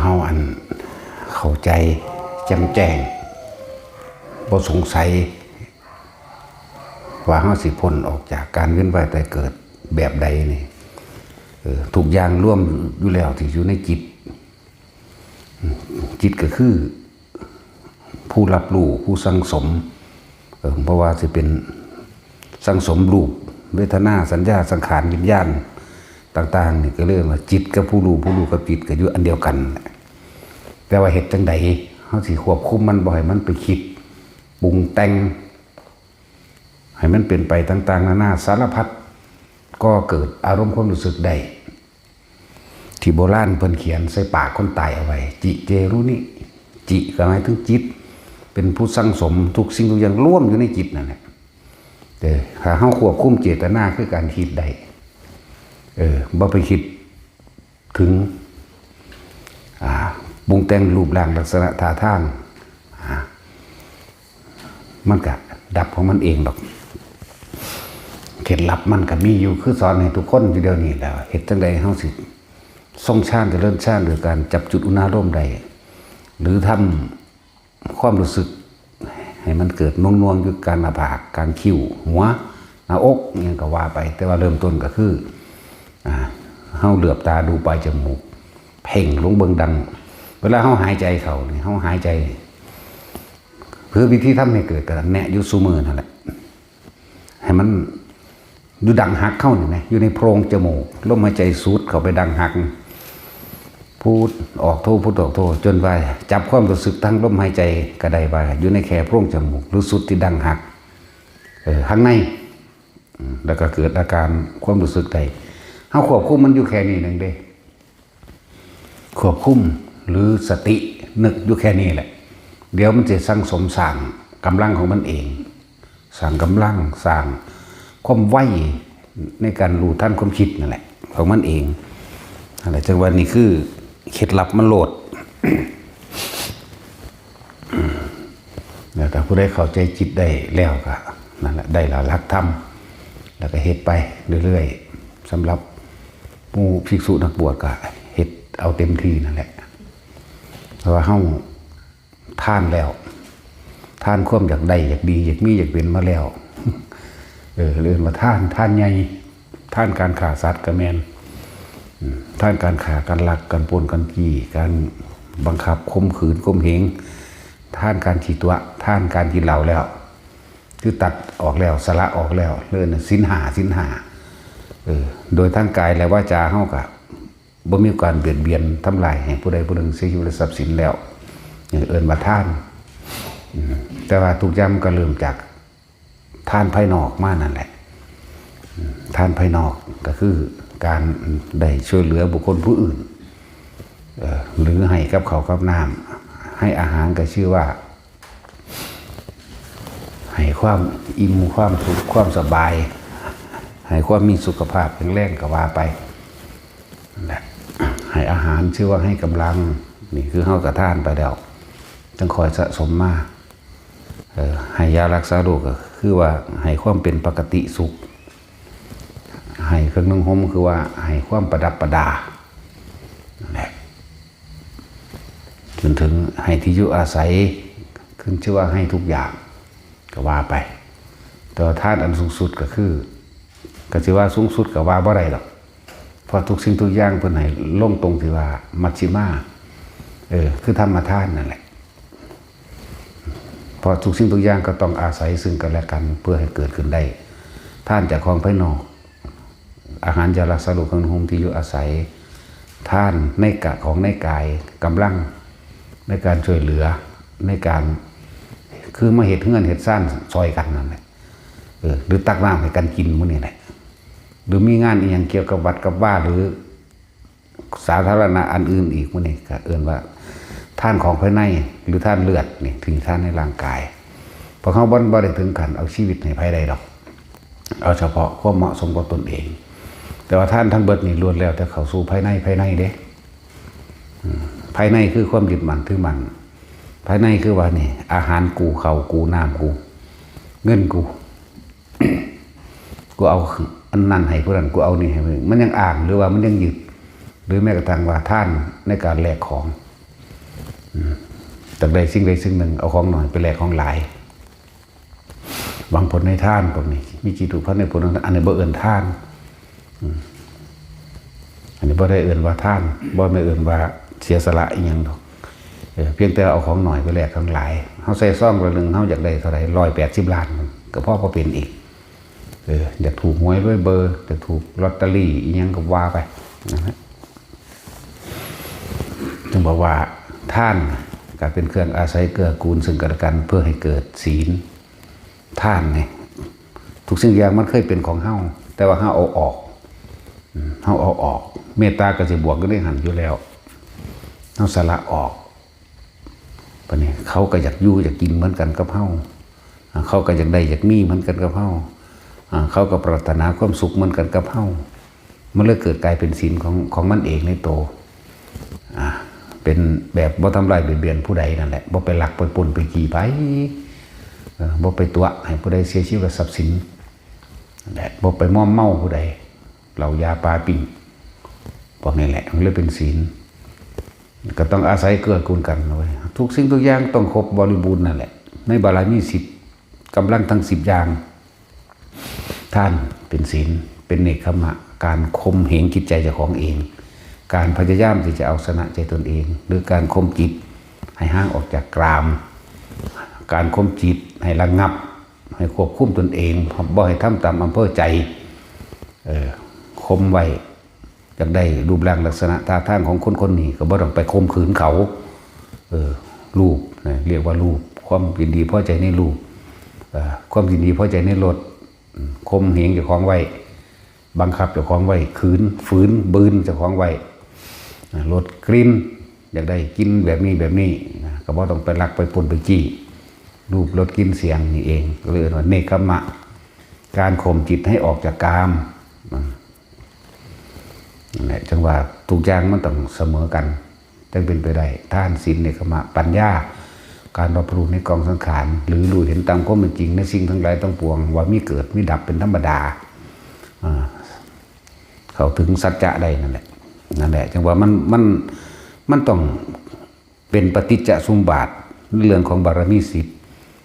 ເຮົາອັນເຂົ້າໃຈແຈ່ມແຈ້ງ ບໍ່ສົງໄສວ່າເຮົາຊິພົ້ນອອກຈາກການວຽນວ່າຍຕາຍເກີດແບບໃດນີ້ ເອີ ທຸກຢ່າງລວມຢູ່ແລ້ວທີ່ຢູ່ໃນຈິດ. ຈິດກໍຄືຜູ້ຮັບຮູ້ ຜູ້ສັງສົມ ເອີ ບໍ່ວ່າຊິເປັນສັງສົມຮູບ ເວທະນາ ສັນຍາ ສັງຂານ ວິນຍານຕ່າງໆນີ້ ກໍເອີ້ນວ່າຈິດກັບຜູ້ຮູ້ ຜູ້ຮູ້ກັບຈິດກໍຢູ່ອັນດຽວກັນ. ແຕ່ວ່າເຮັດຈັ່ງໃດເຮົາຊິຄວບຄຸມມັນບໍ່ໃຫ້ມັນໄປຄິດປຸງແຕ່ງ ໃຫ້ມັນເປັນໄປຕ່າງໆນານາສາລະພັດ ກໍເກີດອາລົມຄວາມຮູ້ສຶກໄດ້ ທີ່ໂບລານເພິ່ນຂຽນໃສ່ປາກຄົນຕາຍເອົາໄວ້ ຈິເຈຣຸນິ ຈິກໍໝາຍເຖິງຈິດ ເປັນຜູ້ສັງສົມທຸກສິ່ງທຸກຢ່າງລວມຢູ່ໃນຈິດນັ້ນແຫຼະ. ເອີ ຖ້າເຮົາຄວບຄຸມເຈດຕະນາຄືການຄິດໄດ້ ເອີ ບໍ່ໄປຄິດ ເຖິງ ອ່າ ປຸງແຕ່ງຮູບຮ່າງລັກສະນະທ່າທາງ ອ່າ ມັນກະດັບຂອງມັນເອງດອກ. ເຄັດລັບມັນກະມີຢູ່ ຄືສອນໃຫ້ທຸກຄົນຢູ່ດຽວນີ້ແຫຼະ ເຮັດຈັ່ງໃດເຮົາຊິຊົງຊານຈະເລີນຊານໂດຍການຈັບຈຸດອຸນາລົມໄດ້ ຫຼືທຳ ຄວາມຮູ້ສຶກໃຫ້ມັນເກີດໜ່ວງໆຢູ່ກາງໜ້າຜາກ ກາງຄິ້ວ ຫົວ ໜ້າອົກ ຫຍັງກໍວ່າໄປ ແຕ່ວ່າເລີ່ມຕົ້ນກໍຄື ອ່າ ເຮົາເຫຼືອບຕາດູປາຍຈະມູກ ເພັ່ງລົງເບິ່ງດັງ ເວລາເຮົາຫາຍໃຈເຂົ້ານີ້ ເຮົາຫາຍໃຈ ຄືວິທີທຳໃຫ້ເກີດກໍແນະຢູ່ຊຸມື້ນັ້ນແຫຼະ ໃຫ້ມັນຢູ່ດັງຫັກເຮົານີ້ນະ ຢູ່ໃນໂພງຈະມູກ ລົມຫາຍໃຈສູດເຂົ້າໄປດັງຫັກ ພຸດອອກໂທ ພຸດອອກໂທ ຈົນວ່າຈັບຄວາມຮູ້ສຶກທາງລົມຫາຍໃຈກໍໄດ້ວ່າຢູ່ໃນແຄ່ໂພງຈະມູກ ຫຼືສຸດທີ່ດັງຫັກ ເອີ ຂ້າງໃນ ແລ້ວກໍເກີດອາການຄວາມຮູ້ສຶກໄດ້ ເຮົາຄວບຄຸມມັນຢູ່ແຄ່ນີ້ໜຶ່ງເດ້. ຄວບຄຸມ ຫຼື ສະຕິນຶກຢູ່ແຄ່ນີ້ແຫຼະ ດຽວມັນຊິສັງສົມສ້າງກຳລັງຂອງມັນເອງ ສ້າງກຳລັງ ສ້າງຄວາມໄວໃນການຮູ້ທັນຄວາມຄິດນັ້ນແຫຼະ ຂອງມັນເອງ. ນັ້ນແຫຼະ ຈັ່ງວ່ານີ້ຄືເຄັດລັບມັນໂລດ. ແລ້ວຖ້າຜູ້ໃດເຂົ້າໃຈຈິດໄດ້ແລ້ວກໍນັ້ນແຫຼະ ໄດ້ລະຫຼັກທຳ ແລ້ວກໍເຮັດໄປເລື້ອຍໆ. ສຳລັບໝູ່ພິກສຸນັກບວດກໍເຮັດເອົາເຕັມທີ່ນັ້ນແຫຼະ ເພາະວ່າເຮົາທານແລ້ວ ທານຄວາມຢາກໄດ້ ຢາກດີ ຢາກມີ ຢາກເປັນມາແລ້ວ ເອີ ເອີ້ນວ່າທານ ທານໃຫຍ່ ທານການຂ້າສັດກໍແມ່ນ ອືມ ທານການຂ້າ ການລັກ ການປຸ້ນ ການຈີ້ ການບັງຄັບ ຂົ່ມຂືນ ຂົ່ມເຫງ ທານການຂີ້ຕົວະ ທານການກິນເຫຼົ້າແລ້ວ ຄືຕັດອອກແລ້ວ ສະຫຼະອອກແລ້ວ ເອີ້ນສິນຫ້າ ສິນຫ້າ ເອີ ໂດຍທາງກາຍ ແລະ ວາຈາເຮົາກໍບໍ່ມີການບຽດບຽນທຳລາຍໃຫ້ຜູ້ໃດຜູ້ໜຶ່ງເສຍຊີວິດ ແລະ ຊັບສິນແລ້ວ ເອີ້ນວ່າທານ. ອືມ ແຕ່ວ່າທຸກຢ່າງມັນກໍເລີ່ມຈາກ ທານພາຍນອກມານັ້ນແຫຼະ ອືມ ທານພາຍນອກກໍຄືການໄດ້ຊ່ວຍເຫຼືອບຸກຄົນຜູ້ອື່ນ ເອີ ຫຼືໃຫ້ກັບເຂົ້າກັບນ້ຳ ໃຫ້ອາຫານກໍຊື່ວ່າ ໃຫ້ຄວາມອີ່ມ ຄວາມສຸກ ຄວາມສະບາຍ ໃຫ້ຄວາມມີສຸຂະພາບແຂງແຮງກໍວ່າໄປ ແລະ ໃຫ້ອາຫານຊື່ວ່າໃຫ້ກຳລັງ ນີ້ຄືເຮົາກະທານໄປແລ້ວ ຈັ່ງຄ່ອຍສະສົມມາ. ເອີ ໃຫ້ຢາລັກສາໂລກກໍຄືວ່າໃຫ້ຄວາມເປັນປະກະຕິສຸກ ໃຫ້ເຄື່ອງນຸ່ງຫົ່ມຄືວ່າໃຫ້ຄວາມປະດັບປະດາ ແລະ ຈົນເຖິງໃຫ້ທີ່ຢູ່ອາໄສ ຂຶ້ນຊື່ວ່າໃຫ້ທຸກຢ່າງກໍວ່າໄປ. ແຕ່ວ່າທານອັນສູງສຸດກໍຄື ກໍຊິວ່າສູງສຸດກໍວ່າບໍ່ໄດ້ດອກ ເພາະທຸກສິ່ງທຸກຢ່າງເພິ່ນໃຫ້ລົງຕົງທີ່ວ່າມັດຊິມາ ເອີ ຄືທຳມະທານນັ້ນແຫຼະ ເພາະທຸກສິ່ງທຸກຢ່າງກໍຕ້ອງອາໄສຊຶ່ງກັນແລະກັນເພື່ອໃຫ້ເກີດຂຶ້ນໄດ້. ທານຈາກຂອງພາຍນອກ ອາຫານ ຢາລັກສາໂລກ ເຄື່ອງນຸ່ງຫົ່ມ ທີ່ຢູ່ອາໄສ, ທານໃນກະ ຂອງໃນກາຍ, ກຳລັງໃນການຊ່ວຍເຫຼືອ ໃນການ ຄືມາເຮັດເຮືອນເຮັດຊານຊ່ອຍກັນນັ້ນແຫຼະ ເອີ ຫຼືຕັກນ້ຳໃຫ້ກັນກິນມື້ນີ້ແຫຼະ ຫຼືມີງານອີ່ຫຍັງກ່ຽວກັບວັດກັບວາ ຫຼື ສາທາລະນະອັນອື່ນອີກ ໝູ່ນີ້ກໍເອີ້ນວ່າທານຂອງພາຍໃນ ຫຼືທານເລືອດນີ້ ຖືທານໃນຮ່າງກາຍ. ພວກເຮົາບໍ່ ບໍ່ໄດ້ເຖິງຂັ້ນເອົາຊີວິດໃຫ້ໃຜໄດ້ດອກ ເອົາສະເພາະຄວາມເໝາະສົມຂອງຕົນເອງ. ແຕ່ວ່າທານທັງເບິດນີ້ລ້ວນແລ້ວແຕ່ເຂົ້າສູ່ພາຍໃນ ພາຍໃນເດ້ ອືມ ພາຍໃນຄືຄວາມຍຶດໝັ້ນຖືໝັ້ນ ພາຍໃນຄືວ່ານີ້ ອາຫານກູ ເຂົ້າກູ ນ້ຳກູ ເງິນກູ ກູເອົາອັນນັ້ນໃຫ້ຜູ້ນັ້ນ ກູເອົານີ້ໃຫ້ຜູ້ນີ້ ມັນຍັງອ້າງ ຫຼືວ່າມັນຍັງຍຶດ ຫຼືແມ້ກະທັ່ງວ່າທານໃນການແລກຂອງ ຢາກໄດ້ສິ່ງໃດສິ່ງໜຶ່ງ ເອົາຂອງໜ້ອຍໄປແລກຂອງຫຼາຍ ຫວັງຜົນໃນທານ ພວກນີ້ມີຈິດຜູກພັນໃນຜົນ ອັນນີ້ບໍ່ເອີ້ນທານ. ອັນນີ້ບໍ່ໄດ້ເອີ້ນວ່າທານ ບໍ່ແມ່ນເອີ້ນວ່າເສຍສະຫຼະອີ່ຫຍັງດອກ. ພຽງແຕ່ເອົາຂອງໜ້ອຍໄປແລກຂອງຫຼາຍ. ເຮົາໃສ່ຊອງໃບໜຶ່ງ ເຮົາຢາກໄດ້ເທົ່າໃດ ຮ້ອຍແປດສິບລ້ານ ກໍພໍບໍ່ເປັນອີກ. ຢາກຖືກຫວຍລວຍເບີ ຢາກຖືກລອດຕະຣີອີ່ຫຍັງກໍວ່າໄປ. ຈຶ່ງບອກວ່າທານກໍເປັນເຄື່ອງອາໄສເກື້ອກູນເຊິ່ງກັນແລະກັນ ເພື່ອໃຫ້ເກີດສີນ. ທານນີ້ ທຸກສິ່ງທຸກຢ່າງມັນເຄີຍເປັນຂອງເຮົາ ແຕ່ວ່າເຮົາເອົາອອກ ເຮົາເອົາອອກ. ເມດຕາກໍຊິບວກຢູ່ໃນຫັ້ນຢູ່ແລ້ວ ເຮົາສະຫຼະອອກ. ບາດນີ້ເຂົາກໍຢາກຢູ່ຢາກກິນເໝືອນກັນກັບເຮົາ ເຂົາກໍຢາກໄດ້ຢາກມີເໝືອນກັນກັບເຮົາ ເຂົາກໍປາດຖະໜາຄວາມສຸກເໝືອນກັນກັບເຮົາ. ມັນເລີຍເກີດກາຍເປັນສິນຂອງ ຂອງມັນເອງໃນໂຕ ເປັນແບບບໍ່ທຳລາຍບຽດບຽນຜູ້ໃດນັ້ນແຫຼະ. ບໍ່ໄປລັກໄປປຸ້ນໄປຈີ້ໃຜ ບໍ່ໄປຕົວະໃຫ້ຜູ້ໃດເສຍຊີວິດ ແລະ ຊັບສິນ ແລະ ບໍ່ໄປມອມເມົາຜູ້ໃດ ເຫຼົ້າຢາປາປີ້ງ ພວກນີ້ແຫຼະ ມັນເລີຍເປັນສິນ. ກໍຕ້ອງອາໄສເກື້ອກູນກັນເວີຍ ທຸກສິ່ງທຸກຢ່າງຕ້ອງຄົບບໍລິບູນນັ້ນແຫຼະ ໃນບາລະມີສິບ ກຳລັງທັງສິບຢ່າງ. ທານເປັນສິນ ເປັນເນກຂະມະ ການຂົ່ມເຫງຈິດໃຈເຈົ້າຂອງເອງ ການພະຍາຍາມທີ່ຈະເອົາຊະນະໃຈຕົນເອງ ຫຼື ການຂົ່ມຈິດໃຫ້ຫ່າງອອກຈາກກາມ ການຂົ່ມຈິດໃຫ້ລະງັບ ໃຫ້ຄວບຄຸມຕົນເອງ ບໍ່ໃຫ້ທຳຕາມອຳເພີໃຈ ຂົ່ມໄວ້. ຢາກໄດ້ຮູບຮ່າງລັກສະນະທ່າທາງຂອງຄົນຄົນນີ້ ກໍບໍ່ຕ້ອງໄປຂົ່ມຂືນເຂົາ. ເອີ ຮູບນະ ຮຽກວ່າຮູບ ຄວາມຍິນດີພໍໃຈໃນຮູບ ເອີ ຄວາມຍິນດີພໍໃຈໃນລົດ ຂົ່ມເຫງເຈົ້າຂອງໄວ້ ບັງຄັບເຈົ້າຂອງໄວ້ ຂືນ ຝືນ ບືນເຈົ້າຂອງໄວ້. ລົດ ກິ່ນ ຢາກໄດ້ກິ່ນແບບນີ້ແບບນີ້ນະ ກໍບໍ່ຕ້ອງໄປລັກໄປປຸ້ນໄປຈີ້ ຮູບ ລົດ ກິ່ນ ສຽງນີ້ເອງ ກໍເລີຍເອີ້ນວ່າເນກຂະມະ ການຂົ່ມຈິດໃຫ້ອອກຈາກກາມ. ນັ້ນແຫຼະ ຈັ່ງວ່າທຸກຢ່າງມັນຕ້ອງສະເໝີກັນ ຈຶ່ງເປັນໄປໄດ້. ທານ ສິນ ເນກຂະມະ ປັນຍາ ການຮັບຮູ້ໃນກອງສັງຂານ ຫຼື ຮູ້ເຫັນຕາມຄວາມເປັນຈິງໃນສິ່ງທັງຫຼາຍທັງປວງ ວ່າມີເກີດມີດັບເປັນທຳມະດາ ເຂົ້າເຖິງສັດຈະໄດ້ນັ້ນແຫຼະ. ນັ້ນແຫຼະ ຈັ່ງວ່າມັນ ມັນ ມັນຕ້ອງ ເປັນປະຕິດຈະສົມບັດ ເລື່ອງຂອງບາລະມີສິບ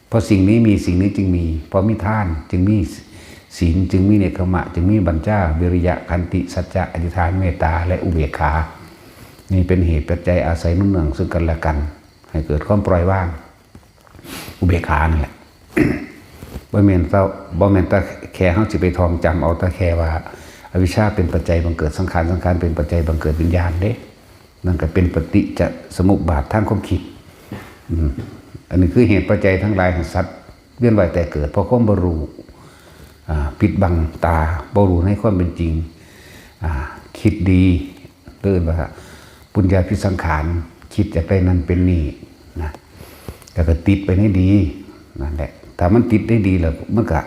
ເພາະສິ່ງນີ້ມີ ສິ່ງນີ້ຈຶ່ງມີ ເພາະມີທານຈຶ່ງມີສິນ ຈຶ່ງມີເນກຂະມະ ຈຶ່ງມີບັນຈາ ວິລິຍະ ຂັນຕິ ສັດຈະ ອະທິຖານ ເມດຕາ ແລະ ອຸເບກຂາ. ນີ້ເປັນເຫດປັດໄຈອາໄສໜູນເນື່ອງເຊິ່ງກັນແລະກັນ ໃຫ້ເກີດຄວາມປ່ອຍວາງ ອຸເບກຂານັ້ນແຫຼະ. ບໍ່ແມ່ນແຕ່ ບໍ່ແມ່ນແຕ່ແຄ່ເຮົາຊິໄປທ່ອງຈຳເອົາແຕ່ແຄ່ວ່າ ອະວິຊຊາເປັນປັດໄຈບັງເກີດສັງຂານ ສັງຂານເປັນປັດໄຈບັງເກີດວິນຍານເດ້. ນັ້ນກໍເປັນປະຕິຈະສະມຸບບາດທາງຄວາມຄິດ. ອືມ ອັນນີ້ຄືເຫດປັດໄຈທັງຫຼາຍຂອງສັດວຽນວ່າຍແຕ່ເກີດ ເພາະຄວາມບໍ່ຮູ້ ອາ ປິດບັງຕາ ບໍ່ຮູ້ໃນຄວາມເປັນຈິງ ອາ ຄິດດີ ເອີ້ນວ່າປຸນຍາພິສັງຂານ ຄິດຢາກໄດ້ນັ້ນເປັນນີ້ນະ ແລ້ວກໍຕິດໄປໃນດີນັ້ນແຫຼະ. ຖ້າມັນຕິດໃນດີແລ້ວ ມັນກໍ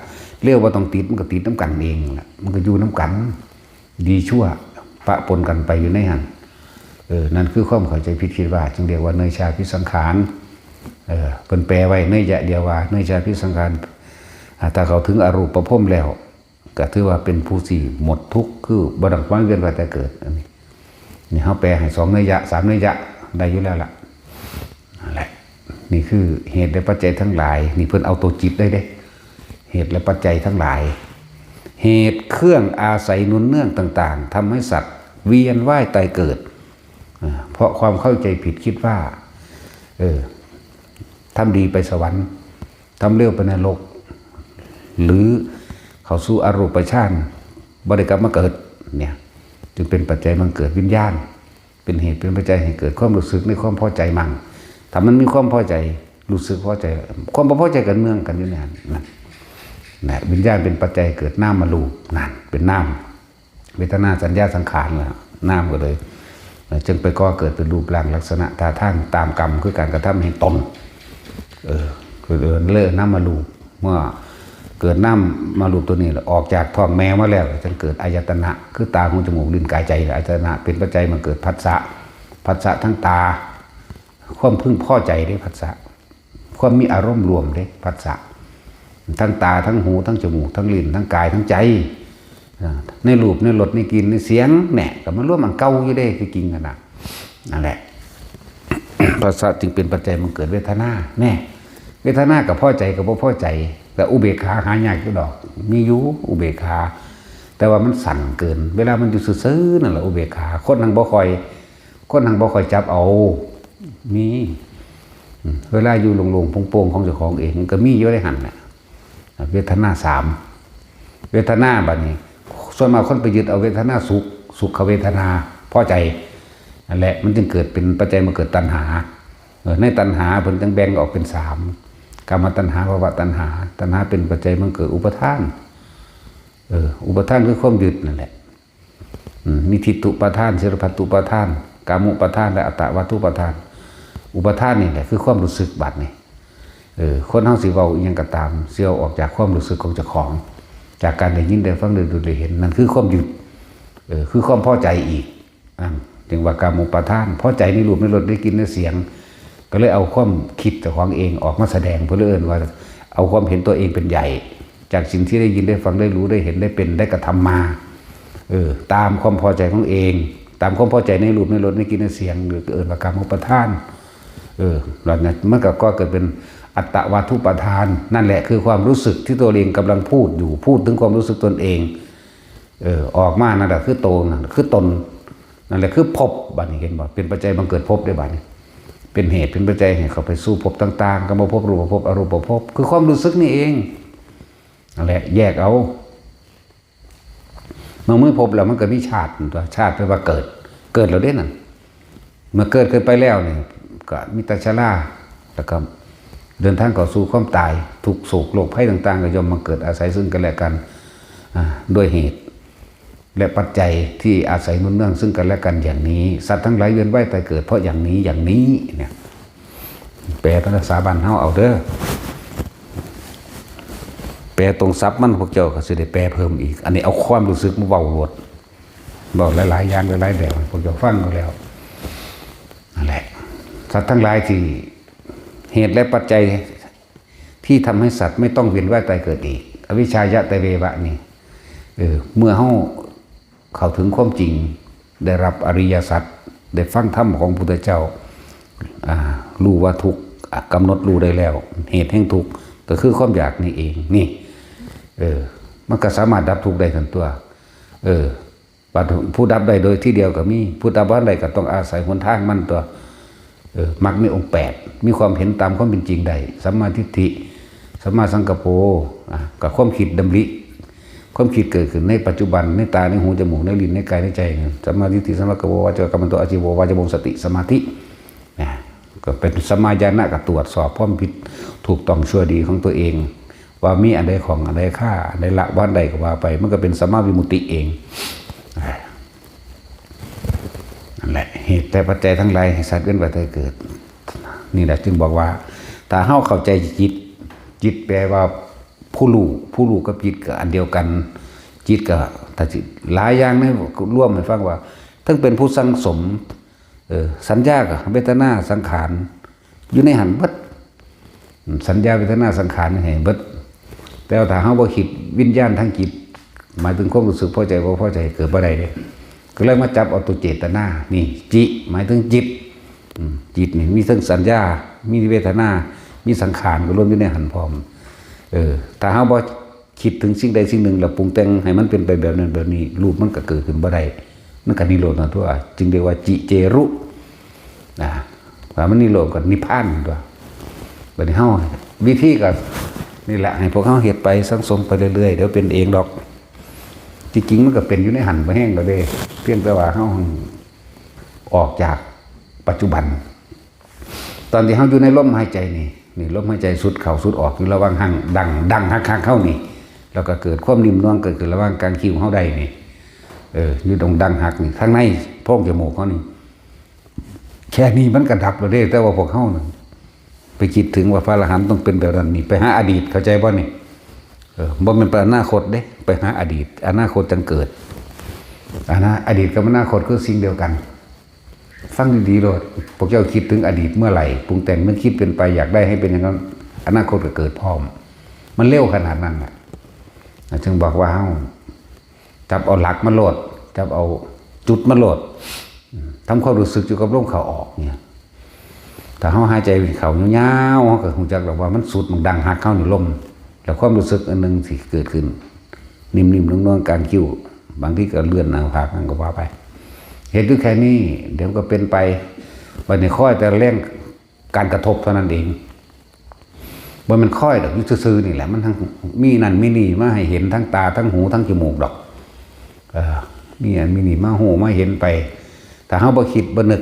ເລວບໍ່ຕ້ອງຕິດ ມັນກໍຕິດນຳກັນເອງແຫຼະ ມັນກໍຢູ່ນຳກັນ ດີຊົ່ວປະປົນກັນໄປຢູ່ໃນຫັ້ນ. ເອີ ນັ້ນຄືຄວາມເຂົ້າໃຈຜິດຄິດວ່າ ຈຶ່ງຮຽກວ່າເນີຍຊາພິສັງຂານ. ເອີ ເພິ່ນແປໄວ້ເນີຍຍະດຽວວ່າ ເນີຍຊາພິສັງຂານ. ອາ ຖ້າເຂົ້າເຖິງອະຮູປະພົມແລ້ວ ກໍຖືວ່າເປັນຜູ້ທີ່ໝົດທຸກ ຄືບໍ່ຕ້ອງມາວຽນວ່າຍແຕ່ເກີດ. ອັນນີ້ ນີ້ເຮົາແປໃຫ້ສອງເນີຍຍະ ສາມເນີຍຍະ ໄດ້ຢູ່ແລ້ວລະ. ນັ້ນແຫຼະ ນີ້ຄືເຫດ ແລະ ປັດໄຈທັງຫຼາຍ. ນີ້ເພິ່ນເອົາໂຕຈິດໄດ້ເດ້ ເຫດ ແລະ ປັດໄຈທັງຫຼາຍ ເຫດເຄື່ອງອາໄສໜູນເນື່ອງຕ່າງໆ ທຳໃຫ້ສັດວຽນວ່າຍຕາຍເກີດ ເພາະຄວາມເຂົ້າໃຈຜິດຄິດວ່າ ເອີ ທຳດີໄປສະຫວັນ ທຳເລວໄປນະລົກ ຫຼື ເຂົ້າສູ່ອະຮູປະຊານ ບໍ່ໄດ້ກັບມາເກີດ ເນຍ ຈຶ່ງເປັນປັດໄຈບັງເກີດວິນຍານ ເປັນເຫດເປັນປັດໄຈໃຫ້ເກີດຄວາມຮູ້ສຶກໃນຄວາມພໍໃຈມັ່ງ. ຖ້າມັນມີຄວາມພໍໃຈ ຮູ້ສຶກພໍໃຈ ຄວາມບໍ່ພໍໃຈກໍເນື່ອງກັນຢູ່ໃນຫັ້ນ ນັ້ນແຫຼະ. ວິນຍານເປັນປັດໄຈເກີດນາມະຮູບ ນັ້ນເປັນນາມ ເວທະນາ ສັນຍາ ສັງຂານ ແລ້ວນາມກໍເລີຍ ຈຶ່ງໄປກໍ່ເກີດເປັນຮູບຮ່າງລັກສະນະທ່າທາງຕາມກຳ ຄືການກະທຳແຫ່ງຕົນ. ເອີ ເລີນາມະຮູບ ເມື່ອເກີດນາມະຮູບຕົວນີ້ແລ້ວ ອອກຈາກທ້ອງແມ່ມາແລ້ວ ຈຶ່ງເກີດອາຍະຕະນະ ຄືຕາ ຫູ ຈະມູກ ລີ້ນ ກາຍ ໃຈ. ອາຍະຕະນະເປັນປັດໄຈມາເກີດພັດສະ ພັດສະທາງຕາ ຄວາມເພິ່ງພໍໃຈເດ້ ພັດສະ ຄວາມມີອາລົມລວມເດ້ ພັດສະ ທັງຕາ ທັງຫູ ທັງຈະມູກ ທັງລີ້ນ ທັງກາຍ ທັງໃຈ. ໃນຮູບ ໃນລົດ ໃນກິ່ນ ໃນສຽງ ແນ່ ກໍມາລວມອັນເກົ່າຢູ່ເດ້ ທີ່ຈິງຫັ້ນນະ. ນັ້ນແຫຼະ ພະສະຈຶ່ງເປັນປັດໄຈບັງເກີດເວທະນາ. ແນ່ ເວທະນາກໍພໍໃຈກໍບໍ່ພໍໃຈ, ແຕ່ອຸເບກຂາຫາຍາກຢູ່ດອກ, ມີຢູ່ອຸເບກຂາ, ແຕ່ວ່າມັນສັ້ນເກີນ, ເວລາມັນຢູ່ຊື່ໆນັ້ນລະອຸເບກຂາ. ຄົນຫັ້ນບໍ່ຄ່ອຍ ຄົນຫັ້ນບໍ່ຄ່ອຍຈັບເອົາ, ມີ ເວລາຢູ່ໂລ່ງໆໂປ່ງໆຂອງເຈົ້າຂອງເອງ ມັນກໍມີຢູ່ໃນຫັ້ນແຫຼະ. ເວທະນາສາມ ເວທະນາບັດນີ້ ສ່ວນມາກຄົນໄປຍຶດເອົາເວທະນາສຸກ ສຸກເວທະນາ ພໍໃຈ ນັ້ນແຫຼະ ມັນຈຶ່ງເກີດເປັນປັດໄຈມາເກີດຕັນຫາ. ເອີ ໃນຕັນຫາເພິ່ນຈຶ່ງແບ່ງອອກເປັນສາມ ກາມະຕັນຫາ ພະວະຕັນຫາ. ຕັນຫາເປັນປັດໄຈມາເກີດອຸປາທານ. ເອີ ອຸປາທານຄືຄວາມຍຶດນັ້ນແຫຼະ. ອືມ ມີທິດຖຸປາທານ, ສິລະພັດຕຸປາທານ, ກາມຸປາທານ ແລະ ອັດຕະວັດຖຸປາທານ. ອຸປາທານນີ້ແຫຼະຄືຄວາມຮູ້ສຶກບັດນີ້. ເອີ ຄົນເຮົາຊິເວົ້າອີ່ຫຍັງກໍຕາມ ຊິເອົາອອກຈາກຄວາມຮູ້ສຶກຂອງເຈົ້າຂອງ, ຈາກການໄດ້ຍິນໄດ້ຟັງໄດ້ຮູ້ໄດ້ເຫັນ, ນັ້ນຄືຄວາມຍຶດ. ເອີ ຄືຄວາມພໍໃຈອີກ. ນັ້ນຈຶ່ງວ່າກາມຸປາທານ, ພໍໃຈໃນຮູບໃນລົດໃນກິ່ນໃນສຽງ, ກໍເລີຍເອົາຄວາມຄິດເຈົ້າຂອງເອງອອກມາສະແດງ, ເພິ່ນເລີຍເອີ້ນວ່າເອົາຄວາມເຫັນຕົວເອງເປັນໃຫຍ່ ຈາກສິ່ງທີ່ໄດ້ຍິນໄດ້ຟັງໄດ້ຮູ້ໄດ້ເຫັນໄດ້ເປັນໄດ້ກະທຳມາ. ເອີ ຕາມຄວາມພໍໃຈຂອງເອງ, ຕາມຄວາມພໍໃຈໃນຮູບໃນລົດໃນກິ່ນໃນສຽງ, ເອີ້ນວ່າກາມຸປາທານ. ເອີ ແລ້ວມັນກໍກໍ່ເກີດເປັນອັດຕະວັດຖຸປາທານ. ນັ້ນແຫຼະຄືຄວາມຮູ້ສຶກທີ່ຕົວເອງກຳລັງພູດຢູ່, ພູດເຖິງຄວາມຮູ້ສຶກຕົນເອງ. ເອີ ອອກມານັ້ນລະຄືໂຕ, ນັ້ນລະຄືຕົນ, ນັ້ນແຫຼະຄືພົບ. ບາດນີ້ເຫັນບໍ່? ເປັນປັດໄຈບັງເກີດພົບເດ້. ບາດນີ້ເປັນເຫດເປັນປັດໄຈໃຫ້ເຂົ້າໄປສູ່ພົບຕ່າງໆ, ກາມະພົບ, ຮູບພະພົບ, ອະຮູບພະພົບ, ຄືຄວາມຮູ້ສຶກນີ້ເອງ. ນັ້ນແຫຼະ ແຍກເອົາ. ເມື່ອມີພົບແລ້ວມັນກໍມີຊາດຕົວະ, ຊາດແປວ່າເກີດ, ເກີດແລ້ວເດ້ນັ້ນ. ເມື່ອເກີດຂຶ້ນໄປແລ້ວນີ້ ກໍມີແຕ່ຊະລາ ແລ້ວກໍເດີນທາງເຂົ້າສູ່ຄວາມຕາຍ, ທຸກໂສກໂລກໄພຕ່າງໆ ກໍຍ່ອມມາເກີດອາໄສຊຶ່ງກັນແລະກັນ ອາ ດ້ວຍເຫດ ແລະ ປັດໄຈທີ່ອາໄສໜູນເນື່ອງຊຶ່ງກັນແລະກັນຢ່າງນີ້. ສັດທັງຫຼາຍວຽນວ່າຍຕາຍເກີດເພາະຢ່າງນີ້, ຢ່າງນີ້ເນຍ. ແປພາສາບ້ານເຮົາເອົາເດີ. ແປຕົງສັບມັນ ພວກເຈົ້າກໍຊິໄດ້ແປເພີ່ມອີກ. ອັນນີ້ເອົາຄວາມຮູ້ສຶກມາເວົ້າໂລດ. ເວົ້າຫຼາຍໆຢ່າງ ຫຼາຍໆແບບໃຫ້ພວກເຈົ້າຟັງຢູ່ແລ້ວ. ນັ້ນແຫຼະ ສັດທັງຫຼາຍທີ່ ເຫດແລະປັດໄຈທີ່ທຳໃຫ້ສັດໄມ່ຕ້ອງວຽນວ່າຍຕາຍເກີດອີກ. ອະວິຊຊາຍະເຕເວວະນີ້ ເອີ ເມື່ອເຮົາເຂົ້າເຖິງຄວາມຈິງ, ໄດ້ຮັບອະລິຍະສັດ, ໄດ້ຟັງທຳຂອງພຸດທະເຈົ້າ, ອາ ຮູ້ວ່າທຸກ, ອາ ກຳນົດຮູ້ໄດ້ແລ້ວ, ເຫດແຫ່ງທຸກກໍຄືຄວາມຢາກນີ້ເອງ. ນີ້ ເອີ ມັນກໍສາມາດດັບທຸກໄດ້ທັນຕົວະ. ເອີ ບັດຜູ້ດັບໄດ້ໂດຍທີດຽວກໍມີ, ຜູ້ດັບບໍ່ໄດ້ກໍຕ້ອງອາໄສຫົນທາງມັນຕົວະ. ເອີ ມັກມີອົງແປດ, ມີຄວາມເຫັນຕາມຄວາມເປັນຈິງໄດ້, ສຳມາທິດຖິ, ສຳມາສັງກັບໂປ, ອາ ກໍຄວາມຄິດດຳລິ, ຄວາມຄິດເກີດຂຶ້ນໃນປັດຈຸບັນ, ໃນຕາ, ໃນຫູ, ຈະມູກ, ໃນລີ້ນ, ໃນກາຍ, ໃນໃຈ, ສຳມາທິດຖິ, ສຳມາສັງກັບໂປ, ວາຈາກັມມັນໂຕ, ອາຊີວະວາຈາໂມ, ສະຕິ, ສະມາທິ, ນະ, ກໍເປັນສຳມາຍານະ, ກໍຕວດສອບຄວາມຜິດ, ຖືກຕ້ອງ, ຊົ່ວ, ດີຂອງຕົວເອງ. ວ່າມີອັນໃດຂອງອັນໃດຄາ ອັນໃດລະບໍ່ທັນໄດ້ກໍວ່າໄປ, ມັນກໍເປັນສຳມາວິມຸດຕິເອງ. ນັ້ນແຫຼະ ເຫດແລະປັດໄຈທັງຫຼາຍໃຫ້ສັດເວີນວ່າແຕ່ເກີດ. ນີ້ແຫຼະຈຶ່ງບອກວ່າ ຖ້າເຮົາເຂົ້າໃຈຈິດ, ຈິດແປວ່າຜູ້ຮູ້, ຜູ້ຮູ້ກັບຈິດກໍອັນດຽວກັນ. ຈິດກໍ ຖ້າຊິຫຼາຍຢ່າງໃນ ລວມໃຫ້ຟັງວ່າ ເຖິງເປັນຜູ້ສັ່ງສົມ ເອີ ສັນຍາກໍເວທະນາ ສັງຂານ ຢູ່ໃນຫັ້ນເບິດ. ສັນຍາ ເວທະນາ ສັງຂານ ໃຫ້ເບິດ. ແຕ່ວ່າຖ້າເຮົາບໍ່ຄິດ ວິນຍານທາງຈິດ ໝາຍເຖິງຄວາມຮູ້ສຶກພໍໃຈບໍ່ພໍໃຈ ເກີດບໍ່ໄດ້ເດ້. ກໍເລີຍມາຈັບເອົາຕົວເຈດຕະນາ ນີ້ ຈິ ໝາຍເຖິງຈິດ. ອືມ ຈິດນີ້ມີທັງສັນຍາ ມີເວທະນາ ມີສັງຂານ ກໍລວມຢູ່ໃນຫັ້ນພ້ອມ. ເອີ ຖ້າເຮົາບໍ່ ຄິດເຖິງສິ່ງໃດສິ່ງໜຶ່ງ ແລ້ວປຸງແຕ່ງໃຫ້ມັນເປັນໄປແບບນັ້ນແບບນີ້ ຮູບມັນກໍເກີດຂຶ້ນບໍ່ໄດ້ ມັນກໍນິໂຣດນັ້ນຕົວະ ຈຶ່ງເອີ້ນວ່າຈິເຈຣຸ ນະ ວ່າມັນນິໂຣດກໍນິບພານຕົວະ. ບັດນີ້ເຮົາ ວິທີກໍນີ້ແຫຼະ ໃຫ້ພວກເຮົາເຮັດໄປ ສັງສົມໄປເລື້ອຍໆ ດຽວເປັນເອງດອກ. ທີ່ຈິງມັນກໍເປັນຢູ່ໃນຫັ້ນບໍ່ແຮງດອກເດ້ ພຽງແຕ່ວ່າເຮົາອອກຈາກປັດຈຸບັນ. ຕອນທີ່ເຮົາຢູ່ໃນລົມຫາຍໃຈນີ້ ນີ້ລົມຫາຍໃຈສຸດເຂົ້າສຸດອອກ ຢູ່ລະຫວ່າງຮັ່ງດັງ ດັງຮັກໆເຮົານີ້ ແລ້ວກໍເກີດຄວາມໜິ່ມນວງເກີດຂຶ້ນລະຫວ່າງກາງຄິ້ວເຮົາໄດ້ນີ້ ເອີ ຢູ່ຕົງດັງຮັກນີ້ ທາງໃນໂພງຈະມູກເຮົານີ້ ແຄ່ນີ້ມັນກໍດັບແລ້ວເດ້. ແຕ່ວ່າພວກເຮົານັ້ນໄປຄິດເຖິງວ່າພະອະລະຫັນຕ້ອງເປັນແບບນັ້ນນີ້ ໄປຫາອະດີດ ເຂົ້າໃຈບໍ່ນີ້? ເອີ ບໍ່ແມ່ນໄປອະນາຄົດເດ້ ໄປຫາອະດີດ ອະນາຄົດຈັ່ງເກີດ ອະນາ ອະດີດກັບອະນາຄົດຄືສິ່ງດຽວກັນ. ຟັງດີໆໂລດ ພວກເຈົ້າຄິດເຖິງອະດີດເມື່ອໃດ ປຸງແຕ່ງ ນຶກຄິດເປັນໄປ ຢາກໄດ້ໃຫ້ເປັນຢ່າງນັ້ນ ອະນາຄົດກໍເກີດພ້ອມ ມັນເລັວຂະໜາດນັ້ນນະ. ຈຶ່ງບອກວ່າເຮົາຈັບເອົາຫຼັກມາໂລດ ຈັບເອົາຈຸດມາໂລດ ອາ ທຳຄວາມຮູ້ສຶກຢູ່ກັບລົມເຂົ້າອອກນີ້ ຖ້າເຮົາຫາຍໃຈເຂົ້າຍາວໆ ເຮົາກໍຮູ້ຈັກແລ້ວວ່າມັນສຸດ ມັນດັງຮັກເຮົານີ້ລົມ ແລ້ວຄວາມຮູ້ສຶກອັນໜຶ່ງຊິເກີດຂຶ້ນ ນິ້ມໆ ນວນໆ ກາງຄິ້ວ ບາງທີກໍເລື່ອນໜ້າຜາກ ຫຍັງກໍວ່າໄປ ເຮັດຢູ່ແຄ່ນີ້ ດຽວມັນກໍເປັນໄປ ບັດນີ້ຄອຍແຕ່ແລງການກະທົບເທົ່ານັ້ນເອງ ບໍ່ແມ່ນຄອຍດອກ ຢູ່ຊື່ໆ ນີ້ແຫຼະ ມັນທັງມີນັ້ນມີນີ້ມາໃຫ້ເຫັນ ທັງຕາ ທັງຫູ ທັງຈະມູກດອກ ເອີ ມີອັນມີນີ້ມາຮູ້ມາເຫັນໄປ ຖ້າເຮົາບໍ່ຄິດບໍ່ນຶກ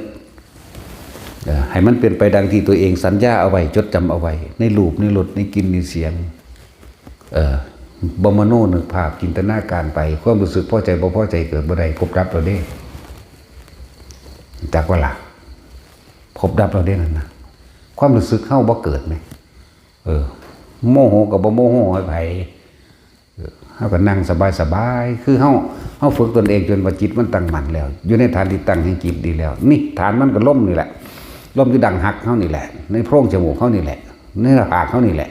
ເອີ ໃຫ້ມັນເປັນໄປດັ່ງທີ່ຕົວເອງສັນຍາເອົາໄວ້ ຈົດຈຳເອົາໄວ້ ໃນຮູບ ໃນລົດ ໃນກິ່ນ ໃນສຽງ ເອີ ບໍ່ມະໂນນຶກພາບ ຈິນຕະນາການໄປ ຄວາມຮູ້ສຶກພໍໃຈບໍ່ພໍໃຈເກີດບໍ່ໄດ້ ພົບດັບແລ້ວເດ້ ຮູ້ຈັກບໍ່ລະ? ພົບດັບແລ້ວເດ້ນັ້ນນະ ຄວາມຮູ້ສຶກເຮົາບໍ່ເກີດແມ ເອີ ໂມໂຫກໍບໍ່ໂມໂຫໃຫ້ໃຜ ເອີ ເຮົາກໍນັ່ງສະບາຍໆ ຄືເຮົາ ເຮົາຝຶກຕົນເອງຈົນວ່າຈິດມັນຕັ້ງໝັ້ນແລ້ວ ຢູ່ໃນຖານທີ່ຕັ້ງແຫ່ງຈິດນີ້ແລ້ວ ນີ້ຖານມັນກໍລົມນີ້ແຫຼະ ລົມຢູ່ດັງຮັກເຮົານີ້ແຫຼະ ໃນໂພງຈະມູກເຮົານີ້ແຫຼະ ໃນໜ້າຜາກເຮົານີ້ແຫຼະ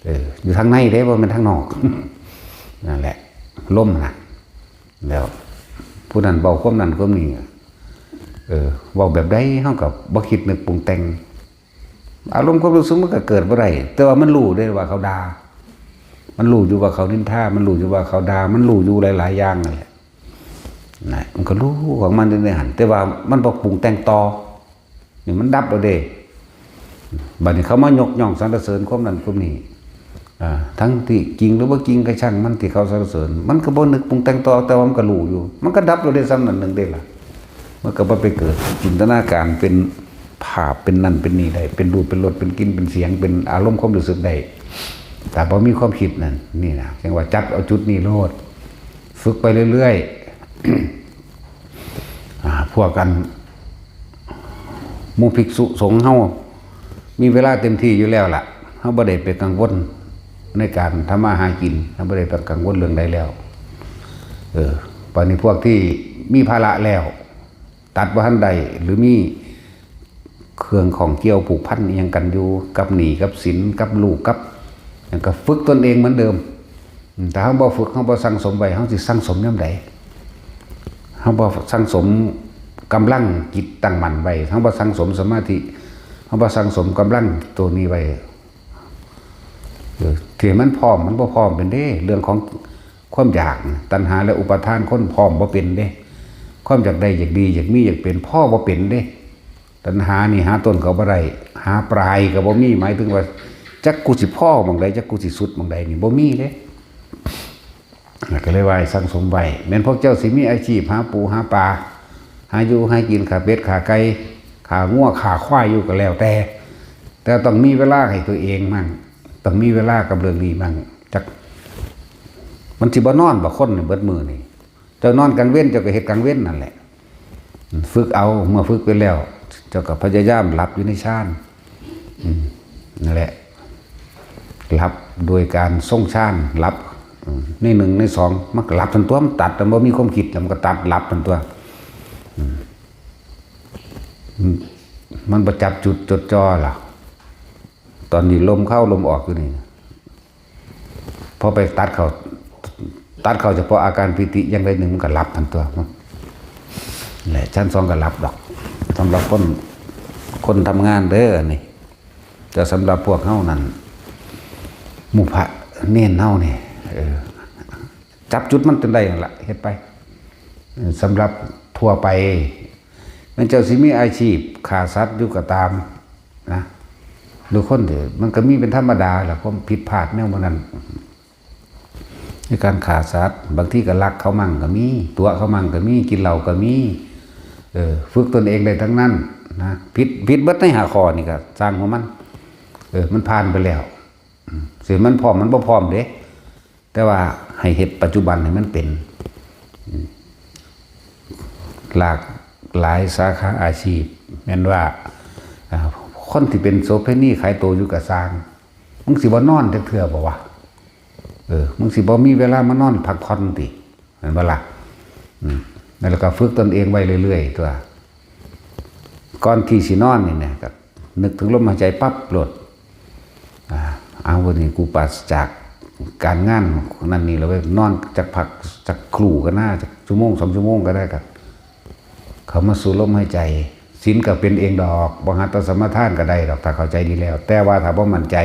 ເອີ ຢູ່ທາງໃນເດ້ ບໍ່ແມ່ນທາງນອກ ນັ້ນແຫຼະ ລົມນະ ແລ້ວຜູ້ນັ້ນເວົ້າຄວາມນັ້ນຄວາມນີ້ ເອີ ເວົ້າແບບໃດເຮົາກໍບໍ່ຄິດນຶກປຸງແຕ່ງ ອາລົມຄວາມຮູ້ສຶກມັນກໍເກີດບໍ່ໄດ້ ແຕ່ວ່າມັນຮູ້ເດ້ວ່າເຂົາດ່າ ມັນຮູ້ຢູ່ວ່າເຂົານິນທາ ມັນຮູ້ຢູ່ວ່າເຂົາດ່າ ມັນຮູ້ຢູ່ຫຼາຍໆຢ່າງນັ້ນແຫຼະ ນະ ມັນກໍຮູ້ຂອງມັນຢູ່ໃນຫັ້ນ ແຕ່ວ່າມັນບໍ່ປຸງແຕ່ງຕໍ່ ນີ້ມັນດັບແລ້ວເດ້ ບັດນີ້ເຂົາມາຍົກຍ້ອງສັນລະເສີນຄວາມນັ້ນຄວາມນີ້ ອ່າ ທັງທີ່ຈິງຫຼືບໍ່ຈິງກໍຊ່າງມັນ ທີ່ເຂົາສັນລະເສີນ ມັນກໍບໍ່ນຶກປຸງແຕ່ງຕໍ່ ແຕ່ວ່າມັນກໍຮູ້ຢູ່ ມັນກໍດັບແລ້ວເດ້ ສ່ຳນັ້ນໜຶ່ງເດ້ລະ ມັນກໍບໍ່ໄປເກີດຈິນຕະນາການເປັນພາບ ເປັນນັ້ນເປັນນີ້ໄດ້ ເປັນຮູບເປັນລົດ ເປັນກິ່ນເປັນສຽງ ເປັນອາລົມຄວາມຮູ້ສຶກໄດ້ ຖ້າບໍ່ມີຄວາມຄິດນັ້ນ ນີ້ນະ ຈັ່ງວ່າຈັບເອົາຈຸດນີ້ໂລດ ຝຶກໄປເລື້ອຍໆ ອ່າ ພວກກັນ ໝູ່ພິກສຸສົງເຮົາມີເວລາເຕັມທີ່ຢູ່ແລ້ວລະ ເຮົາບໍ່ໄດ້ໄປກັງວົນໃນການທຳມາຫາກິນ ເຮົາບໍ່ໄດ້ໄປກັງວົນເລື່ອງໃດແລ້ວ ເອີ ບາດນີ້ພວກທີ່ມີພາລະແລ້ວ ຕັດບໍ່ທັນໄດ້ ຫຼືມີເຄື່ອງຂ້ອງກ່ຽວຜູກພັນອີ່ຫຍັງກັນຢູ່ ກັບໜີ້ກັບສິນ ກັບລູກ ກັບຫຍັງ ກໍຝຶກຕົນເອງເໝືອນເດີມ ອືມ ຖ້າເຮົາບໍ່ຝຶກ ເຮົາບໍ່ສັ່ງສົມໄວ້ ເຮົາຊິສັ່ງສົມຍາມໃດ? ເຮົາບໍ່ສັ່ງສົມກຳລັງຈິດຕັ້ງໝັ້ນໄວ້ ເຮົາບໍ່ສັ່ງສົມສະມາທິ ເຮົາບໍ່ສັ່ງສົມກຳລັງໂຕນີ້ໄວ້ ເອີ ທີ່ໃຫ້ມັນພ້ອມ ມັນບໍ່ພ້ອມເປັນເດ້ ເລື່ອງຂອງຄວາມຢາກ ຕັນຫາ ແລະ ອຸປາທານ ຄົນພ້ອມບໍ່ເປັນເດ້ ຄວາມຢາກໄດ້ ຢາກດີ ຢາກມີ ຢາກເປັນ ພໍບໍ່ເປັນເດ້ ຕັນຫານີ້ຫາຕົ້ນກໍບໍ່ໄດ້ ຫາປາຍກໍບໍ່ມີ ໝາຍເຖິງວ່າ ຈັກກູຊິພໍໝ່ອງໃດ ຈັກກູຊິສຸດໝ່ອງໃດນີ້ ບໍ່ມີເດ້ ກໍເລີຍວ່າໃຫ້ສັ່ງສົມໄວ້ ແມ່ນພວກເຈົ້າຊິມີອາຊີບຫາປູຫາປາ ຫາຢູ່ຫາກິນ ຂ້າເປັດຂ້າໄກ່ ຂ້າງົວຂ້າຄວາຍຢູ່ກໍແລ້ວແຕ່ ແຕ່ຕ້ອງມີເວລາໃຫ້ຕົວເອງໝັ້ງ ຕ້ອງມີເວລາກັບເລື່ອງນີ້ໝັ້ງ ຈັກ ມັນຊິບໍ່ນອນບໍ່ຄົນນີ້ເບິດມື້ນີ້ ເຈົ້ານອນກາງເວັນ ເຈົ້າກໍເຮັດກາງເວັນນັ້ນແຫຼະ ຝຶກເອົາ ເມື່ອຝຶກເປັນແລ້ວ ເຈົ້າກໍພະຍາຍາມຫຼັບຢູ່ໃນຊານ ອືມ ນັ້ນແຫຼະ ຫຼັບໂດຍການຊົງຊານ ຫຼັບ ອືມ ໃນໜຶ່ງໃນສອງ ມັນກໍຫຼັບທັນຕົວະ ມັນຕັດ ມັນບໍ່ມີຄວາມຄິດ ແລ້ວມັນກໍຕັດ ຫຼັບທັນຕົວະ ອືມ ມັນບໍ່ຈັບຈຸດຈົດຈ່ອລະ ຕອນນີ້ລົມເຂົ້າລົມອອກຢູ່ນີ້ ພໍໄປຕັດເຂົ້າ ຕັດເຂົ້າສະເພາະອາການປີຕິຢ່າງໃດໜຶ່ງ ມັນກໍຫຼັບທັນຕົວະ ແຫຼະ ຊັ້ນສອງກໍຫຼັບດອກ ສຳລັບຄົນ ຄົນທຳງານເດີອັນນີ້ ແຕ່ສຳລັບພວກເຮົານັ້ນ ໝູ່ພະເນນເຮົານີ້ ເອີ ຈັບຈຸດມັນຈົນໄດ້ຫັ້ນລະ ເຮັດໄປ ເອີ ສຳລັບທົ່ວໄປ ແມ່ນເຈົ້າຊິມີອາຊີບຂ້າສັດຢູ່ກໍຕາມ ນະ ທຸກຄົນເດ ມັນກໍມີເປັນທຳມະດາລະ ຄວາມຜິດພາດແນວໝູ່ນັ້ນ ໃນການຂ້າສັດ ບາງທີກໍລັກເຂົ້າມັ່ງກໍມີ ຕົວະເຂົ້າມັ່ງກໍມີ ກິນເຫຼົ້າກໍມີ ເອີ ຝຶກຕົນເອງໄດ້ທັງນັ້ນນະ ຜິດ ຜິດເບິດໃນຫ້າຂໍ້ນີ້ກໍຊ່າງຫົວມັນ ເອີ ມັນຜ່ານໄປແລ້ວ ອືມ ຊິມັນພ້ອມ ມັນບໍ່ພ້ອມເດ້ ແຕ່ວ່າໃຫ້ເຮັດປັດຈຸບັນໃຫ້ມັນເປັນ ອືມ ຫຼາກຫຼາຍສາຂາອາຊີບ ແມ່ນວ່າ ອ່າ ຄົນທີ່ເປັນໂສເພນີຂາຍໂຕຢູ່ກະຊ່າງ ມຶງຊິບໍ່ນອນຈັກເທື່ອບໍ່ວະ? ເອີ ມຶງຊິບໍ່ມີເວລາມານອນພັກຜ່ອນຕິ? ແມ່ນບໍ່ລະ? ອືມ ແລ້ວກໍຝຶກຕົນເອງໄວ້ເລື້ອຍໆ ຕົວະ ກ່ອນທີ່ຊິນອນນີ້ນະ ກໍນຶກເຖິງລົມຫາຍໃຈປັບໂລດ ອ່າ ເອົາ ມື້ນີ້ກູປາສະຈາກການງານນັ້ນນີ້ແລ້ວເວີຍ ນອນຈັກພັກ ຈັກຄູ່ກັນນາ ຈັກຊົ່ວໂມງສອງຊົ່ວໂມງກໍໄດ້ ກໍເຂົ້າມາສູ່ລົມຫາຍໃຈ ສິນກໍເປັນເອງດອກ, ບໍ່ຫັດແຕ່ສະມາທານກໍໄດ້ດອກ ຖ້າເຂົ້າໃຈດີແລ້ວ. ແຕ່ວ່າຖ້າບໍ່ໝັ້ນໃຈ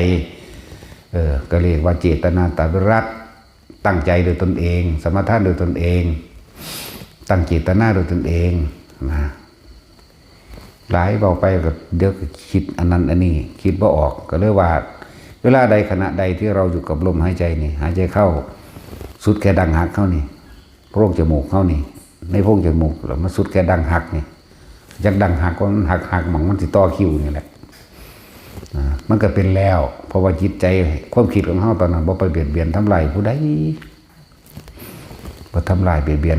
ເອີ ກໍເອີ້ນວ່າເຈຕະນາຕາວິລັດ, ຕັ້ງໃຈດ້ວຍຕົນເອງ, ສະມາທານດ້ວຍຕົນເອງ, ຕັ້ງເຈຕະນາດ້ວຍຕົນເອງນະ. ຫຼາຍເວົ້າໄປກໍດຽວກໍຄິດອັນນັ້ນອັນນີ້ ຄິດບໍ່ອອກ. ກໍເລີຍວ່າ ເວລາໃດ ຂະນະໃດທີ່ເຮົາຢູ່ກັບລົມຫາຍໃຈນີ້, ຫາຍໃຈເຂົ້າ ສຸດແຄ່ດັງຫັກເຮົານີ້, ໂພງຈະມູກເຮົານີ້, ໃນໂພງຈະມູກ ແລ້ວມາສຸດແຄ່ດັງຫັກນີ້, ຈັກດັງຫັກວ່າມັນຫັກໆ ໝ່ອງມັນຊິຕໍ່ຄິວນີ້ແຫຼະ. ອາ ມັນກໍເປັນແລ້ວ, ເພາະວ່າຈິດໃຈ ຄວາມຄິດຂອງເຮົາຕອນນັ້ນ ບໍ່ໄປບຽດບຽນທຳລາຍຜູ້ໃດ, ບໍ່ທຳລາຍບຽດບຽນ,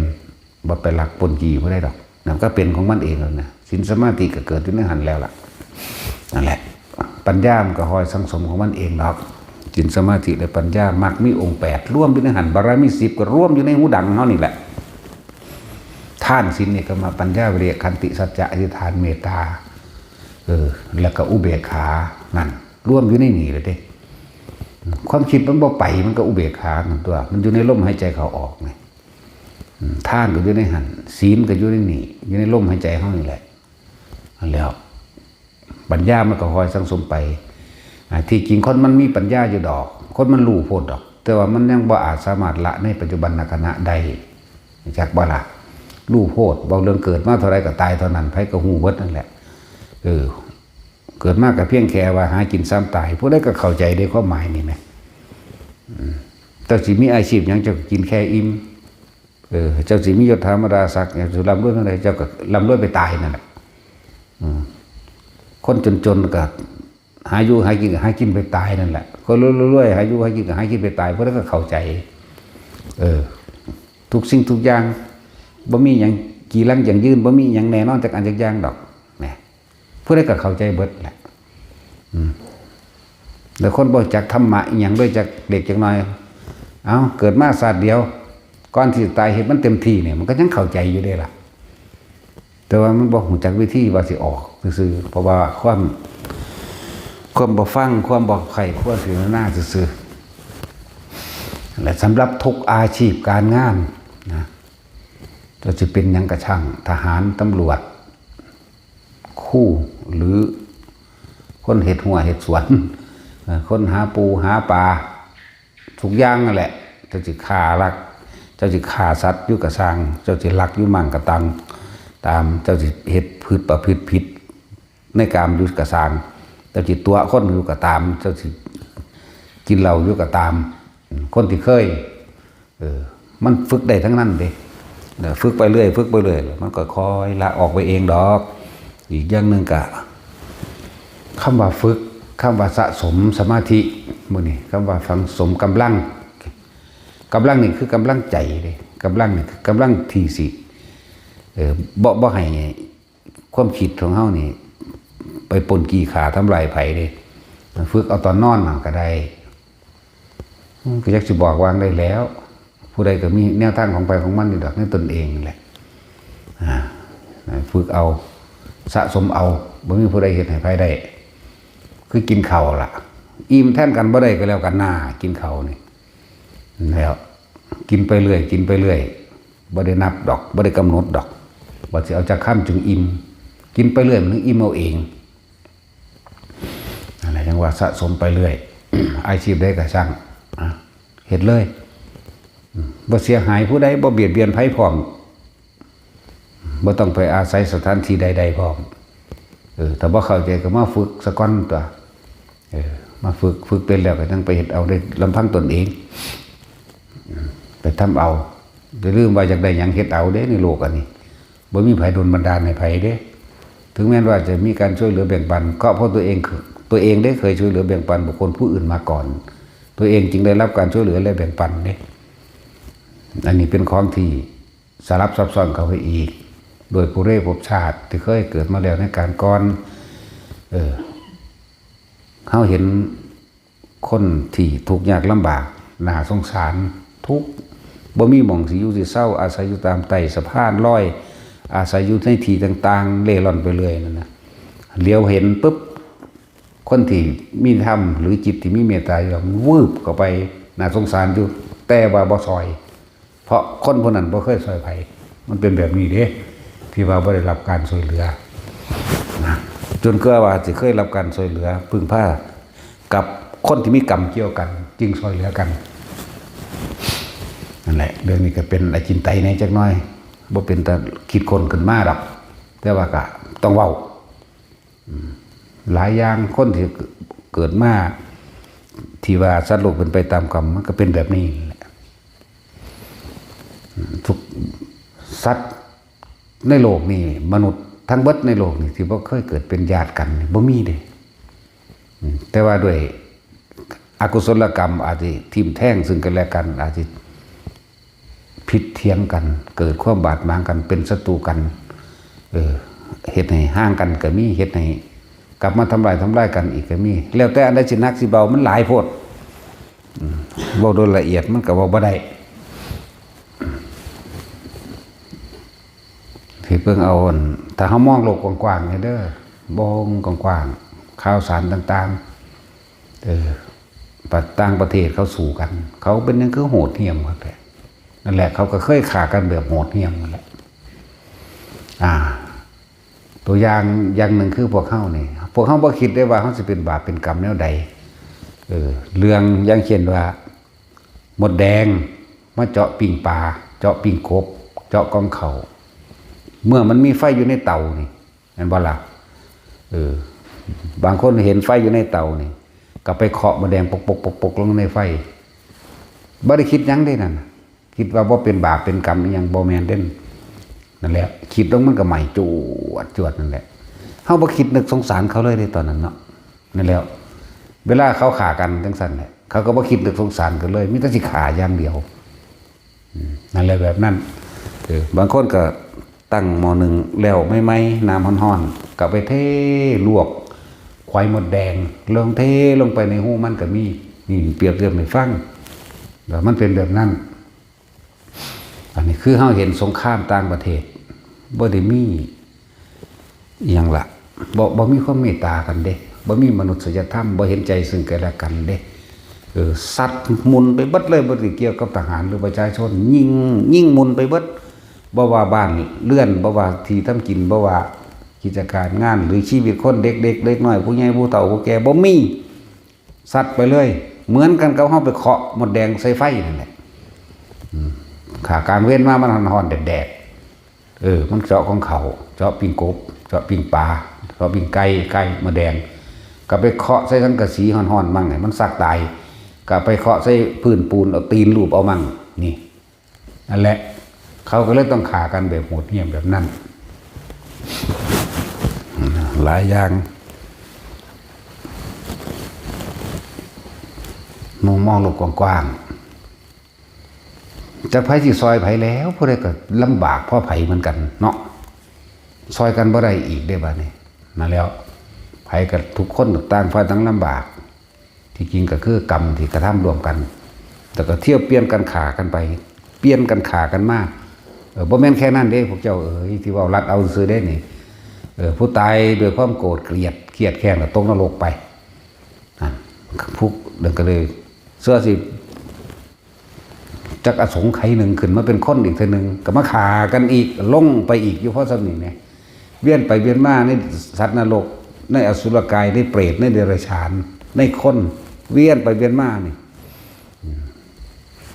ບໍ່ໄປລັກປຸ້ນຈີ້ຜູ້ໃດດອກ. ນັ້ນກໍເປັນຂອງມັນເອງແລ້ວນະ. ສິນສະມາທິກໍເກີດຢູ່ໃນຫັ້ນແລ້ວລະ. ນັ້ນແຫຼະ, ປັນຍາມັນກໍຄອຍສັງສົມຂອງມັນເອງດອກ. ສິນສະມາທິ ແລະ ປັນຍາ ມັກມີອົງແປດ ລວມຢູ່ໃນຫັ້ນ, ບາລະມີສິບກໍລວມຢູ່ໃນຫູດັງເຮົານີ້ແຫຼະ. ທານ ສິນ ເນກຂະມະ ປັນຍາ ວິລິຍະ ຂັນຕິ ສັດຈະ ອະທິຖານ ເມດຕາ ເອີ ແລ້ວກໍອຸເບກຂາ ນັ້ນລວມຢູ່ໃນນີ້ແຫຼະເດ້. ຄວາມຄິດມັນບໍ່ໄປ ມັນກໍອຸເບກຂານັ້ນຕົວະ, ມັນຢູ່ໃນລົມຫາຍໃຈເຂົ້າອອກນີ້. ອາ ທານກໍຢູ່ໃນຫັ້ນ, ສິນກໍຢູ່ໃນນີ້, ຢູ່ໃນລົມຫາຍໃຈເຮົານີ້ແຫຼະ. ແລ້ວປັນຍາມັນກໍຄ່ອຍສັງສົມໄປ. ອາ ທີ່ຈິງຄົນມັນມີປັນຍາຢູ່ດອກ, ຄົນມັນຮູ້ໂພດດອກ, ແຕ່ວ່າມັນຍັງບໍ່ອາດສາມາດລະໃນປັດຈຸບັນນະຂະນະໄດ້. ຮູ້ຈັກບໍ່ລະ? ຮູ້ໂພດ, ເວົ້າເລື່ອງເກີດມາເທົ່າໃດກໍຕາຍເທົ່ານັ້ນ, ໃຜກໍຮູ້ເບິດນັ້ນແຫຼະ. ເອີ ເກີດມາກໍພຽງແຄ່ວ່າຫາກິນສ່ຳຕາຍ, ຜູ້ໃດກໍເຂົ້າໃຈໃນຄວາມໝາຍນີ້ແໝ. ອືມ ເຈົ້າຊິມີອາຊີບຫຍັງ ເຈົ້າກໍກິນແຄ່ອີ່ມ. ເອີ ເຈົ້າຊິມີຍົດຖາບັນດາສັກຫຍັງ, ເຈົ້າຊິລ່ຳລວຍເທົ່າໃດ, ເຈົ້າກໍລ່ຳລວຍໄປຕາຍນັ້ນແຫຼະ. ອືມ ຄົນຈົນໆ ກໍຫາຢູ່ຫາກິນ, ກໍຫາກິນໄປຕາຍນັ້ນແຫຼະ. ຄົນລວຍໆ ຫາຢູ່ຫາກິນ, ກໍຫາກິນໄປຕາຍ, ຜູ້ໃດກໍເຂົ້າໃຈ. ເອີ ທຸກສິ່ງທຸກຢ່າງ ບໍ່ມີຫຍັງກີ່ຫຼັງຢັ້ງຢືນ, ບໍ່ມີຫຍັງແນ່ນອນຈັກອັນຈັກຢ່າງດອກ ແໝ. ຜູ້ໃດກໍເຂົ້າໃຈເບິດແຫຼະ. ອືມ ແລ້ວຄົນບໍ່ຈັກທຳມະອີ່ຫຍັງເລີຍ ຈັກເລັກຈັກນ້ອຍ, ເອົ້າ ເກີດມາຊາດດຽວ, ກ່ອນທີ່ຕາຍເຮັດມັນເຕັມທີ່ນີ້ ມັນກໍຍັງເຂົ້າໃຈຢູ່ເດ້ລະ. ແຕ່ວ່າມັນບໍ່ຮູ້ຈັກວິທີວ່າຊິອອກຊື່ໆ, ເພາະວ່າຄວາມ, ຄວາມບໍ່ຟັງ, ຄວາມບໍ່ໃຄ່ຄວນພິຈາລະນາຊື່ໆ. ແລະ ສຳລັບທຸກອາຊີບການງານນະ, ເຈົ້າຊິເປັນຫຍັງກໍຊ່າງ, ທະຫານ, ຕຳຫຼວດ, ຄູ ຫຼື ຄົນເຮັດຮົ້ວເຮັດສວນ, ເອີ ຄົນຫາປູຫາປາ, ທຸກຢ່າງນັ້ນແຫຼະ. ເຈົ້າຊິຂ້າລັກ, ເຈົ້າຊິຂ້າສັດຢູ່ກໍຊ່າງ, ເຈົ້າຊິລັກຢູ່ໝັ້ງກໍຕາມ, ຕາມ, ເຈົ້າຊິເຮັດພືດປະພຶດຜິດໃນກາມຢູ່ກໍຊ່າງ, ເຈົ້າຊິຕົວະຄົນຢູ່ກໍຕາມ, ເຈົ້າຊິກິນເຫຼົ້າຢູ່ກໍຕາມ, ຄົນທີ່ເຄີຍ ເອີ ມັນຝຶກໄດ້ທັງນັ້ນເດ້. ເອີ ຝຶກໄປເລື້ອຍ, ຝຶກໄປເລື້ອຍ, ແລ້ວມັນກໍຄ່ອຍລະອອກໄປເອງດອກ. ອີກຢ່າງໜຶ່ງກະ ຄຳວ່າຝຶກ, ຄຳວ່າສະສົມສະມາທິ, ມື້ນີ້ຄຳວ່າຝັງສົມກຳລັງ. ກຳລັງນີ້ຄືກຳລັງໃຈເດ້. ກຳລັງນີ້ຄືກຳລັງທີ່ຊິ ເອີ ບໍ່, ບໍ່ໃຫ້ ຄວາມຄິດຂອງເຮົານີ້ໄປປົນກີ້ຂ້າທຳລາຍໃຜເດ້. ຝຶກເອົາຕອນນອນນັ້ນກໍໄດ້. ອືມ ກໍຢາກຊິບອກວ່າງໃດແລ້ວ, ຜູ້ໃດກໍມີແນວທາງຂອງໃຜຂອງມັນຢູ່ດອກໃນຕົນເອງນີ້ແຫຼະ. ອາ ຝຶກເອົາ, ສະສົມເອົາ, ບໍ່ມີຜູ້ໃດເຮັດໃຫ້ໃຜໄດ້. ຄືກິນເຂົ້າລະ, ອີ່ມແທນກັນບໍ່ໄດ້ກໍແລ້ວກັນນາ, ກິນເຂົ້ານີ້. ແລ້ວກິນໄປເລື້ອຍ, ກິນໄປເລື້ອຍ, ບໍ່ໄດ້ນັບດອກ, ບໍ່ໄດ້ກຳນົດດອກ ວ່າຊິເອົາຈັກຄຳຈຶ່ງອີ່ມ. ກິນໄປເລື້ອຍ ມັນອີ່ມເອົາເອງ. ນັ້ນແຫຼະ ຈັ່ງວ່າສະສົມໄປເລື້ອຍ. ອາຊີບໃດກໍຊ່າງ ອາ ເຮັດເລີຍ. ອາ ບໍ່ເສຍຫາຍຜູ້ໃດ, ບໍ່ບຽດບຽນໃຜພ້ອມ. ບໍ່ຕ້ອງໄປອາໄສສະຖານທີ່ໃດໆພ້ອມ. ເອີ ຖ້າບໍ່ເຂົ້າໃຈກໍມາຝຶກສາກ່ອນຕົວະ. ເອີ ມາຝຶກ, ຝຶກເປັນແລ້ວກໍຈັ່ງໄປເຮັດເອົາໄດ້ລຳພັງຕົນເອງ. ໄປທຳເອົາ. ຢ່າລືມວ່າຢາກໄດ້ຫຍັງເຮັດເອົາເດ້ໃນໂລກອັນນີ້. ບໍ່ມີໃຜດົນບັນດານໃຫ້ໃຜເດ້. ເຖິງແມ່ນວ່າຈະມີການຊ່ວຍເຫຼືອແບ່ງປັນ, ກໍເພາະຕົວເອງ, ຕົວເອງເດ້ເຄີຍຊ່ວຍເຫຼືອແບ່ງປັນບຸກຄົນຜູ້ອື່ນມາກ່ອນ. ຕົວເອງຈຶ່ງໄດ້ຮັບການຊ່ວຍເຫຼືອ ແລະ ແບ່ງປັນເດ້. ອັນນີ້ເປັນຂອງທີ່ ສະຫຼັບຊັບຊ້ອນເຂົ້າໄປອີກ ໂດຍປຸເຣພົບຊາດທີ່ເຄີຍເກີດມາແລ້ວໃນການກ່ອນ. ເອີ ເຮົາເຫັນຄົນທີ່ທຸກຍາກລຳບາກ ໜ້າສົງສານ, ທຸກ, ບໍ່ມີໝ່ອງຊິຢູ່ຊິເຊົາ, ອາໄສຢູ່ຕາມໃຕ້ສະພານລອຍ, ອາໄສຢູ່ໃນທີ່ຕ່າງໆ ເລ່ລ່ອນໄປເລື້ອຍນັ້ນນະ. ຫຼຽວເຫັນປຶບ ຄົນທີ່ມີທຳ ຫຼື ຈິດທີ່ມີເມດຕາຢູ່ ວືບເຂົ້າໄປ, ໜ້າສົງສານຢູ່, ແຕ່ວ່າບໍ່ຊ່ອຍ. ເພາະຄົນຜູ້ນັ້ນບໍ່ເຄີຍຊ່ອຍໃຜ. ມັນເປັນແບບນີ້ເດ້ ທີ່ວ່າບໍ່ໄດ້ຮັບການຊ່ວຍເຫຼືອ. ນະ ຈົນກວ່າວ່າຊິເຄີຍຮັບການຊ່ວຍເຫຼືອ ເພິ່ງພາກັບຄົນທີ່ມີກຳກ່ຽວກັນ ຈຶ່ງຊ່ວຍເຫຼືອກັນ. ນັ້ນແຫຼະ ເລື່ອງນີ້ກໍເປັນອາຈິນໄຕແດ່ຈັກໜ້ອຍ ບໍ່ເປັນຕາຄິດຄົ້ນຂຶ້ນມາດອກ ແຕ່ວ່າກໍຕ້ອງເວົ້າ. ອືມ ຫຼາຍຢ່າງ ຄົນທີ່ເກີດມາ ທີ່ວ່າສັດໂລກເປັນໄປຕາມກຳ ມັນກໍເປັນແບບນີ້ແຫຼະ. ອືມ ທຸກສັດໃນໂລກນີ້ ມະນຸດທັງເບິດໃນໂລກນີ້ ທີ່ບໍ່ເຄີຍເກີດເປັນຍາດກັນນີ້ ບໍ່ມີເດ້. ອືມ ແຕ່ວ່າດ້ວຍອະກຸສົລະກຳ ອາດຊິຖິ້ມແທງເຊິ່ງກັນແລະກັນ ອາດຊິ ຜິດຖຽງກັນ ເກີດຄວາມບາດໝາງກັນ ເປັນສັດຕູກັນ ເອີ ເຮັດໃຫ້ຫ່າງກັນກໍມີ ເຮັດໃຫ້ກັບມາທຳລາຍ ທຳລາຍກັນອີກກໍມີ ແລ້ວແຕ່ອັນໃດຊິໜັກຊິເບົາ ມັນຫຼາຍໂພດ. ອືມ ເວົ້າໂດຍລະອຽດມັນກໍເວົ້າບໍ່ໄດ້ ທີ່ເບິ່ງເອົາ ອັນ ຖ້າເຮົາມອງໂລກກວ້າງໆນີ້ເດີ ມອງກວ້າງໆ ຂ່າວສານຕ່າງໆ ເອີ ປະ ຕ່າງປະເທດເຂົາສູ້ກັນ ເຂົາເປັນຫຍັງຄືໂຫດຫ້ຽມຄັກແທ້? ນັ້ນແຫຼະ ເຂົາກໍເຄີຍຂ້າກັນແບບໂຫດຫ້ຽມນັ້ນແຫຼະ. ອ່າ ຕົວຢ່າງຢ່າງໜຶ່ງຄືພວກເຮົານີ້ ພວກເຮົາບໍ່ຄິດໄດ້ວ່າເຮົາຊິເປັນບາບເປັນກຳແນວໃດ. ເອີ ເລື່ອງຢ່າງເຊັ່ນວ່າ ມົດແດງມາເຈາະປີ້ງປາ ເຈາະປີ້ງກົບ ເຈາະກ່ອງເຂົ້າ ເມື່ອມັນມີໄຟຢູ່ໃນເຕົານີ້ ແມ່ນບໍ່ລະ? ເອີ ບາງຄົນເຫັນໄຟຢູ່ໃນເຕົານີ້ ກໍໄປເຄາະມົດແດງປົກໆໆໆ ລົງໃນໄຟ ບໍ່ໄດ້ຄິດຫຍັງເດ້ນັ້ນ ຄິດວ່າບໍ່ເປັນບາບເປັນກຳອີ່ຫຍັງ ບໍ່ແມ່ນເດ້. ນັ້ນແຫຼະ ຄິດລົງມັນກໍໄໝ້ຈວດໆ ນັ້ນແຫຼະ. ເຮົາບໍ່ຄິດນຶກສົງສານເຂົາເລີຍເດ້ຕອນນັ້ນເນາະ. ນັ້ນແຫຼະ ເວລາເຂົາຂ້າກັນຈັ່ງຊັ້ນແຫຼະ ເຂົາກໍບໍ່ຄິດນຶກສົງສານກັນເລີຍ ມີແຕ່ຊິຂ້າຢ່າງດຽວ. ອືມ ນັ້ນແຫຼະ ແບບນັ້ນ. ເອີ ບາງຄົນກໍຕັ້ງໝໍ້ໜຶ້ງແລ້ວໃໝ່ໆ ນ້ຳຮ້ອນໆ ກໍໄປເທລວກຂວາຍມົດແດງ ລົງເທລົງໄປໃນຮູມັນກໍມີ. ນີ້ປຽບທຽບໃຫ້ຟັງ ວ່າມັນເປັນແບບນັ້ນ. ອັນນີ້ຄືເຮົາເຫັນສົງຄາມຕ່າງປະເທດ ບໍ່ໄດ້ມີ ອີ່ຫຍັງລະ ບໍ່ ບໍ່ມີຄວາມເມດຕາກັນເດ້ ບໍ່ມີມະນຸດສະຍະທຳ ບໍ່ເຫັນໃຈເຊິ່ງກັນແລະກັນເດ້. ເອີ ສັດໝຸ່ນໄປເບິດເລີຍ ບໍ່ໄດ້ກ່ຽວກັບທະຫານ ຫຼື ປະຊາຊົນ ຍິງ ຍິງໝຸ່ນໄປເບິດ ບໍ່ວ່າບ້ານເຮືອນ ບໍ່ວ່າທີ່ທຳກິນ ບໍ່ວ່າກິດຈະການງານ ຫຼື ຊີວິດຄົນ ເດັກໆ ເດັກນ້ອຍ ຜູ້ໃຫຍ່ ຜູ້ເຖົ້າ ຜູ້ແກ່ ບໍ່ມີ. ສັດໄປເລີຍ ເໝືອນກັນກັບເຮົາໄປເຄາະມົດແດງໃສ່ໄຟນັ້ນແຫຼະ. ອືມ ຂ້າກາງເວັນມາມັນຮ້ອນໆ ແດດໆ ເອີ ມັນເຈາະຂອງເຂົາ ເຈາະປີ້ງກົບ ເຈາະປີ້ງປາ ເຈາະປີ້ງໄກ່ ໄກ່ ມົດແດງ ກໍໄປເຄາະໃສ່ສັງກະສີຮ້ອນໆ ມັນໃຫ້ມັນສັກຕາຍ ກໍໄປເຄາະໃສ່ພື້ນປູນ ເອົາຕີນລູບເອົາມັນ. ນີ້ ນັ້ນແຫຼະ ເຂົາກໍເລີຍຕ້ອງຂ້າກັນແບບໂຫດຫ້ຽມແບບນັ້ນ. ຫຼາຍຢ່າງ ມຸມມອງໂລກກວ້າງໆ ຈັກໃຜຊິຊ່ອຍໃຜແລ້ວ ຜູ້ໃດກໍລຳບາກພໍໃຜເໝືອນກັນເນາະ ຊ່ອຍກັນບໍ່ໄດ້ອີກເດ້ບາດນີ້. ນັ້ນແຫຼະ ໃຜກໍ ທຸກຄົນຕ່າງຝ່າຍຕ່າງລຳບາກ. ທີ່ຈິງກໍຄືກຳທີ່ກະທຳຮ່ວມກັນ ແລ້ວກໍທຽວປ່ຽນກັນຂ້າກັນໄປ ປ່ຽນກັນຂ້າກັນມາ. ເອີ ບໍ່ແມ່ນແຄ່ນັ້ນເດ້ພວກເຈົ້າເອີຍ ທີ່ເວົ້າລັດເອົາຊື່ໆເດ້ນີ້. ເອີ ຜູ້ຕາຍດ້ວຍຄວາມໂກດກຽດ ຄຽດແຄ້ນ ກໍຕົກນະລົກໄປ. ນັ້ນ ພວກນັ້ນກໍເລີຍ ເຊື່ອຊິ ຈັກອະສົງໄຂໜຶ່ງຂຶ້ນມາເປັນຄົນອີກເທື່ອໜຶ່ງ ກໍມາຂ້າກັນອີກ ລົງໄປອີກຢູ່ພໍສ່ຳນີ້ແດ່. ວຽນໄປວຽນມາໃນສັດນະລົກ ໃນອະສຸລະກາຍ ໃນເປດ ໃນເດຍລະສານ ໃນຄົນ ວຽນໄປວຽນມານີ້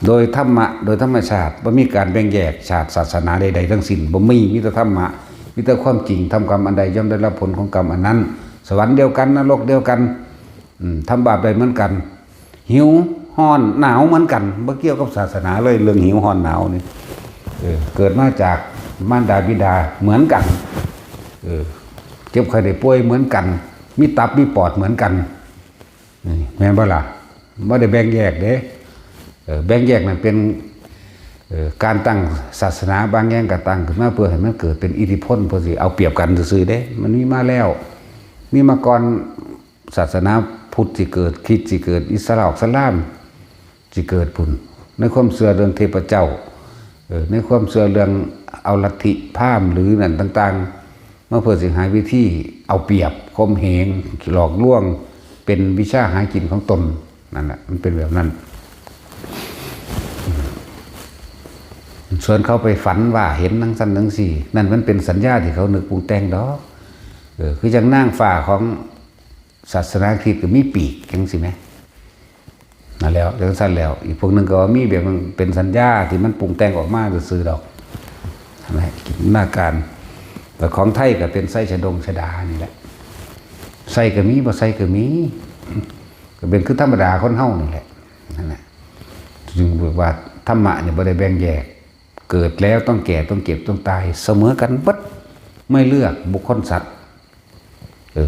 ໂດຍທຳມະ ໂດຍທຳມະຊາດ ບໍ່ມີການແບ່ງແຍກຊາດສາສະໜາໃດໆທັງສິ້ນ ບໍ່ມີ ມີແຕ່ທຳມະ ມີແຕ່ຄວາມຈິງ ທຳກຳອັນໃດ ຍ່ອມໄດ້ຮັບຜົນຂອງກຳອັນນັ້ນ ສະຫວັນດຽວກັນ ນະລົກດຽວກັນ ອືມ ທຳບາບໃດເໝືອນກັນ ຫິວຮ້ອນໜາວເໝືອນກັນ ບໍ່ກ່ຽວກັບສາສະໜາເລີຍ ເລື່ອງຫິວຮ້ອນໜາວນີ້ ເອີ ເກີດມາຈາກມານດາບິດາເໝືອນກັນ ເອີ ເຈັບໄຂ້ໄດ້ປ່ວຍເໝືອນກັນ ມີຕັບມີປອດເໝືອນກັນ ນີ້ແມ່ນບໍ່ລະ? ບໍ່ໄດ້ແບ່ງແຍກເດ້ ເອີ ແບ່ງແຍກນັ້ນເປັນ ເອີ ການຕັ້ງສາສະໜາບາງຢ່າງກໍຕັ້ງຂຶ້ນມາເພື່ອໃຫ້ມັນເກີດເປັນອິດທິພົນ ເພື່ອຊິເອົາປຽບກັນຊື່ໆເດ້ ມັນມີມາແລ້ວ ມີມາກ່ອນ ສາສະໜາພຸດຊິເກີດ ຄຣິດຊິເກີດ ອິດສະລາມ ອິດສະລາມຊິເກີດພຸ້ນ ໃນຄວາມເຊື່ອເລື່ອງເທບພະເຈົ້າ ເອີ ໃນຄວາມເຊື່ອເລື່ອງເອົາລັດທິພາມ ຫຼື ນັ້ນຕ່າງໆ ມາເພື່ອຊິຫາວິທີເອົາປຽບ ຂົ່ມເຫງ ຫຼອກລວງ ເປັນວິຊາຫາກິນຂອງຕົນ ນັ້ນແຫຼະ ມັນເປັນແບບນັ້ນ. ສ່ວນເຂົາໄປຝັນວ່າເຫັນຈັ່ງຊັ້ນຈັ່ງຊີ້ ນັ້ນມັນເປັນສັນຍາທີ່ເຂົານຶກປຸງແຕ່ງດອກ. ເອີ ຄືຈັ່ງນາງຟ້າຂອງສາສະໜາຄຣິດກໍມີປີກ ຈັ່ງຊີ້ແໝ່. ນັ້ນແຫຼະ ຈັ່ງຊັ້ນແຫຼະ. ອີກພວກໜຶ່ງກໍວ່າມີແບບມັນເປັນສັນຍາທີ່ມັນປຸງແຕ່ງອອກມາຊື່ໆດອກ ນັ້ນແຫຼະ ຈິນຕະນາການ. ແລ້ວຂອງໄທກໍເປັນໄຊຊະດົງຊະດານີ້ແຫຼະ ໃສ່ກໍມີ ບໍ່ໃສ່ກໍມີ ກໍເປັນຄືທຳມະດາຄົນເຮົານີ້ແຫຼະ. ນັ້ນແຫຼະ ຈຶ່ງບອກວ່າທຳມະນີ້ບໍ່ໄດ້ແບ່ງແຍກ ເກີດແລ້ວຕ້ອງແກ່ ຕ້ອງເຈັບ ຕ້ອງຕາຍ ສະເໝີກັນເບິດ ໄມ່ເລືອກບຸກຄົນສັດ. ເອີ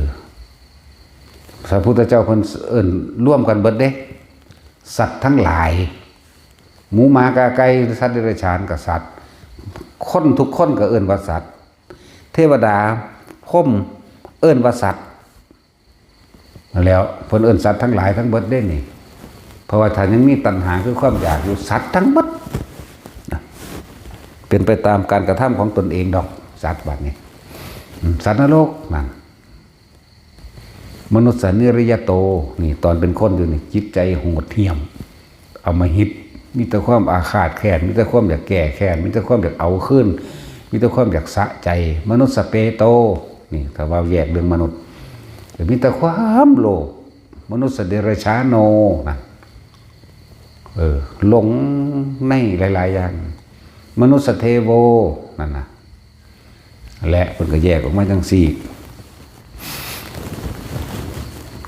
ພະພຸດທະເຈົ້າເພິ່ນເອີ້ນລວມກັນເບິດເດ້ ສັດທັງຫຼາຍ ໝູໝາກາໄກ່ ສັດເດຍລະສານກໍສັດ ຄົນທຸກຄົນກໍເອີ້ນວ່າສັດ ເທວະດາ ພົມ ເອີ້ນວ່າສັດ. ແລ້ວເພິ່ນເອີ້ນສັດທັງຫຼາຍທັງເບິດເດ້ນີ້ ເພາະວ່າຖ້າຍັງມີຕັນຫາຄືຄວາມຢາກຢູ່ ສັດທັງເບິດນະ ເປັນໄປຕາມການກະທຳຂອງຕົນເອງດອກ ສັດບາດນີ້ ອືມ ສັດນະລົກນັ້ນ. ມະນຸດສະນິລິຍະໂຕ ນີ້ ຕອນເປັນຄົນຢູ່ນີ້ ຈິດໃຈໂຫດຫ້ຽມ ອຳມະຫິດ ມີແຕ່ຄວາມອາຄາດແຄ້ນ ມີແຕ່ຄວາມຢາກແກ້ແຄ້ນ ມີແຕ່ຄວາມຢາກເອົາຄືນ ມີແຕ່ຄວາມຢາກສະໃຈ. ມະນຸດສະເປໂຕ ນີ້ ຖ້າວ່າແຍກເລື່ອງມະນຸດ ມີແຕ່ຄວາມໂລບ. ມະນຸດສະເດຍລະຊາໂນ ນັ້ນ ເອີ ຫຼົງໃນຫຼາຍໆຢ່າງ. ມະນຸດສະເທໂວ ນັ້ນນະ ແລະ ເພິ່ນກໍແຍກອອກມາຈັ່ງຊີ້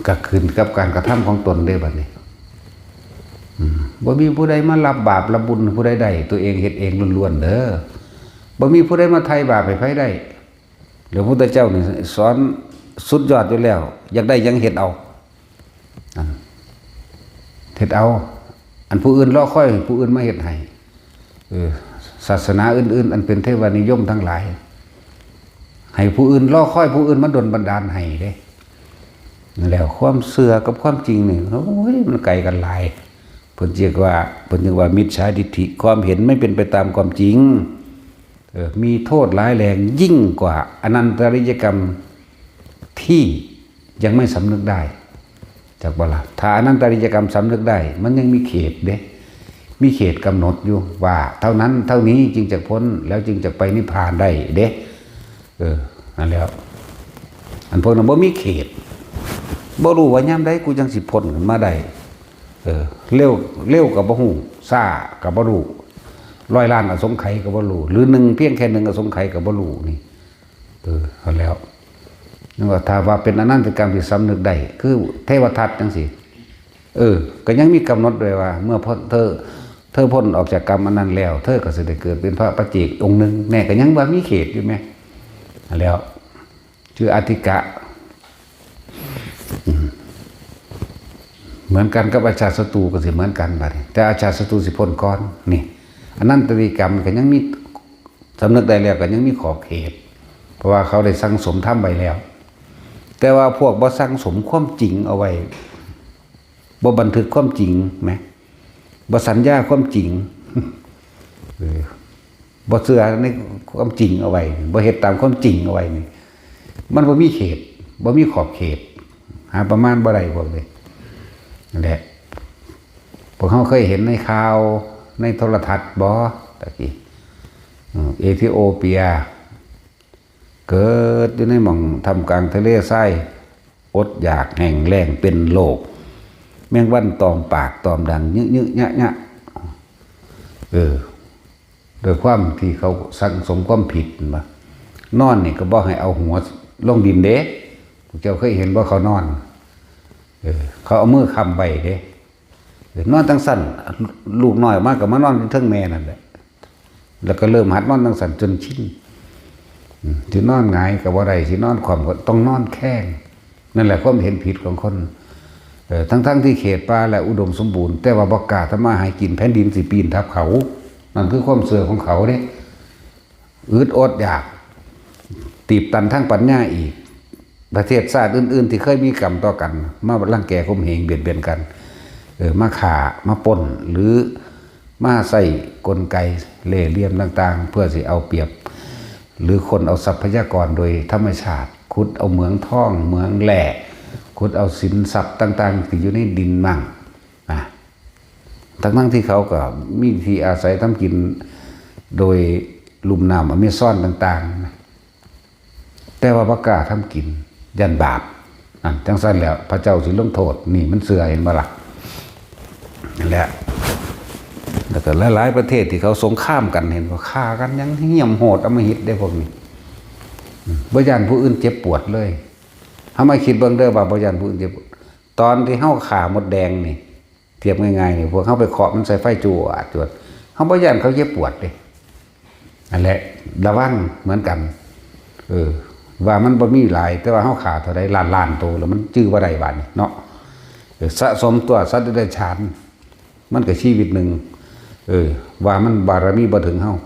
ກໍຂຶ້ນກັບການກະທຳຂອງຕົນເດ້ບັດນີ້. ອືມ ບໍ່ມີຜູ້ໃດມາຮັບບາບຮັບບຸນຜູ້ໃດໄດ້ ຕົວເອງເຮັດເອງລ້ວນໆເດີ ບໍ່ມີຜູ້ໃດມາໄຖ່ບາບໃຫ້ໃຜໄດ້. ແລ້ວພະພຸດທະເຈົ້ານີ້ສອນສຸດຍອດຢູ່ແລ້ວ ຢາກໄດ້ຫຍັງເຮັດເອົາ ອັນ ເຮັດເອົາ ອັນຜູ້ອື່ນລໍຄອຍໃຫ້ຜູ້ອື່ນມາເຮັດໃຫ້. ເອີ ສາສະໜາອື່ນໆ ອັນເປັນເທວະນິຍົມທັງຫຼາຍ ໃຫ້ຜູ້ອື່ນລໍຄອຍຜູ້ອື່ນມາດົນບັນດານໃຫ້ເດ້. ແລ້ວຄວາມເຊື່ອກັບຄວາມຈິງນີ້ ໂອ້ຍ ມັນໄກກັນຫຼາຍ. ເພິ່ນເອີ້ນວ່າ ເພິ່ນຈຶ່ງວ່າມິດສາທິດຖິ ຄວາມເຫັນໄມ່ເປັນໄປຕາມຄວາມຈິງ. ເອີ ມີໂທດຮ້າຍແຮງຍິ່ງກວ່າອະນັນຕະລິຍະກຳທີ່ຍັງໄມ່ສຳນຶກໄດ້ ຈັກບໍ່ລະ? ຖ້າອະນັນຕະລິຍະກຳສຳນຶກໄດ້ ມັນຍັງມີເຂດເດ້ ມີເຂດກຳນົດຢູ່ວ່າເທົ່ານັ້ນເທົ່ານີ້ຈຶ່ງຈະພົ້ນ ແລ້ວຈຶ່ງຈະໄປນິບພານໄດ້ເດ້. ເອີ ນັ້ນແຫຼະ ອັນພວກນັ້ນບໍ່ມີເຂດ ບໍ່ຮູ້ວ່າຍາມໃດກູຈັ່ງຊິພົ້ນຂຶ້ນມາໄດ້. ເອີ ເລັວ ເລັວກໍບໍ່ຮູ້ ຊ້າກໍບໍ່ຮູ້ ຮ້ອຍລ້ານອະສົງໄຂກໍບໍ່ຮູ້ ຫຼື ໜຶ່ງ ພຽງແຄ່ໜຶ່ງອະສົງໄຂກໍບໍ່ຮູ້ນີ້. ເອີ ເອົາແລ້ວ ຍັງວ່າຖ້າວ່າເປັນອະນັນຕະກຳທີ່ສຳນຶກໄດ້ ຄືເທວະທັດຈັ່ງຊີ້ ເອີ ກໍຍັງມີກຳນົດໄວ້ວ່າ ເມື່ອເທີ ເທີພົ້ນອອກຈາກກຳອັນນັ້ນແລ້ວ ເທີກໍຊິໄດ້ເກີດເປັນພະປັດເຈກອົງໜຶ່ງແນ່ ກໍຍັງວ່າມີເຂດຢູ່ແມ. ເອົາແລ້ວ ຊື່ອາທິກະ ອືມ ເໝືອນກັນກັບອາຊາດສັດຕູກໍຊິເໝືອນກັນບາດນີ້ ແຕ່ອາຊາດສັດຕູຊິພົ້ນກ່ອນ. ນີ້ ອະນັນຕະລິຍະກຳກໍຍັງມີ ສຳນຶກໄດ້ແລ້ວກໍຍັງມີຂອບເຂດ ເພາະວ່າເຂົາໄດ້ສັ່ງສົມທຳໄວ້ແລ້ວ ແຕ່ວ່າພວກບໍ່ສັ່ງສົມຄວາມຈິງເອົາໄວ້ ບໍ່ບັນທຶກຄວາມຈິງແມ ບໍ່ສັນຍາຄວາມຈິງ ເອີ ບໍ່ເຊື່ອໃນຄວາມຈິງເອົາໄວ້ ບໍ່ເຮັດຕາມຄວາມຈິງເອົາໄວ້ນີ້ ມັນບໍ່ມີເຂດ ບໍ່ມີຂອບເຂດ ຫາປະມານບໍ່ໄດ້ພວກນີ້. ນັ້ນແຫຼະ ພວກເຮົາເຄີຍເຫັນໃນຂ່າວໃນໂທລະທັດບໍ່ ຕະກີ້ ເອີ ເອທິໂອເປຍ ເກີດຢູ່ໃນໝ່ອງຖ້ຳກາງທະເລຊາຍ ອົດຢາກແຫ້ງແລ້ງເປັນໂລກ ແມງວັນຕອມປາກຕອມດັງ ຍະໆຍະໆ ເອີ ດ້ວຍຄວາມທີ່ເຂົາສັ່ງສົມຄວາມຜິດ ເຫັນບໍ່? ນອນນີ້ກໍບໍ່ໃຫ້ເອົາຫົວລົງດິນເດ້ ພວກເຈົ້າເຄີຍເຫັນບໍ່ເຂົານອນ? ເອີ ເຂົາເອົາມືຄ້ຳໄວ້ເດ້. ນອນຈັ່ງຊັ້ນ ລູກນ້ອຍອອກມາກໍມານອນຢູ່ເທິງແມ່ນັ້ນແຫຼະ ແລ້ວກໍເລີ່ມຫັດນອນຈັ່ງຊັ້ນຈົນຊິນ. ອືມ ຊິນອນຫງາຍກໍບໍ່ໄດ້ ຊິນອນຂວ້ຳກໍຕ້ອງນອນແຄງ. ນັ້ນແຫຼະຄວາມເຫັນຜິດຂອງຄົນ ເອີ ທັງໆທີ່ເຂດປ່າແລະອຸດົມສົມບູນ ແຕ່ວ່າບໍ່ກ້າທຳມາຫາກິນ ແຜ່ນດິນຊິປີນທັບເຂົາ. ນັ້ນຄືຄວາມເຊື່ອຂອງເຂົາເດ້. ອຶດອົດຢາກ ຕີບຕັນທາງປັນຍາອີກ. ປະເທດຊາດອື່ນໆທີ່ເຄີຍມີກຳຕໍ່ກັນ ມາລັງແກຂົ່ມເຫງບຽດບຽນກັນ ເອີ ມາຂ້າ ມາປຸ້ນ ຫຼື ມາໃຊ້ກົນໄກເລ່ຫຼ່ຽມຕ່າງໆ ເພື່ອຊິເອົາປຽບ ຫຼື ຄົ້ນເອົາຊັບພະຍາກອນໂດຍທຳມະຊາດ ຂຸດເອົາເໝືອງທອງ ເໝືອງແຮ່ ຂຸດເອົາສິນຊັບຕ່າງໆທີ່ຢູ່ໃນດິນມັ່ງ ນະ ທັງໆທີ່ເຂົາກໍມີທີ່ອາໄສທຳກິນໂດຍລຸ່ມນ້ຳອາເມຊອນຕ່າງໆນະ. ແຕ່ວ່າບໍ່ກ້າທຳກິນ ຢ້ານບາບ. ນັ້ນ ຈັ່ງຊັ້ນແຫຼະ ພະເຈົ້າຊິລົງໂທດ. ນີ້ມັນເຊື່ອ ເຫັນບໍ່ລະ? ນັ້ນແຫຼະ. ແລ້ວກໍຫຼາຍໆປະເທດທີ່ເຂົາສົງຄາມກັນ ເຫັນບໍ່? ຂ້າກັນຢ່າງຫ້ຽມໂຫດອຳມະຫິດເດ້ພວກນີ້. ອືມ ບໍ່ຢ້ານຜູ້ອື່ນເຈັບປວດເລີຍ. ເຮົາມາຄິດເບິ່ງເດີ້ວ່າບໍ່ຢ້ານຜູ້ອື່ນເຈັບປວດ. ຕອນທີ່ເຮົາຂ້າມົດແດງນີ້ ທຽບງ່າຍໆນີ້ ພວກເຮົາໄປເຄາະມັນໃສ່ໄຟຈວດໆ ເຮົາບໍ່ຢ້ານເຂົາເຈັບປວດເດ້. ນັ້ນແຫຼະ ລະວັງເໝືອນກັນ. ເອີ ວ່າມັນບໍ່ມີຫຼາຍ ແຕ່ວ່າເຮົາຂ້າເທົ່າໃດລ້ານໆໂຕ ແລ້ວມັນຈື່ບໍ່ໄດ້ບາດນີ້ເນາະ. ເອີ ສະສົມຕົວະສັດເດຍລະສະຖານ ມັນກໍຊີວິດໜຶ່ງ. ເອີ ວ່າມັນບາລະມີບໍ່ເຖິງເຮົາ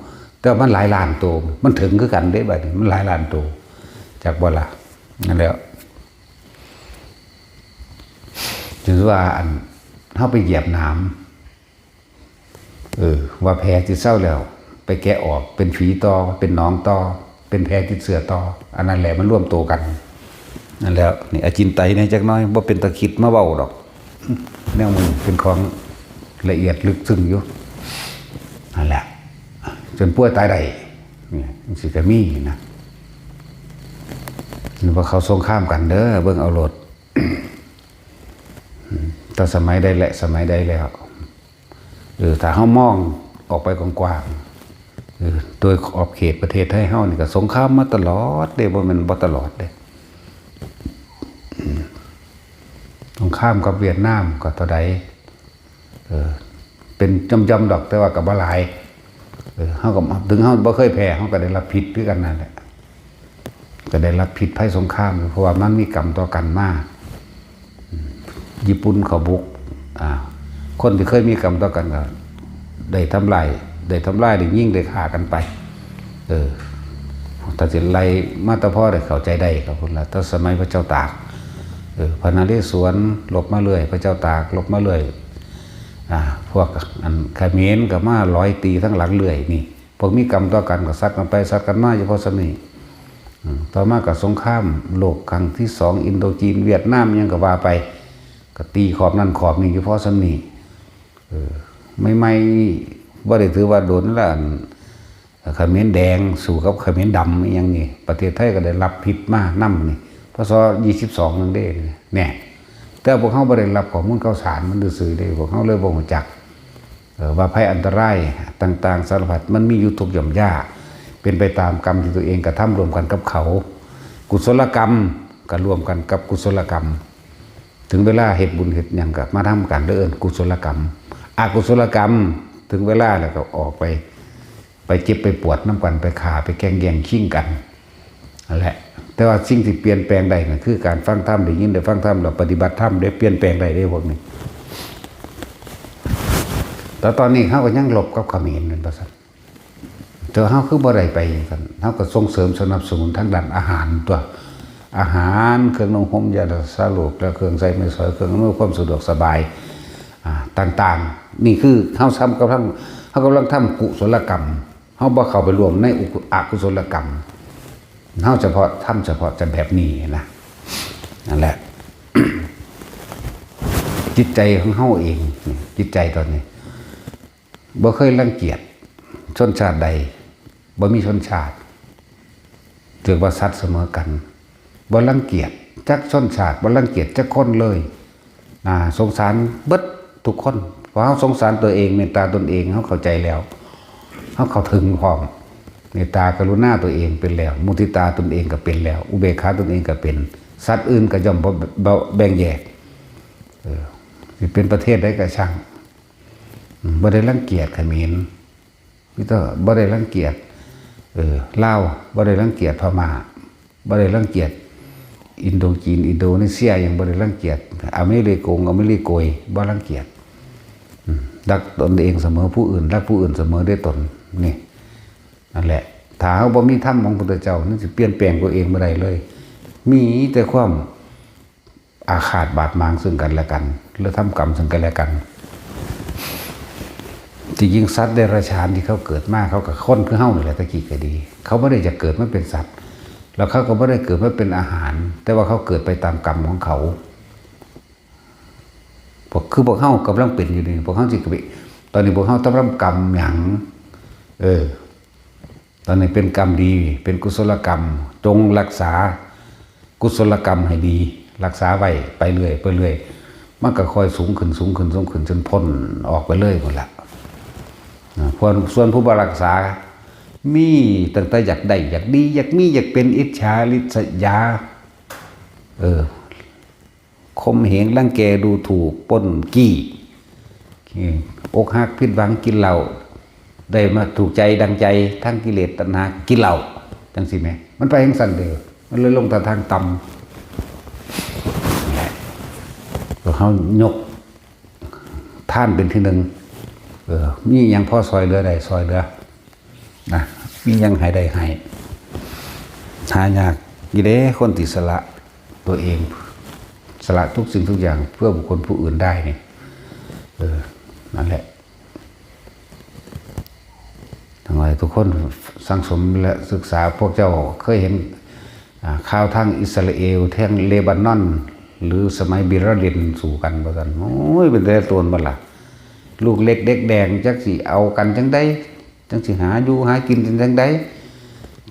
ແຕ່ວ່າມັນຫຼາຍລ້ານໂຕ ມັນເຖິງຄືກັນເດ້. ບາດນີ້ມັນຫຼາຍລ້ານໂຕ ຈັກບໍ່ລະ? ນັ້ນແຫຼະ. ຖືວ່າອັນ ເຮົາໄປຢຽບໜາມ ເອີ ວ່າແຜຕິດເຊົາແລ້ວ ໄປແກະອອກ ເປັນຝີຕໍ່ ເປັນໜອງຕໍ່ ເປັນແຜຕິດເຊື້ອຕໍ່. ອັນນັ້ນແຫຼະ ມັນລວມໂຕກັນ. ນັ້ນແຫຼະ. ນີ້ອາຈິນໄຕແດ່ຈັກໜ້ອຍ ບໍ່ເປັນຕາຄິດມາເວົ້າດອກ. ແນວມັນເປັນຂອງລະອຽດເລິກເຊິ່ງຢູ່. ນັ້ນແຫຼະ. ຈົນປ່ວຍຕາຍໄດ້ ນີ້ ຈັ່ງຊີ້ກໍມີນະ. ນີ້ວ່າເຂົາສົງຄາມກັນເດີ້ ເບິ່ງເອົາໂລດ. ແຕ່ສະໄໝໃດແຫຼະ ສະໄໝໃດແລ້ວ. ເອີ ຖ້າເຮົາມອງອອກໄປກວ້າງໆ ເອີ ໂດຍຂອບເຂດປະເທດໄທເຮົານີ້ກໍສົງຄາມມາຕະຫຼອດເດ້ ບໍ່ແມ່ນບໍ່ຕະຫຼອດເດ້. ອືມ ສົງຄາມກັບຫວຽດນາມກໍເທົ່າໃດ ເອີ ເປັນຢ່ອມໆດອກ ແຕ່ວ່າກໍບໍ່ຫຼາຍ. ເອີ ເຮົາກໍ ເຖິງເຮົາບໍ່ເຄີຍແພ້ ເຮົາກໍໄດ້ຮັບຜິດຄືກັນນັ້ນແຫຼະ. ກໍໄດ້ຮັບພິດໄພສົງຄາມ ເພາະວ່າມັນມີກຳຕໍ່ກັນມາ. ຍີ່ປຸ່ນເຂົາບຸກ ອາ ຄົນທີ່ເຄີຍມີກຳຕໍ່ກັນກໍໄດ້ທຳລາຍ ໄດ້ທຳລາຍ ໄດ້ຍິງ ໄດ້ຂ້າກັນໄປ. ເອີ ຖ້າຊິໄລ່ມາແຕ່ພໍໄດ້ເຂົ້າໃຈໄດ້ກໍພຸ້ນລະ ແຕ່ສະໄໝພະເຈົ້າຕາກ ເອີ ພະນະເລສວນລົບມາເລື້ອຍ ພະເຈົ້າຕາກລົບມາເລື້ອຍ ອາ ພວກອັນຂະເໝນກໍມາຫຼອຍຕີທາງຫຼັງເລື້ອຍນີ້. ພວກມີກຳຕໍ່ກັນກໍສັດກັນໄປສັດກັນມາຢູ່ພໍສ່ຳນີ້. ອືມ ຕໍ່ມາກໍສົງຄາມໂລກຄັ້ງທີສອງ ອິນໂດຈີນ ຫວຽດນາມ ຫຍັງກໍວ່າໄປ ກໍຕີຂອບນັ້ນຂອບນີ້ຢູ່ພໍສ່ຳນີ້. ເອີ ໃໝ່ໆ ບໍ່ໄດ້ຖືວ່າດົນລະ ອັນ ຂະເໝນແດງສູ້ກັບຂະເໝນດຳອີ່ຫຍັງນີ້ ປະເທດໄທກໍໄດ້ຮັບຜິດມານຳນີ້ ພ.ສ. ຊ.ຊ. ໜຶ່ງເດ້ ແນ່ ແຕ່ພວກເຮົາບໍ່ໄດ້ຮັບຂໍ້ມູນຂ່າວສານມັນຊື່ໆເດ້ ພວກເຮົາເລີຍບໍ່ຮູ້ຈັກ. ເອີ ວ່າໄພອັນຕະລາຍຕ່າງໆສາລະພັດ ມັນມີຢູ່ທຸກຢ່ອມຢ່າ ເປັນໄປຕາມກຳທີ່ຕົວເອງກະທຳຮ່ວມກັນກັບເຂົາ. ກຸສົລະກຳກະຮ່ວມກັນກັບກຸສົລະກຳ. ເຖິງເວລາເຮັດບຸນເຮັດຫຍັງກະມາທຳກັນ ເອີ້ນກຸສົລະກຳ. ອະກຸສົລະກຳ ເຖິງເວລາແລ້ວກະອອກໄປ ໄປເຈັບໄປປວດນຳກັນ ໄປຂ້າ ໄປແກ່ງແຍ່ງຊິງກັນ. ນັ້ນແຫຼະ ແຕ່ວ່າສິ່ງທີ່ປ່ຽນແປງໄດ້ນັ້ນ ຄືການຟັງທຳ ໄດ້ຍິນໄດ້ຟັງທຳ ແລ້ວປະຕິບັດທຳເດ້ ປ່ຽນແປງໄດ້ເດ້ພວກນີ້. ແຕ່ຕອນນີ້ເຮົາກໍຍັງລົບກັບຂະເໝນແມ່ນບໍ່ຊັ້ນ? ແຕ່ເຮົາຄືບໍ່ໄດ້ໄປຊັ້ນ? ເຮົາກໍສົ່ງເສີມສະໜັບສະໜູນທາງດ້ານອາຫານຕົວະ ອາຫານ ເຄື່ອງນຸ່ງຫົ່ມ ຢາຮັກສາໂລກ ແລະ ເຄື່ອງໃຊ້ໄມ້ສອຍ ເຄື່ອງອຳນວຍຄວາມສະດວກສະບາຍ ອາ ຕ່າງໆ. ນີ້ຄືເຮົາທຳ ກຳລັງ ເຮົາກຳລັງທຳກຸສົລະກຳ. ເຮົາບໍ່ເຂົ້າໄປຮ່ວມໃນອຸ ອະກຸສົລະກຳ ເຮົາສະເພາະ ທຳສະເພາະແຕ່ແບບນີ້ນະ. ນັ້ນແຫຼະ ຈິດໃຈຂອງເຮົາເອງ ຈິດໃຈຕອນນີ້ບໍ່ເຄີຍລັງກຽດຊົນຊາດໃດ ບໍ່ມີຊົນຊາດ ຖືວ່າສັດສະເໝີກັນ. ບໍ່ລັງກຽດຈັກຊົນຊາດ ບໍ່ລັງກຽດຈັກຄົນເລີຍ. ອາ ສົງສານເບິດທຸກຄົນ. ເພາະເຮົາສົງສານຕົວເອງ ເມດຕາຕົນເອງ ເຮົາເຂົ້າໃຈແລ້ວ ເຮົາເຂົ້າເຖິງພ້ອມ. ເມດຕາກະລຸນາຕົວເອງເປັນແລ້ວ ມຸທິຕາຕົນເອງກໍເປັນແລ້ວ ອຸເບກຂາຕົນເອງກໍເປັນ. ສັດອື່ນກໍຍ່ອມບໍ່ ບໍ່ແບ່ງແຍກ. ເອີ ຊິເປັນປະເທດໃດກໍຊ່າງ ອືມ ບໍ່ໄດ້ລັງກຽດຂະເໝນ ມີແຕ່ບໍ່ໄດ້ລັງກຽດ ເອີ ລາວ ບໍ່ໄດ້ລັງກຽດພະມ້າ ບໍ່ໄດ້ລັງກຽດອິນໂດຈີນ ອິນໂດເນເຊຍ ຍັງບໍ່ໄດ້ລັງກຽດອາເມລິກົງ ອາເມລິໂກຍ ບໍ່ລັງກຽດ. ອືມ ຮັກຕົນເອງສະເໝີຜູ້ອື່ນ ຮັກຜູ້ອື່ນສະເໝີດ້ວຍຕົນ. ນີ້ ນັ້ນແຫຼະ ຖ້າເຮົາບໍ່ມີທຳຂອງພຸດທະເຈົ້າ ມັນຊິປ່ຽນແປງຕົວເອງບໍ່ໄດ້ເລີຍ. ມີແຕ່ຄວາມ ອາຄາດບາດໝາງເຊິ່ງກັນແລະກັນ ຫຼື ທຳກຳເຊິ່ງກັນແລະກັນ. ທີ່ຈິງສັດເດຍລະສານທີ່ເຂົາເກີດມາ ເຂົາກໍຄົນຄືເຮົານີ້ແຫຼະ ແຕ່ກີ້ກໍດີ ເຂົາບໍ່ໄດ້ຢາກເກີດມາເປັນສັດ ແລ້ວເຂົາກໍບໍ່ໄດ້ເກີດມາເປັນອາຫານ ແຕ່ວ່າເຂົາເກີດໄປຕາມກຳຂອງເຂົາ. ພວກ ຄືພວກເຮົາກຳລັງເປັນຢູ່ນີ້ ພວກເຮົາຊິໄປ ຕອນນີ້ພວກເຮົາກຳລັງກຳຫຍັງ? ເອີ. ຕ ອັນນີ້ເປັນກຳດີ ເປັນກຸສົລະກຳ ຈົ່ງຮັກສາ ກຸສົລະກຳໃຫ້ດີ ຮັກສາໄວ້ໄປເລື້ອຍ ໄປເລື້ອຍ ມັນກໍຄ່ອຍສູງຂຶ້ນ ສູງຂຶ້ນ ສູງຂຶ້ນ ຈົນພົ້ນອອກໄປເລີຍພຸ້ນລະ. ອາ ສ່ວນ ສ່ວນຜູ້ບໍ່ຮັກສາ ມີຕັ້ງແຕ່ຢາກໄດ້ ຢາກດີ ຢາກມີ ຢາກເປັນ ອິດສາລິດສະຢາ ເອີ ຂົ່ມເຫງ ລັງແກ ດູຖູກ ປົນກີ້ ເອີ ອົກຫັກ ຜິດຫວັງ ກິນເຫຼົ້າ ໄດ້ມາຖືກໃຈດັ່ງໃຈ ທັງກິເລດຕັນຫາ ກິນເຫຼົ້າ ຈັ່ງຊີ້ແໝ່ ມັນໄປຈັ່ງຊັ້ນເດີ ມັນເລີຍລົງແຕ່ທາງຕ່ຳ. ເຮົາຍົກທານເປັນທີໜຶ່ງ ເອີ ມີຫຍັງພໍຊ່ອຍເຫຼືອໄດ້ຊ່ອຍເຫຼືອ ນະ ມີຫຍັງໃຫ້ໄດ້ໃຫ້. ຫາຍາກຢູ່ເດ້ ຄົນທີ່ສະຫຼະຕົວເອງ ສະຫຼະທຸກສິ່ງທຸກຢ່າງເພື່ອບຸກຄົນຜູ້ອື່ນໄດ້ນີ້ ເອີ ນັ້ນແຫຼະ. ທັງຫຼາຍທຸກຄົນສັງສົມ ແລະ ສຶກສາ ພວກເຈົ້າເຄີຍເຫັນ ອາ ຂ່າວທາງອິດສະຣາເອວ ທາງເລບານອນ ຫຼື ສະໄໝບິນລາດິນສູ້ກັນບໍ່ຊັ້ນ? ໂອ້ຍ ເປັນແຕ່ໂຕນບໍ່ລະ ລູກເລັກເດັກແດງ ຈັກຊິເອົາກັນຈັ່ງໃດ ຈັ່ງຊິຫາຢູ່ຫາກິນກັນຈັ່ງໃດ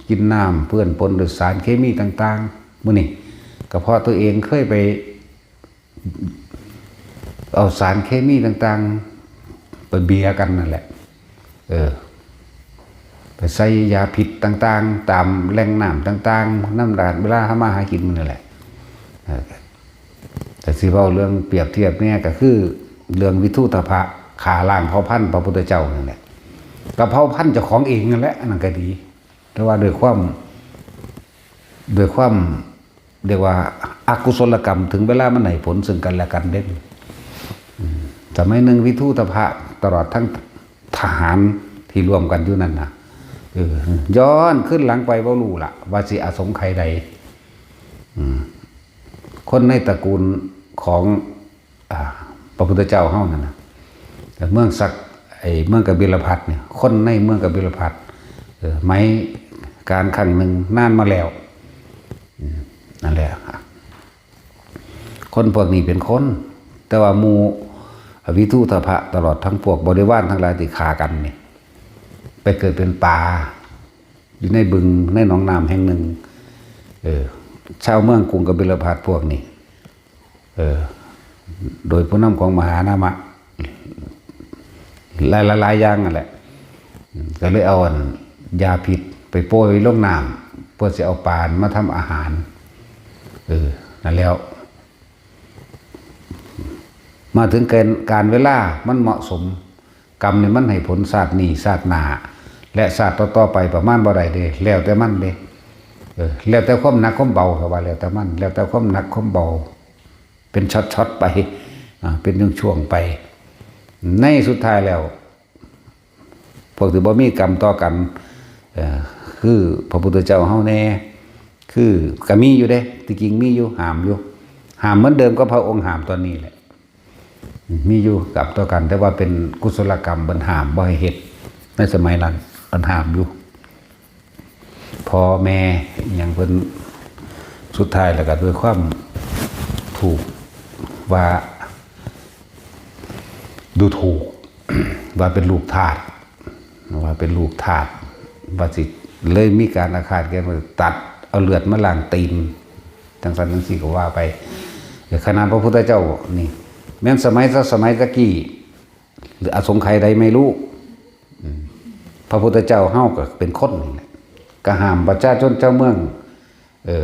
ກິນນ້ຳເປື້ອນປົນດ້ວຍສານເຄມີຕ່າງໆ. ມື້ນີ້ກໍເພາະຕົວເອງເຄີຍໄປເອົາສານເຄມີຕ່າງໆ ໄປເບຍກັນນັ້ນແຫຼະ ເອີ ໄປໃສ່ຢາພິດຕ່າງໆ ຕາມແຫຼ່ງນ້ຳຕ່າງໆ ນຳດານເວລາເຮົາມາຫາກິນມື້ນີ້ແຫຼະ. ເອີ ແຕ່ຊິເວົ້າເລື່ອງປຽບທຽບແດ່ ກໍຄືເລື່ອງວິທູດຖະພະ ຂ້າລ້າງເຜົ່າພັນພະພຸດທະເຈົ້ານັ້ນແຫຼະ ກໍເຜົ່າພັນເຈົ້າຂອງເອງນັ້ນແຫຼະ ອັນນັ້ນກໍດີ ແຕ່ວ່າດ້ວຍຄວາມ ດ້ວຍຄວາມ ເອີ້ນວ່າອະກຸສົລະກຳ ເຖິງເວລາມັນໃຫ້ຜົນເຊິ່ງກັນແລະກັນເດ້. ອືມ ສະໄໝໜຶ່ງວິທູດຖະພະ ຕະຫຼອດທັງທະຫານທີ່ລວມກັນຢູ່ນັ້ນນະ ເອີ ຍ້ອນຄືນຫຼັງໄປບໍ່ຮູ້ລະວ່າຊິອະສົງໄຂໃດ ອືມ ຄົນໃນຕະກູນຂອງ ອາ ພະພຸດທະເຈົ້າເຮົານັ້ນນະ ເມືອງສັກ ໄອ້ເມືອງກະບິລະພັດນີ້ ຄົນໃນເມືອງກະບິລະພັດ ເອີ ໄໝການຄັ້ງໜຶ່ງນານມາແລ້ວ ອືມ ນັ້ນແຫຼະ ຄົນພວກນີ້ເປັນຄົນ ແຕ່ວ່າໝູ່ວິທູດຖະພະ ຕະຫຼອດທັງພວກບໍລິວານທັງຫຼາຍທີ່ຂ້າກັນນີ້ ໄປເກີດເປັນປາຢູ່ໃນບຶງ ໃນໜອງນ້ຳແຫ່ງໜຶ່ງ ເອີ ຊາວເມືອງກຸງກະບິລະພັດພວກນີ້ ເອີ ໂດຍຜູ້ນຳຂອງມະຫານາມະ ຫຼາຍໆຢ່າງນັ້ນແຫຼະ ກໍເລີຍເອົາອັນຢາພິດໄປໂປຍລົງນ້ຳ ເພື່ອຊິເອົາປາມາທຳອາຫານ ເອີ ນັ້ນແລ້ວ ມາເຖິງການ ການເວລາມັນເໝາະສົມ ກຳນີ້ມັນໃຫ້ຜົນຊາດນີ້ຊາດໜ້າ ແລະ ຊາດຕໍ່ໆໄປປະມານບໍ່ໄດ້ເດ້ ແລ້ວແຕ່ມັນເດ້ ເອີ ແລ້ວແຕ່ຄວາມໜັກຄວາມເບົາ ເຂົາວ່າແລ້ວແຕ່ມັນ ແລ້ວແຕ່ຄວາມໜັກຄວາມເບົາ ເປັນຊັອດໆໄປ ອາ ເປັນຊ່ວງໆໄປ ໃນສຸດທ້າຍແລ້ວ ພວກທີ່ບໍ່ມີກຳຕໍ່ກັນ ເອີ ຄືພະພຸດທະເຈົ້າເຮົາແດ່ ຄື ກໍມີຢູ່ເດ້ ທີ່ຈິງມີຢູ່ ຫ້າມຢູ່ ຫ້າມເໝືອນເດີມກັບພະອົງຫ້າມຕອນນີ້ແຫຼະ ມີຢູ່ກັບຕໍ່ກັນ ແຕ່ວ່າເປັນກຸສົລະກຳ ເພິ່ນຫ້າມບໍ່ໃຫ້ເຮັດ ໃນສະໄໝນັ້ນເພິ່ນຫ້າມຢູ່ ພໍ່ແມ່ອີ່ຫຍັງເພິ່ນ ສຸດທ້າຍແລ້ວກໍດ້ວຍຄວາມຖືກວ່າ ດູຖູກ ວ່າເປັນລູກທາດ ວ່າເປັນລູກທາດ ວ່າຊິເລີຍມີການອາຄາດແຄ້ນ ວ່າຕັດເອົາເລືອດມາລ້າງຕີນ ຈັ່ງຊັ້ນຈັ່ງຊີ້ກໍວ່າໄປ. ແຕ່ຂະໜາດພະພຸດທະເຈົ້ານີ້ ແມ່ນສະໄໝ ສະໄໝຕະກີ້ ຫຼືອະສົງໄຂໃດໄມ່ຮູ້ ອືມ ພະພຸດທະເຈົ້າເຮົາກໍເປັນຄົນນີ້ແຫຼະ ກໍຫ້າມປະຊາຊົນຊາວເມືອງ ເອີ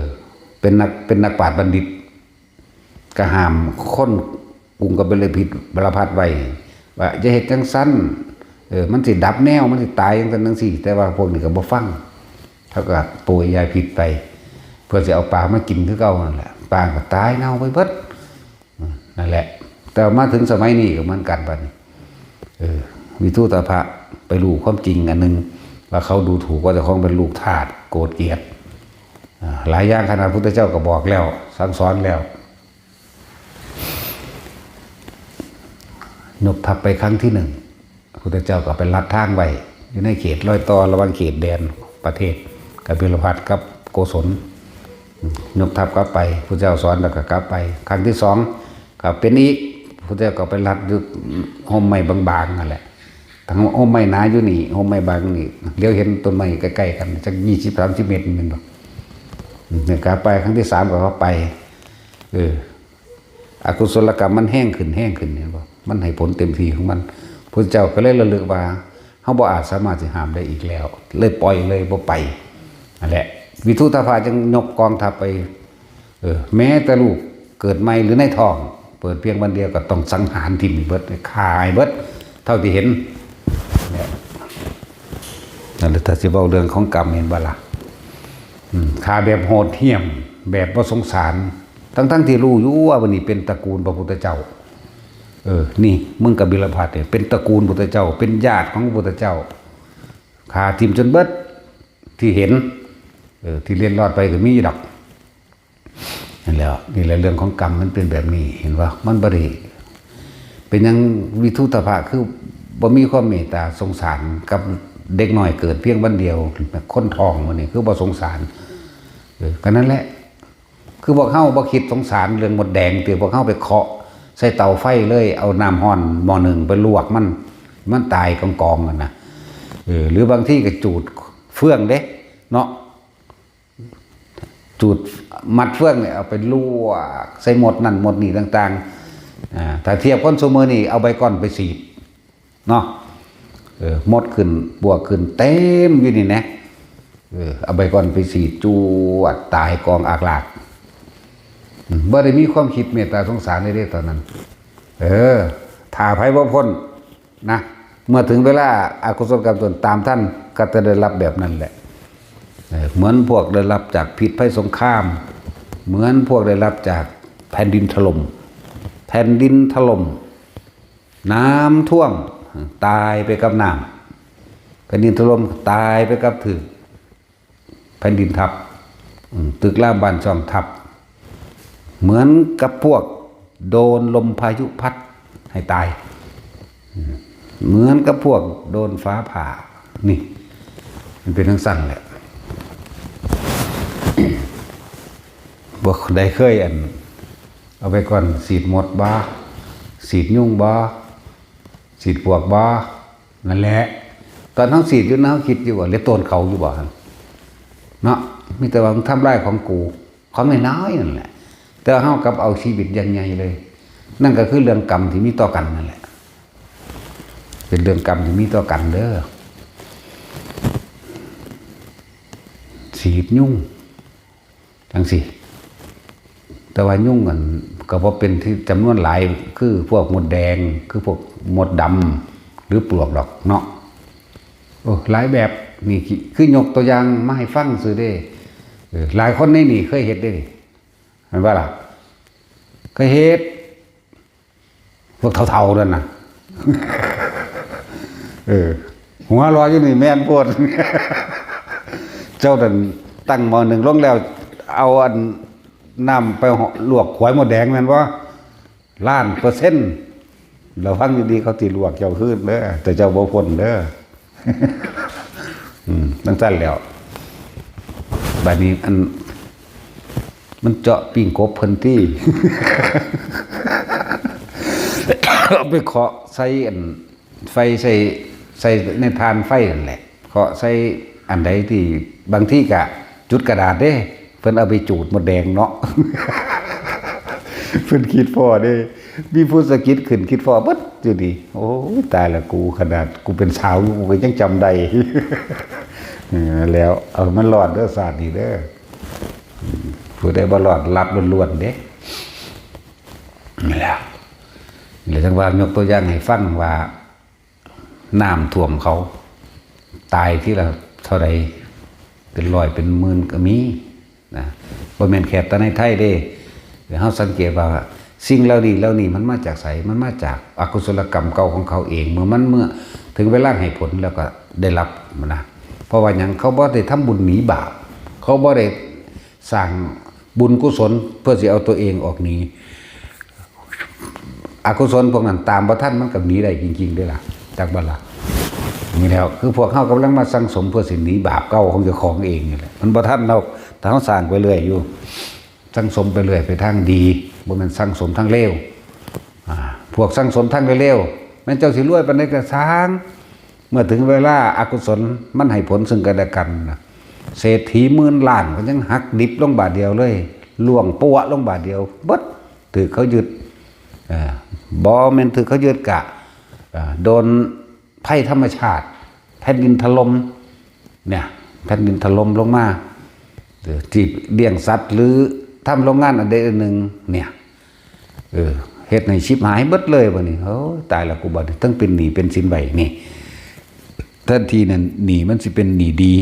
ເປັນນັກ ເປັນນັກປາດບັນດິດ ກໍຫ້າມຄົນກຸງກະບິລະພິດ ລະພັດໄວ້ ວ່າຢ່າເຮັດຈັ່ງຊັ້ນ ເອີ ມັນຊິດັບແນວ ມັນຊິຕາຍຈັ່ງຊັ້ນຈັ່ງຊີ້ ແຕ່ວ່າພວກນີ້ກໍບໍ່ຟັງ ເຂົາກໍໂປຍຢາພິດໄປ ເພື່ອຊິເອົາປາມາກິນຄືເກົ່ານັ້ນແຫຼະ ປາກໍຕາຍເນົ່າໄປເບິດ ນັ້ນແຫຼະ ແຕ່ວ່າມາເຖິງສະໄໝນີ້ກໍເໝືອນກັນບັດນີ້ ເອີ ວິທູດຖະພະໄປຮູ້ຄວາມຈິງອັນໜຶ່ງ ວ່າເຂົາດູຖູກວ່າເຈົ້າຂອງເປັນລູກທາດ ໂກດກຽດ ອາ ຫຼາຍຢ່າງ ຂະໜາດພຸດທະເຈົ້າກໍບອກແລ້ວ ສັ່ງສອນແລ້ວ ຍົກທັບໄປຄັ້ງທີໜຶ່ງ ພຸດທະເຈົ້າກໍໄປລັດທາງໄວ້ ຢູ່ໃນເຂດລອຍຕໍ່ລະຫວ່າງເຂດແດນປະເທດກະບິລະພັດກັບໂກສົນ ຍົກທັບກັບໄປ ພຸດທະເຈົ້າສອນແລ້ວກໍກັບໄປ. ຄັ້ງທີສອງກໍເປັນອີກ ພຸດທະເຈົ້າກໍໄປລັດຢູ່ຮົ່ມໄມ້ບາງໆນັ້ນແຫຼະ ທັງຮົ່ມໄມ້ໜາຢູ່ນີ້ ຮົ່ມໄມ້ບາງນີ້ ຫຼຽວເຫັນຕົ້ນໄມ້ໃກ້ໆກັນ ຈັກ ຊາວ ສາມສິບເມັດແມ່ນບໍ່? ອືມ ນີ້ກະໄປຄັ້ງທີສາມກໍເຂົ້າໄປ ເອີ ອະກຸສົລະກຳມັນແຮງຂຶ້ນ ແຮງຂຶ້ນ ເຫັນບໍ່? ມັນໃຫ້ຜົນເຕັມທີ່ຂອງມັນ ພະເຈົ້າກໍເລີຍລະລຶກວ່າ ເຮົາບໍ່ອາດສາມາດຊິຫ້າມໄດ້ອີກແລ້ວ ເລີຍປ່ອຍເລີຍບໍ່ໄປ ນັ້ນແຫຼະ ວິທຸດທະພະຈຶ່ງຍົກກອງທັບໄປ ເອີ ແມ້ແຕ່ລູກເກີດໃໝ່ ຫຼື ໃນທ້ອງ ເປີດພຽງວັນດຽວກໍຕ້ອງສັງຫານຖິ້ມໃຫ້ເບິດ ຂ້າໃຫ້ເບິດ ເທົ່າທີ່ເຫັນ ນັ້ນແຫຼະ ຖ້າຊິເວົ້າເລື່ອງຂອງກຳ ເຫັນບໍ່ລະ? ອືມ ຂ້າແບບໂຫດຫ້ຽມ ແບບບໍ່ສົງສານ ທັງໆທີ່ຮູ້ຢູ່ວ່ານີ້ເປັນຕະກູນພະພຸດທະເຈົ້າ ເອີ ນີ້ ມຶງກັບບິລະພັດນີ້ ເປັນຕະກູນພຸດທະເຈົ້າ ເປັນຍາດຂອງພະພຸດທະເຈົ້າ ຂ້າຖິ້ມຈົນເບິດ ທີ່ເຫັນ ເອີ ທີ່ເລັດລອດໄປກໍມີຢູ່ດອກ ນັ້ນແຫຼະ ນີ້ແຫຼະເລື່ອງຂອງກຳ ມັນເປັນແບບນີ້ ເຫັນບໍ່? ມັນບໍ່ໄດ້ ເປັນຫຍັງວິທຸດທະພະຄືບໍ່ມີຄວາມເມດຕາສົງສານກັບເດັກນ້ອຍເກີດພຽງວັນດຽວ ຄົນທ້ອງມື້ນີ້ຄືບໍ່ສົງສານ ເອີ ກໍນັ້ນແຫຼະ ຄືພວກເຮົາບໍ່ຄິດສົງສານເລື່ອງມົດແດງຕິ ພວກເຮົາໄປເຄາະໃສ່ເຕົາໄຟເລີຍ ເອົານ້ຳຮ້ອນໝໍ້ໜຶ່ງໄປລວກມັນ ມັນຕາຍກອງໆຫັ້ນນະ ເອີ ຫຼືບາງທີກໍຈູດເຟືອງເດ້ເນາະ ຈູດມັດເຟືອງນີ້ເອົາໄປລວກໃສ່ມົດນັ້ນມົດນີ້ຕ່າງໆ ອາ ຖ້າທຽບຄົນຊຸມື້ນີ້ເອົາໃບກ່ອນໄປສີດ ເນາະ ເອີ ມົດຂຶ້ນ ປວກຂຶ້ນເຕັມຢູ່ນີ້ແນະ ເອີ ເອົາໃບກ່ອນໄປສີດ ຈວດ ຕາຍກອງອາກລາກ ອືມ ບໍ່ໄດ້ມີຄວາມຄິດເມດຕາສົງສານເລີຍເດ້ຕອນນັ້ນ ເອີ ຖ້າໃຜບໍ່ພົ້ນນະ ເມື່ອເຖິງເວລາອະກຸສົລກຳຕົນຕາມທັນ ກໍຈະໄດ້ຮັບແບບນັ້ນແຫຼະ ເອີ ເໝືອນພວກໄດ້ຮັບຈາກພິດໄພສົງຄາມ ເໝືອນພວກໄດ້ຮັບຈາກແຜ່ນດິນຖະຫຼົ່ມ ແຜ່ນດິນຖະຫຼົ່ມ ນ້ຳຖ້ວມ ຕາຍໄປກັບນ້ຳ ແຜ່ນດິນຖະຫຼົ່ມ ຕາຍໄປກັບຖືກ ແຜ່ນດິນທັບ ອືມ ຕຶກລາມບ້ານຊ່ອງທັບ ເໝືອນກັບພວກໂດນລົມພາຍຸພັດໃຫ້ຕາຍ ອືມ ເໝືອນກັບພວກໂດນຟ້າຜ່າ ນີ້ ມັນເປັນຈັ່ງຊັ້ນແຫຼະ ບໍ່ໄດ້ເຄີຍ ອັນ ເອົາໄປກ່ອນ ສີດມົດບໍ່? ສີດຍຸງບໍ່? ສີດປວກບໍ່? ນັ້ນແຫຼະ ຕອນເຮົາສີດຢູ່ນັ້ນ ເຮົາຄິດຢູ່ບໍ່? ເລັບໂຕນເຂົາຢູ່ບໍ່ຫັ້ນ? ເນາະ ມີແຕ່ວ່າມັນທຳລາຍຂອງກູ ຂອງນ້ອຍໆນັ້ນແຫຼະ ແຕ່ວ່າເຮົາກັບເອົາຊີວິດຢ່າງໃຫຍ່ເລີຍ ນັ້ນກໍຄືເລື່ອງກຳທີ່ມີຕໍ່ກັນນັ້ນແຫຼະ ເປັນເລື່ອງກຳທີ່ມີຕໍ່ກັນເດີ ສີດຍຸງ ຈັ່ງຊີ້ ແຕ່ວ່າຍຸງຫັ້ນກໍບໍ່ເປັນທີ່ຈຳນວນຫຼາຍ ຄືພວກມົດແດງ ຄືພວກມົດດຳ ຫຼືປວກດອກເນາະ ໂອ້ ຫຼາຍແບບ ນີ້ຄືຍົກຕົວຢ່າງມາໃຫ້ຟັງຊື່ເດ້ ເອີ ຫຼາຍຄົນໃນນີ້ເຄີຍເຮັດເດ້ນີ້ ແມ່ນບໍ່ລະ? ເຄີຍເຮັດ ພວກເຖົ້າໆນັ້ນນະ ເອີ ຫົວເລາະຢູ່ນີ້ແມ່ນໂພດ ເຈົ້ານັ້ນຕັ້ງໝໍ້ໜຶ່ງລົງແລ້ວ ເອົາອັນນ້ຳໄປລວກຂວາຍມົດແດງແມ່ນບໍ່? ລ້ານເປີເຊັນ ລະວັງດີໆ ເຂົາຊິລວກເຈົ້າຄືນເດີ ແຕ່ເຈົ້າບໍ່ພົ້ນເດີ. ອືມ ຈັ່ງຊັ້ນແລ້ວ ບາດນີ້ອັນ ມັນເຈາະປີ້ງກົບເພິ່ນຕິ ເອົາໄປເຄາະໃສ່ອັນ ໄຟໃສ່ ໃສ່ໃນຖ່ານໄຟນັ້ນແຫຼະ ເຄາະໃສ່ອັນໃດທີ່ ບາງທີກະຈຸດກະດາດເດ້ ເພິ່ນເອົາໄປຈູດມົດແດງເນາະ ເພິ່ນຄິດພໍ້ເດ້ ມີຜູ້ສະກິດຂຶ້ນຄິດພໍ້ເບິດຢູ່ນີ້ ໂອ້ຍ ຕາຍລະກູ ຂະໜາດກູເປັນສາວຢູ່ ກູກໍຍັງຈຳໄດ້ ເອີ ແລ້ວ ເອົາມັນລອດເດີ ຊາດນີ້ເດີ ຜູ້ໃດບໍ່ລອດ ລັບລ້ວນໆເດ້ ແລ້ວ ແລ້ວຈັ່ງວ່າຍົກຕົວຢ່າງໃຫ້ຟັງວ່າ ນ້ຳຖ້ວມເຂົາ ຕາຍທີລະເທົ່າໃດ ເປັນຮ້ອຍເປັນໝື່ນກໍມີນະ ບໍ່ແມ່ນແຄ່ແຕ່ໃນໄທເດ້ ເຮົາສັງເກດວ່າສິ່ງເຫຼົ່ານີ້ ເຫຼົ່ານີ້ມັນມາຈາກໃສ? ມັນມາຈາກອະກຸສົລະກຳເກົ່າຂອງເຂົາເອງ ເມື່ອມັນ ເມື່ອເຖິງເວລາໃຫ້ຜົນແລ້ວກໍໄດ້ຮັບນະ ເພາະວ່າຫຍັງ? ເຂົາບໍ່ໄດ້ທຳບຸນໜີບາບ ເຂົາບໍ່ໄດ້ ສ້າງບຸນກຸສົນເພື່ອຊິເອົາຕົວເອງອອກໜີ ອະກຸສົນພວກນັ້ນຕາມບໍ່ທັນ ມັນກໍໜີໄດ້ຈິງໆເດ້ລະ ຈັກບໍ່ລະ? ນີ້ແຫຼະ ຄືພວກເຮົາກຳລັງມາສັ່ງສົມເພື່ອຊິໜີບາບເກົ່າຂອງເຈົ້າຂອງເອງນີ້ແຫຼະ ມັນບໍ່ທັນດອກ ຖ້າເຮົາສ້າງໄປເລື້ອຍຢູ່ ສັ່ງສົມໄປເລື້ອຍ ໄປທາງດີ ບໍ່ແມ່ນສັ່ງສົມທາງເລວ ອາ ພວກສັ່ງສົມທາງເລວ ແມ່ນເຈົ້າຊິລວຍປານໃດກໍຊ່າງ ມື່ອເຖິງເວລາອະກຸສົນມັນໃຫ້ຜົນເຊິ່ງກັນແລະກັນນະ ເສດຖີໝື່ນລ້ານກໍຍັງຫັກດິບລົງບາດດຽວເລີຍ ລ່ວງປົວະລົງບາດດຽວເບິດ ຖືກເຂົາຍຶດ ເອີ ບໍ່ແມ່ນຖືກເຂົາຍຶດກະ ເອີ ໂດນໄພທຳມະຊາດ ແຜ່ນດິນຖະຫຼົ່ມ ເນຍ ແຜ່ນດິນຖະຫຼົ່ມລົງມາ ເອີ ທີ່ລ້ຽງສັດ ຫຼື ທຳໂຮງງານອັນໃດອັນໜຶ່ງ ເນຍ ເອີ ເຮັດໃຫ້ຊິບຫາຍເບິດເລີຍບັດນີ້. ໂອ້ຍ ຕາຍແລ້ວກູບັດນີ້ ທັງເປັນໜີ້ເປັນສິນໄວ້ນີ້ ແທນທີ່ນັ້ນໜີ້ມັນຊິເປັນໜີ້ດີ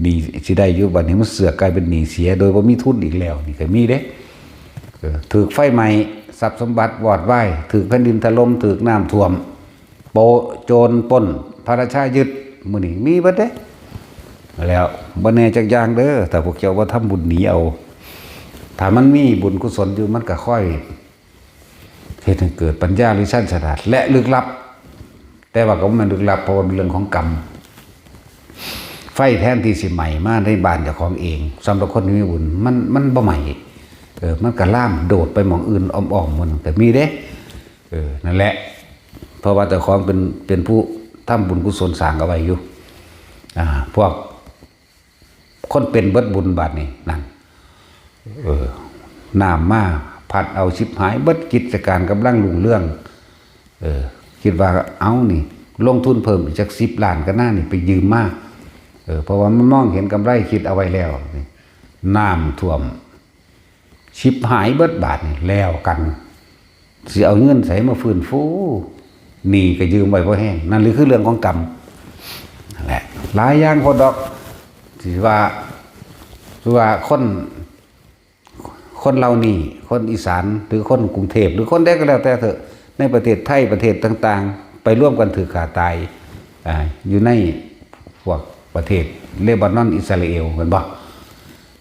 ໜີ້ຊິໄດ້ຢູ່ ບັດນີ້ມັນເສືອກກາຍເປັນໜີ້ເສຍ ໂດຍບໍ່ມີທຶນອີກແລ້ວ ນີ້ກໍມີເດ້. ເອີ ຖືກໄຟໄໝ້ ຊັບສົມບັດວອດວາຍ ຖືກແຜ່ນດິນຖະຫຼົ່ມ ຖືກນ້ຳຖ້ວມ ໂປະ ໂຈນ ປຸ້ນ ພະລາຊາຍຶດ ມື້ນີ້ມີເບິດເດ້. ແລ້ວບໍ່ແນ່ຈັກຢ່າງເດີ ຖ້າພວກເຈົ້າບໍ່ທຳບຸນໜີເອົາ ຖ້າມັນມີບຸນກຸສົນຢູ່ ມັນກໍຄອຍເຮັດໃຫ້ເກີດປັນຍາ ຫຼື ຊັນສະຫຼາດ ແລະ ລຶກລັບ. ແຕ່ວ່າກໍບໍ່ແມ່ນລຶກລັບ ເພາະວ່າເປັນເລື່ອງຂອງກຳ. ໄຟແທນທີ່ຊິໄໝ້ມາໃນບ້ານເຈົ້າຂອງເອງ ສຳລັບຄົນທີ່ມີບຸນ ມັນ ມັນບໍ່ໄໝ້ ເອີ ມັນກໍລາມໂດດໄປໝ່ອງອື່ນອ້ອມໆ ມັນກໍມີເດ້. ເອີ ນັ້ນແຫຼະ ເພາະວ່າເຈົ້າຂອງເປັນ ເປັນຜູ້ທຳບຸນກຸສົນສ້າງເອົາໄວ້ຢູ່ ອາ ພວກຄົນເປັນເບິດບຸນບາດນີ້ ນັ້ນ ເອີ ນ້ຳມາພັດເອົາຊິບຫາຍເບິດ ກິດຈະການກຳລັງຮຸ່ງເຮືອງ ເອີ ຄິດວ່າເອົານີ້ລົງທຶນເພີ່ມອີກຈັກສິບລ້ານກໍໜ້ານີ້ໄປຢືມມາ ເອີ ເພາະວ່າມັນມອງເຫັນກຳໄລ ຄິດເອົາໄວ້ແລ້ວ ນ້ຳຖ້ວມ ຊິບຫາຍເບິດບາດນີ້ ແລ້ວກັນ ຊິເອົາເງິນໃສມາຟື້ນຟູ ໜີ້ກໍຢືມໄວ້ພໍແຮງ. ນັ້ນແຫຼະຄືເລື່ອງຂອງກຳ ນັ້ນແຫຼະ ຫຼາຍຢ່າງໂພດດອກ ທີ່ວ່າ ຄືວ່າຄົນ ຄົນເຫຼົ່ານີ້ ຄົນອີສານ ຫຼື ຄົນກຸງເທບ ຫຼື ຄົນໃດກໍແລ້ວແຕ່ເຖາະ ໃນປະເທດໄທ ປະເທດຕ່າງໆ ໄປລວມກັນຖືກຂ້າຕາຍ ອ່າ ຢູ່ໃນພວກປະເທດເລບານອນ ອິດສະຣາເອວ ແມ່ນບໍ່?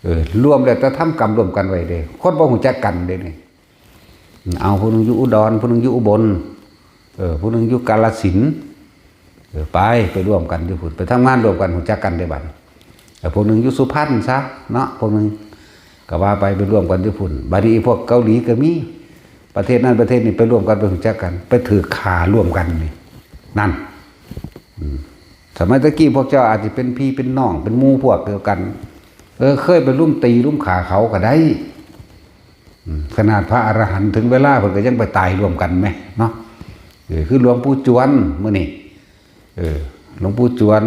ເອີ ລວມແລ້ວແຕ່ທຳກຳລວມກັນໄວ້ເດ້ ຄົນບໍ່ຮູ້ຈັກກັນເດ້ນີ້ ເອົາ ຜູ້ໜຶ່ງຢູ່ອຸດອນ ຜູ້ໜຶ່ງຢູ່ອຸບົນ ເອີ ຜູ້ໜຶ່ງຢູ່ກາລະສິນ ເອີ ໄປ ໄປລວມກັນຢູ່ພຸ້ນ ໄປທຳງານລວມກັນ ຮູ້ຈັກກັນເດ້ບັດ ເອີ ພວກໜຶ່ງຢູ່ສຸພັນຊະເນາະ ພວກໜຶ່ງກໍວ່າໄປ ໄປລວມກັນຢູ່ພຸ້ນ. ບັດນີ້ອີພວກເກົາຫຼີກໍມີ ປະເທດນັ້ນປະເທດນີ້ ໄປລວມກັນ ໄປຮູ້ຈັກກັນ ໄປຖືກຂ້າລວມກັນນີ້ ນັ້ນ ອືມ ສະໄໝຕະກີ້ພວກເຈົ້າອາດຈະເປັນພີ່ເປັນນ້ອງ ເປັນໝູ່ພວກດຽວກັນ ເອີ ເຄີຍໄປລຸມຕີລຸມຂ້າເຂົາກໍໄດ້. ອືມ ຂະໜາດພະອະລະຫັນເຖິງເວລາເພິ່ນກໍຍັງໄປຕາຍຮ່ວມກັນແມະເນາະ. ເອີ ຄືຫຼວງປູ່ຈວນມື້ນີ້ ເອີ ຫຼວງປູ່ຈວນ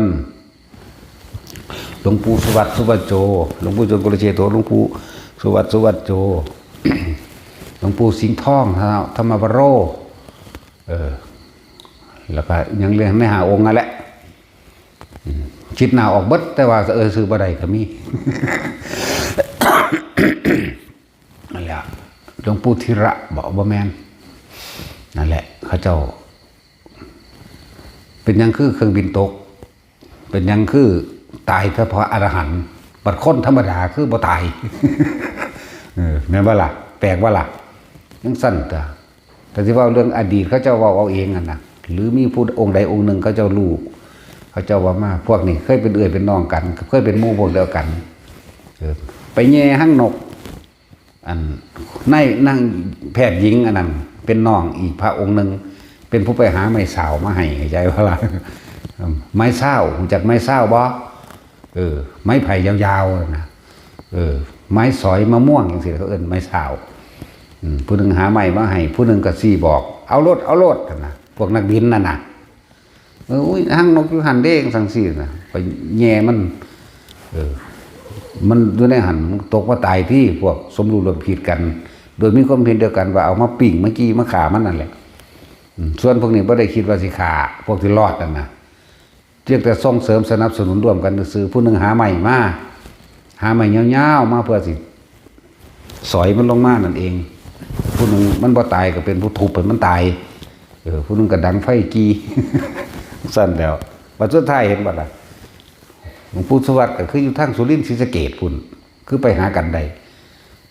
ຫຼວງປູ່ສຸວັດ ສຸວັດໂຈ ຫຼວງປູ່ຈວນ ໂກລະເຊໂຕ ຫຼວງປູ່ສຸວັດ ສຸວັດໂຈ ຫຼວງປູ່ສິງທອງ ທຳມະວະໂຣ ເອີ ແລ້ວກໍຍັງເລື່ອງໃນຫ້າອົງນັ້ນແຫຼະ ອືມ ຄິດໜ້າອອກເບິດ ແຕ່ວ່າ ເອີ ຊື່ບໍ່ໄດ້ກໍມີ. ນັ້ນແຫຼະ ຫຼວງປູ່ທີລະບໍ ບໍ່ແມ່ນ ນັ້ນແຫຼະ ເຂົາເຈົ້າ ເປັນຫຍັງຄືເຄື່ອງບິນຕົກ ເປັນຫຍັງຄືຕາຍສະເພາະອະລະຫັນ ບັດຄົນທຳມະດາຄືບໍ່ຕາຍ ເອີ ແມ່ນບໍ່ລະ ແປກບໍ່ລະ ຈັ່ງຊັ້ນຕາ. ຖ້າຊິເວົ້າເລື່ອງອະດີດ ເຂົາເຈົ້າເວົ້າເອົາເອງຫັ້ນນະ ຫຼືມີຜູ້ອົງໃດອົງໜຶ່ງເຂົາເຈົ້າຮູ້ ເຂົາເຈົ້າເວົ້າມາ ພວກນີ້ເຄີຍເປັນເອື້ອຍເປັນນ້ອງກັນ ເຄີຍເປັນໝູ່ພວກດຽວກັນ ເອີ ໄປແຍ່ຮັງນົກ ອັນ ນາຍນາງແພດຍິງອັນນັ້ນ ເປັນນ້ອງອີກພະອົງໜຶ່ງ ເປັນຜູ້ໄປຫາໄມ້ຊາວມາໃຫ້ ເຂົ້າໃຈບໍ່ລະ? ໄມ້ຊາວ ຮູ້ຈັກໄມ້ຊາວບໍ່? ເອີ ໄມ້ໄຜ່ຍາວໆ ນະ ເອີ ໄມ້ສອຍມະມ່ວງຈັ່ງຊີ້ ເຂົາເອີ້ນໄມ້ຊາວ ອືມ ຜູ້ໜຶ່ງຫາໄມ້ມາໃຫ້ ຜູ້ໜຶ່ງກໍຊີ້ບອກ ເອົາໂລດ ເອົາໂລດ ຫັ້ນນະ ພວກນັກບິນນັ້ນນະ ເອີ ອຸ້ຍ ຮັງນົກຢູ່ຫັ້ນເດ້ ຈັ່ງຊີ້ນະ ໄປແຍ່ມັນ ເອີ ມັນຢູ່ໃນຫັ້ນ ມັນຕົກມາຕາຍທີ່ ພວກສົມຮູ້ຮ່ວມຄິດກັນ ໂດຍມີຄວາມເຫັນດຽວກັນວ່າ ເອົາມາປີ້ງ ມາຈີ່ ມາຂ້າມັນນັ້ນແຫຼະ ອືມ ສ່ວນພວກນີ້ບໍ່ໄດ້ຄິດວ່າຊິຂ້າ ພວກທີ່ລອດນັ້ນນະ ພຽງແຕ່ສົ່ງເສີມສະໜັບສະໜູນຮ່ວມກັນຊື່ໆ ຜູ້ໜຶ່ງຫາໄມ້ມາ ຫາໄມ້ຍາວໆມາເພື່ອຊິສອຍມັນລົງມານັ້ນເອງ ຜູ້ໜຶ່ງມັນບໍ່ຕາຍກໍເປັນຜູ້ທຸບໃຫ້ມັນຕາຍ ເອີ ຜູ້ໜຶ່ງກໍດັງໄຟກີ່ ຊັ້ນແລ້ວ ບັດສຸດທ້າຍເຫັນບໍ່ລະ ຫຼວງປູ່ສຸວັດກໍຄືຢູ່ທາງສຸລິນ ສີສະເກດພຸ້ນ ຄືໄປຫາກັນໄດ້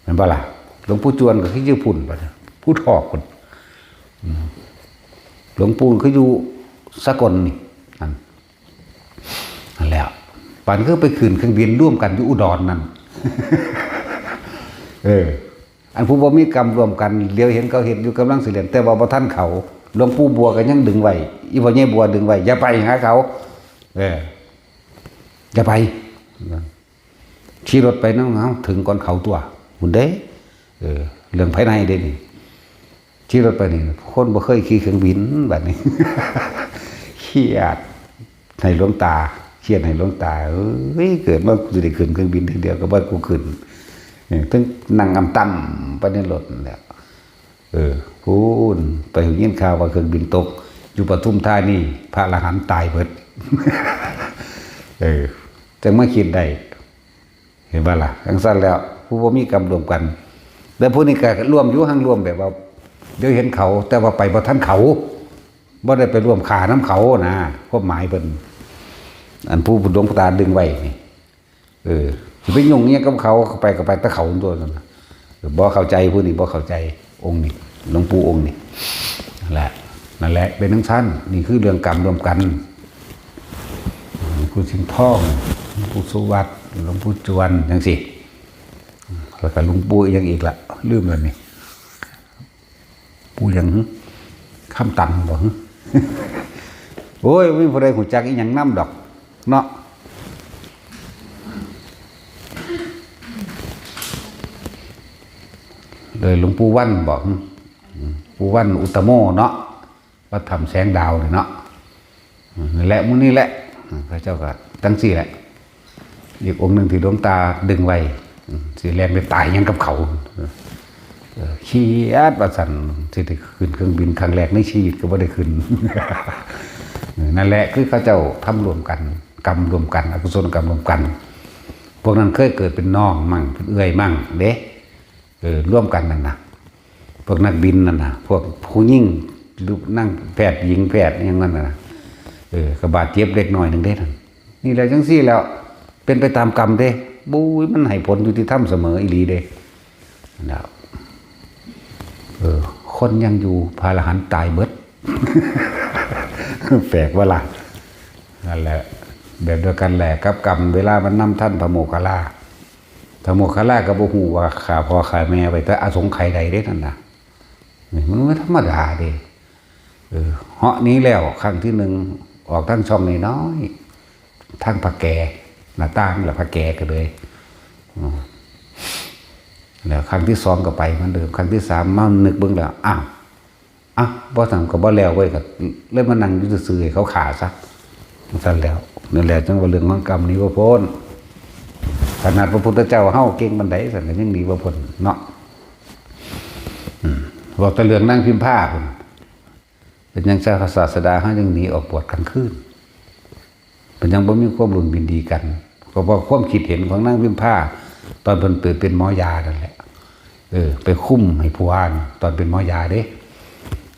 ແມ່ນບໍ່ລະ? ຫຼວງປູ່ຈວນກໍຄືຢູ່ພຸ້ນ ບັດນີ້ ພູທອກພຸ້ນ ອືມ ຫຼວງປູ່ຄືຢູ່ສະກົນນີ້ ນັ້ນ ນັ້ນແຫຼະ ປານຄືໄປຂຶ້ນເຄື່ອງບິນລວມກັນຢູ່ອຸດອນນັ້ນ ເອີ ອັນຜູ້ບໍ່ມີກຳລວມກັນ ຫຼຽວເຫັນເຂົາເຮັດຢູ່ ກຳລັງຊິເຫຼັ້ນ ແຕ່ວ່າບໍ່ທັນເຂົາ ຫຼວງປູ່ບົວກໍຍັງດຶງໄວ້ ອີ່ພໍ່ໃຫຍ່ບົວດຶງໄວ້ ຢ່າໄປຫາເຂົາ ເອີ ຢ່າໄປ ຂີ່ລົດໄປນຳເຮົາ ເຖິງກ່ອນເຂົາຕົວະ ພຸ້ນເດ້. ເອີ ເລື່ອງພາຍໃນເດ້ນີ້ ຂີ່ລົດໄປນີ້ ຄົນບໍ່ເຄີຍຂີ່ເຄື່ອງບິນ ບັດນີ້ ຄຽດໃຫ້ຫຼວງຕາ ຄຽດໃຫ້ຫຼວງຕາ ເອີຍ ເກີດມາກູຊິໄດ້ຂຶ້ນເຄື່ອງບິນເທື່ອດຽວ ກໍບໍ່ໃຫ້ກູຂຶ້ນ ເອີ ເຖິງນັ່ງອຳຕຳໄປໃນລົດນັ້ນແຫຼະ. ເອີ ພຸ້ນ ໄປຍິນຂ່າວວ່າເຄື່ອງບິນຕົກຢູ່ປະທຸມທານີ ພະອະລະຫັນຕາຍເບິດ ເອີ ຈັ່ງມາຄິດໄດ້ ເຫັນບໍ່ລະ? ຈັ່ງຊັ້ນແລ້ວ ຜູ້ບໍ່ມີກຳລວມກັນ ແລ້ວຜູ້ນີ້ກໍລວມຢູ່ ຮັ່ງລວມແບບວ່າ ດຽວເຫັນເຂົາ ແຕ່ວ່າໄປບໍ່ທັນເຂົາ ບໍ່ໄດ້ໄປຮ່ວມຂ້ານຳເຂົານະ ຄວາມໝາຍເພິ່ນ ອັນຜູ້ຫຼວງຕາດຶງໄວ້ນີ້ ເອີ ຊິໄປຫຍຸ້ງອີ່ຫຍັງກັບເຂົາ ເຂົ້າໄປກໍໄປແຕ່ເຂົາຕົວະນັ້ນນະ ເອີ ບໍ່ເຂົ້າໃຈ ຜູ້ນີ້ບໍ່ເຂົ້າໃຈ ອົງນີ້ ຫຼວງປູ່ອົງນີ້ ນັ້ນແຫຼະ ນັ້ນແຫຼະ ເປັນຈັ່ງຊັ້ນ ນີ້ຄືເລື່ອງກຳລວມກັນ ຫຼວງປູ່ສິງທອງ ຫຼວງປູ່ສຸວັດ ຫຼວງປູ່ຈວນ ຈັ່ງຊີ້ ແລ້ວກໍຫຼວງປູ່ອີ່ຫຍັງອີກລະ ລືມແລ້ວນີ້ ປູ່ຫຍັງຫຶ ຄຳຕັນບໍ່ຫຶ ໂອ້ຍ ບໍ່ມີຜູ້ໃດຮູ້ຈັກອີ່ຫຍັງນຳດອກເນາະ ໂດຍຫຼວງປູ່ວັນບໍ່ຫຶ ປູ່ວັນອຸດຕະໂມເນາະ ວັດຖ້ຳແສງດາວນີ້ເນາະ ນັ້ນແຫຼະ ໝູ່ນີ້ແຫຼະ ເຂົາເຈົ້າກໍຈັ່ງຊີ້ແຫຼະ ອີກອົງໜຶ່ງທີ່ຫຼວງຕາດຶງໄວ້ ຊິແລ່ນໄປຕາຍຫຍັງກັບເຂົາ ເອີ ຄຽດວ່າຊັ້ນ ຊິໄດ້ຂຶ້ນເຄື່ອງບິນຄັ້ງແລກໃນຊີວິດກໍບໍ່ໄດ້ຂຶ້ນ ນັ້ນແຫຼະ ຄືເຂົາເຈົ້າທຳລວມກັນ ກຳລວມກັນ ອະກຸສົນກຳລວມກັນ ພວກນັ້ນເຄີຍເກີດເປັນນ້ອງມັ້ງ ເປັນເອື້ອຍມັ້ງເດ້ ເອີ ລວມກັນນັ້ນນະ ພວກນັກບິນນັ້ນນະ ພວກຜູ້ຍິງ ຫຼືນາງແພດ ຍິງແພດ ອີ່ຫຍັງນັ້ນນະ ເອີ ກໍບາດເຈັບເລັກນ້ອຍໜຶ່ງເດ້ນັ້ນ ນີ້ແຫຼະ ຈັ່ງຊີ້ແລ້ວ ເປັນໄປຕາມກຳເດ້ ໂອ້ຍ ມັນໃຫ້ຜົນຍຸຕິທຳສະເໝີອີ່ຫຼີເດ້ ນັ້ນແຫຼະ ເອີ ຄົນຍັງຢູ່ ພະອະລະຫັນຕາຍເບິດ ແປກບໍ່ລະ? ນັ້ນແຫຼະ ແບບດຽວກັນແຫຼະກັບກຳ ເວລາມັນນຳທັນພະໂມກຂະລາ ພະໂມກຂະລາກໍບໍ່ຮູ້ວ່າຂ້າພໍ່ຂ້າແມ່ໄວ້ແຕ່ອະສົງໄຂໃດເດ້ນັ້ນນະ ນີ້ມັນບໍ່ທຳມະດາເດ້ ເອີ ເຫາະໜີແລ້ວຄັ້ງທີໜຶ່ງ ອອກທາງຊ່ອງນ້ອຍໆ ທາງພະແກ ໜ້າຕ່າງແລ້ວພະແກກໍເລີຍ ອືມ ແລ້ວຄັ້ງທີສອງກໍໄປເໝືອນເດີມ ຄັ້ງທີສາມມານຶກເບິ່ງແລ້ວ ອ້າວ ອ້າວ ບໍ່ຊັ້ນກໍບໍ່ແລ້ວເວີຍ ກໍເລີຍມານັ່ງຢູ່ຊື່ໆ ໃຫ້ເຂົາຂ້າຊະ ຈັ່ງຊັ້ນແລ້ວ ນັ້ນແຫຼະ ຈັ່ງວ່າເລື່ອງຂອງກຳໜີບໍ່ພົ້ນ ຂະໜາດພະພຸດທະເຈົ້າເຮົາເກັ່ງປານໃດ ຊັ້ນກໍຍັງໜີບໍ່ພົ້ນເນາະ ອືມ ເວົ້າແຕ່ເລື່ອງນາງພິມພາພຸ້ນ ເປັນຫຍັງຊາດ ພະສາສະດາເຮົາຈຶ່ງໜີອອກບວດກາງຄືນ? ເປັນຫຍັງບໍ່ມີຄວາມລຸ້ນຍິນດີກັນ? ກໍເພາະຄວາມຄິດເຫັນຂອງນາງພິມພາ ຕອນເພິ່ນໄປເປັນໝໍຢານັ້ນແຫຼະ ເອີ ໄປຄຸມໃຫ້ຜົວ ຕອນເປັນໝໍຢາເດ້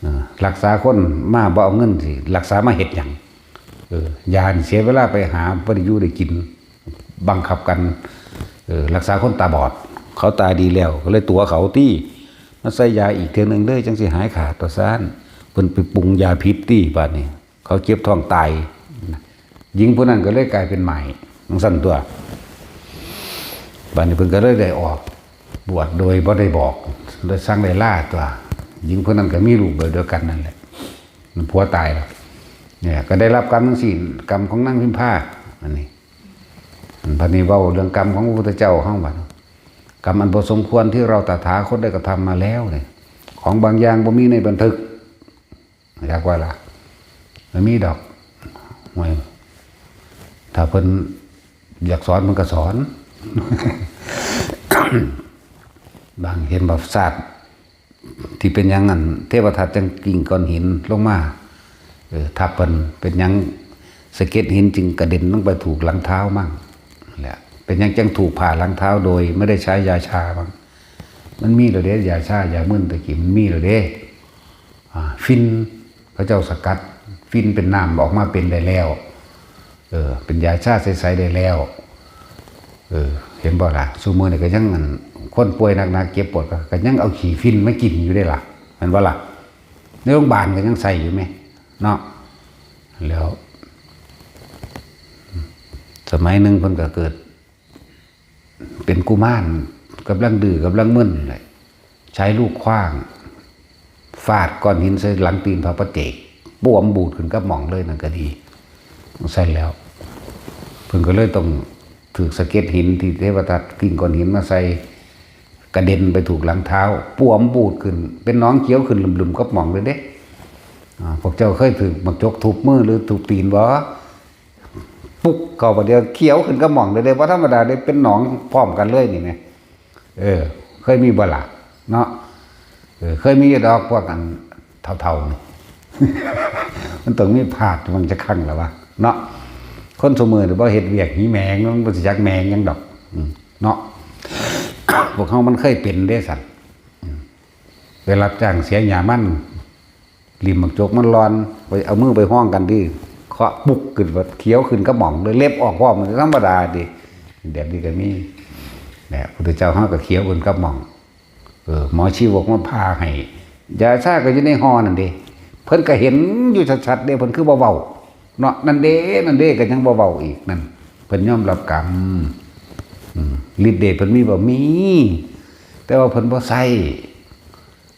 ເອີ ລັກສາຄົນມາບໍ່ເອົາເງິນ ຊິລັກສາມາເຮັດຫຍັງ? ເອີ ຢານີ້ເສຍເວລາໄປຫາ ບໍ່ໄດ້ຢູ່ໄດ້ກິນ ບັງຄັບກັນ ເອີ ລັກສາຄົນຕາບອດ ເຂົາຕາດີແລ້ວ ກໍເລີຍຕົວະເຂົາຕິ ມາໃສ່ຢາອີກເທື່ອໜຶ່ງເດີ ຈັ່ງຊິຫາຍຂາດ ວ່າຊັ້ນ ເພິ່ນໄປປຸງຢາຜິດຕິ ບາດນີ້ ເຂົາເຈັບທ້ອງຕາຍ ຍິງຜູ້ນັ້ນກໍເລີຍກາຍເປັນໝ້າຍ ຈັ່ງຊັ້ນຕົວະ ບາດນີ້ເພິ່ນກໍເລີຍໄດ້ອອກບວດໂດຍບໍ່ໄດ້ບອກ ໂດຍສັ່ງໄດ້ລາຕົວະ ຍິງຜູ້ນັ້ນກໍມີລູກແບບດຽວກັນນັ້ນແຫຼະ ຜົວຕາຍແລ້ວ ນີ້ກໍໄດ້ຮັບກຳຈັ່ງຊີ້ ກຳຂອງນາງພິມພາ ອັນນີ້ ບັດນີ້ເວົ້າເລື່ອງກຳຂອງພະພຸດທະເຈົ້າເຮົາບັດ ກຳອັນບໍ່ສົມຄວນທີ່ເຮົາຕະຖາຄົດໄດ້ກະທຳມາແລ້ວນີ້ ຂອງບາງຢ່າງບໍ່ມີໃນບັນທຶກ ຢາກວ່າລະ ມັນມີດອກ ໂອ້ຍ ຖ້າເພິ່ນຢາກສອນເພິ່ນກະສອນ ບາງເຫັນບໍ່ຊາດ ທີ່ເປັນຫຍັງອັນເທວະທັດຈັ່ງກິ້ງກ້ອນຫີນລົງມາ ເອີ ທັບເພິ່ນ ເປັນຫຍັງສະເກັດຫີນຈຶ່ງກະເດັນລົງໄປຖືກຫຼັງເທົ້າມັ້ງ ແລະ ເປັນຫຍັງຈັ່ງຖືກຜ່າຫຼັງເທົ້າໂດຍບໍ່ໄດ້ໃຊ້ຢາຊາມັ້ງ ມັນມີແລ້ວເດ້ ຢາຊາ ຢາມຶນແຕ່ກີ້ມັນມີແລ້ວເດ້ ອ່າ ຝິ່ນ ເຂົາເຈົ້າສະກັດຝິ່ນເປັນນ້ຳອອກມາເປັນໄດ້ແລ້ວ ເອີ ເປັນຢາຊາໃສໆໄດ້ແລ້ວ ເອີ ເຫັນບໍ່ລະ? ຊຸມື້ນີ້ກໍຍັງ ອັນ ຄົນປ່ວຍໜັກໆ ເຈັບປວດກໍ ກໍຍັງເອົາຂີ້ຝິ່ນມາກິນຢູ່ເດ້ລະ ແມ່ນບໍ່ລະ? ໃນໂຮງບານກໍຍັງໃຊ້ຢູ່ແມະເນາະ ແລ້ວ ສະໄໝໜຶ່ງເພິ່ນກໍເກີດ ເປັນກຸມານ ກຳລັງດື້ກຳລັງມຶນແຫຼະ ໃຊ້ລູກຂວ້າງ ຟາດກ້ອນຫີນໃສ່ຫຼັງຕີນພະປະເຈກ ປວມບູດຂຶ້ນກັບໝ້ອງເລີຍ ນັ້ນກໍດີ. ຊັ້ນແລ້ວ ເພິ່ນກໍເລີຍຕ້ອງຖືກສະເກັດຫີນທີ່ເທວະທັດກິ້ງກ້ອນຫີນມາໃສ່ ກະເດັນໄປຖືກຫຼັງເທົ້າ ປວມບູດຂຶ້ນ ເປັນໜອງຂຽວຂຶ້ນລຶ້ມໆກັບໝ້ອງເລີຍເດ້. ອາ ພວກເຈົ້າເຄີຍຖືກໝາກຈົກທຸບມື ຫຼື ທຸບຕີນບໍ່? ປຸກເຂົ້າບາດດຽວຂຽວຂຶ້ນກັບໝ້ອງເລີຍເດ້. ບໍ່ທຳມະດາເດ້ ເປັນໜອງພ້ອມກັນເລີຍນີ້ແໝ່. ເອີ ເຄີຍມີບໍ່ລະເນາະ? ເອີ ເຄີຍມີຢູ່ດອກ ພວກອັນເຖົ້າໆນີ້ ມັນຕ້ອງມີພາດມັນຈັກຄັ້ງລະວະເນາະ. ຄົນຊຸມື້ນີ້ບໍ່ເຮັດວຽກ ຫິແໝງ ມັນບໍ່ຊິຈັກແໝງຫຍັງດອກ ອືມ ເນາະ. ພວກເຮົາມັນເຄີຍເປັນເດ້ຊັ້ນ ອືມ ໄປຮັບຈ້າງເສຍຫຍ້າມັນ ລິ້ມໝາກຈົກມັນລ່ອນ ໄປເອົາມືໄປຮອງກັນຕິ ເຄາະປຸກຂຶ້ນ ຂຽວຂຶ້ນກັບໝ້ອງເລີຍ ເລັບອອກພ້ອມ ທຳມະດາຕິ. ແບບນີ້ກໍມີແຫຼະ ພຸດທະເຈົ້າເຮົາກໍຂຽວຂຶ້ນກັບໝ້ອງ. ເອີ ໝໍຊີວກມາຜ່າໃຫ້ ຢາຊາກໍຢູ່ໃນຫໍ່ນັ້ນເດ້ ເພິ່ນກໍເຫັນຢູ່ຊັດໆເດ້ ເພິ່ນຄືບໍ່ເວົ້າເນາະ? ນັ້ນເດ້ ນັ້ນເດ້ ກໍຍັງບໍ່ເວົ້າອີກ ນັ້ນ ເພິ່ນຍອມຮັບກຳ. ອືມ ລິດເດດເພິ່ນມີບໍ່? ມີ ແຕ່ວ່າເພິ່ນບໍ່ໃຊ້.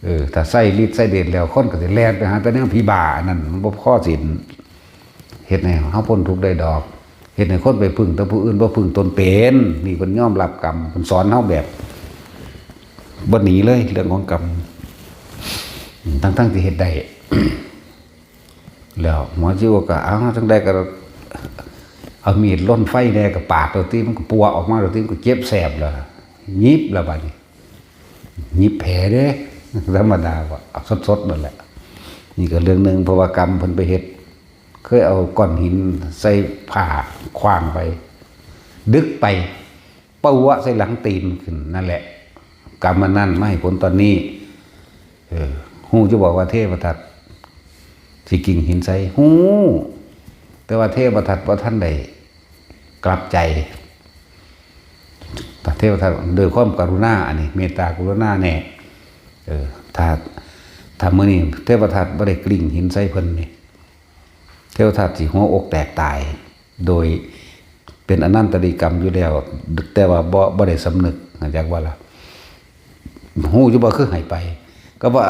ເອີ ຖ້າໃຊ້ລິດໃຊ້ເດດແລ້ວ ຄົນກໍຊິແລ່ນໄປຫາແຕ່ແນວຜີບ້າ ອັນນັ້ນມັນບໍ່ພໍສິນ ເຮັດໃຫ້ເຮົາພົ້ນທຸກໄດ້ດອກ ເຮັດໃຫ້ຄົນໄປເພິ່ງແຕ່ຜູ້ອື່ນ ບໍ່ເພິ່ງຕົນເປັນ. ນີ້ເພິ່ນຍອມຮັບກຳ ເພິ່ນສອນເຮົາແບບບໍ່ໜີເລີຍ ເລື່ອງຂອງກຳ ທັງໆທີ່ເຮັດໄດ້. ແລ້ວໝໍຊີວກກໍ ເອົາ ຈັ່ງໃດກໍເອົາມີດລົນໄຟແດ່ ກໍປາດໂລດຕິ ມັນກໍປົວອອກມາໂລດຕິ ມັນກໍເຈັບແສບລະ ຫຍິບລະບາດນີ້ ຫຍິບແຜເດ້ ທຳມະດາວ່າເອົາສົດໆນັ້ນແຫຼະ. ນີ້ກໍເລື່ອງໜຶ່ງ ເພາະວ່າກຳເພິ່ນໄປເຮັດ ເຄີຍເອົາກ້ອນຫີນໃສ່ຜ້າຂວ້າງໄປ ດຶກໄປ ປະວະໃສ່ຫຼັງຕີນຂຶ້ນ ນັ້ນແຫຼະ ກຳອັນນັ້ນມາໃຫ້ຜົນຕອນນີ້. ເອີ ຮູ້ຢູ່ບໍ່ວ່າເທວະທັດຊິກິ້ງຫີນໃສ່? ຮູ້ ແຕ່ວ່າເທວະທັດບໍ່ທັນໄດ້ ກັບໃຈ ເທວະທັດດ້ວຍຄວາມກະລຸນາ ອັນນີ້ເມດຕາກະລຸນາແນ່. ເອີ ຖ້າ ຖ້າມື້ນີ້ເທວະທັດບໍ່ໄດ້ກລິ້ງຫີນໃສ່ເພິ່ນນີ້ ເທວະທັດຊິຫົວອົກແຕກຕາຍ ໂດຍເປັນອະນັນຕະລິກຳຢູ່ແລ້ວ ແຕ່ວ່າບໍ່ ບໍ່ໄດ້ສຳນຶກ ຮູ້ຈັກບໍ່ລະ? ຮູ້ຢູ່ບໍ່ຄືໃຫ້ໄປ? ກໍວ່າ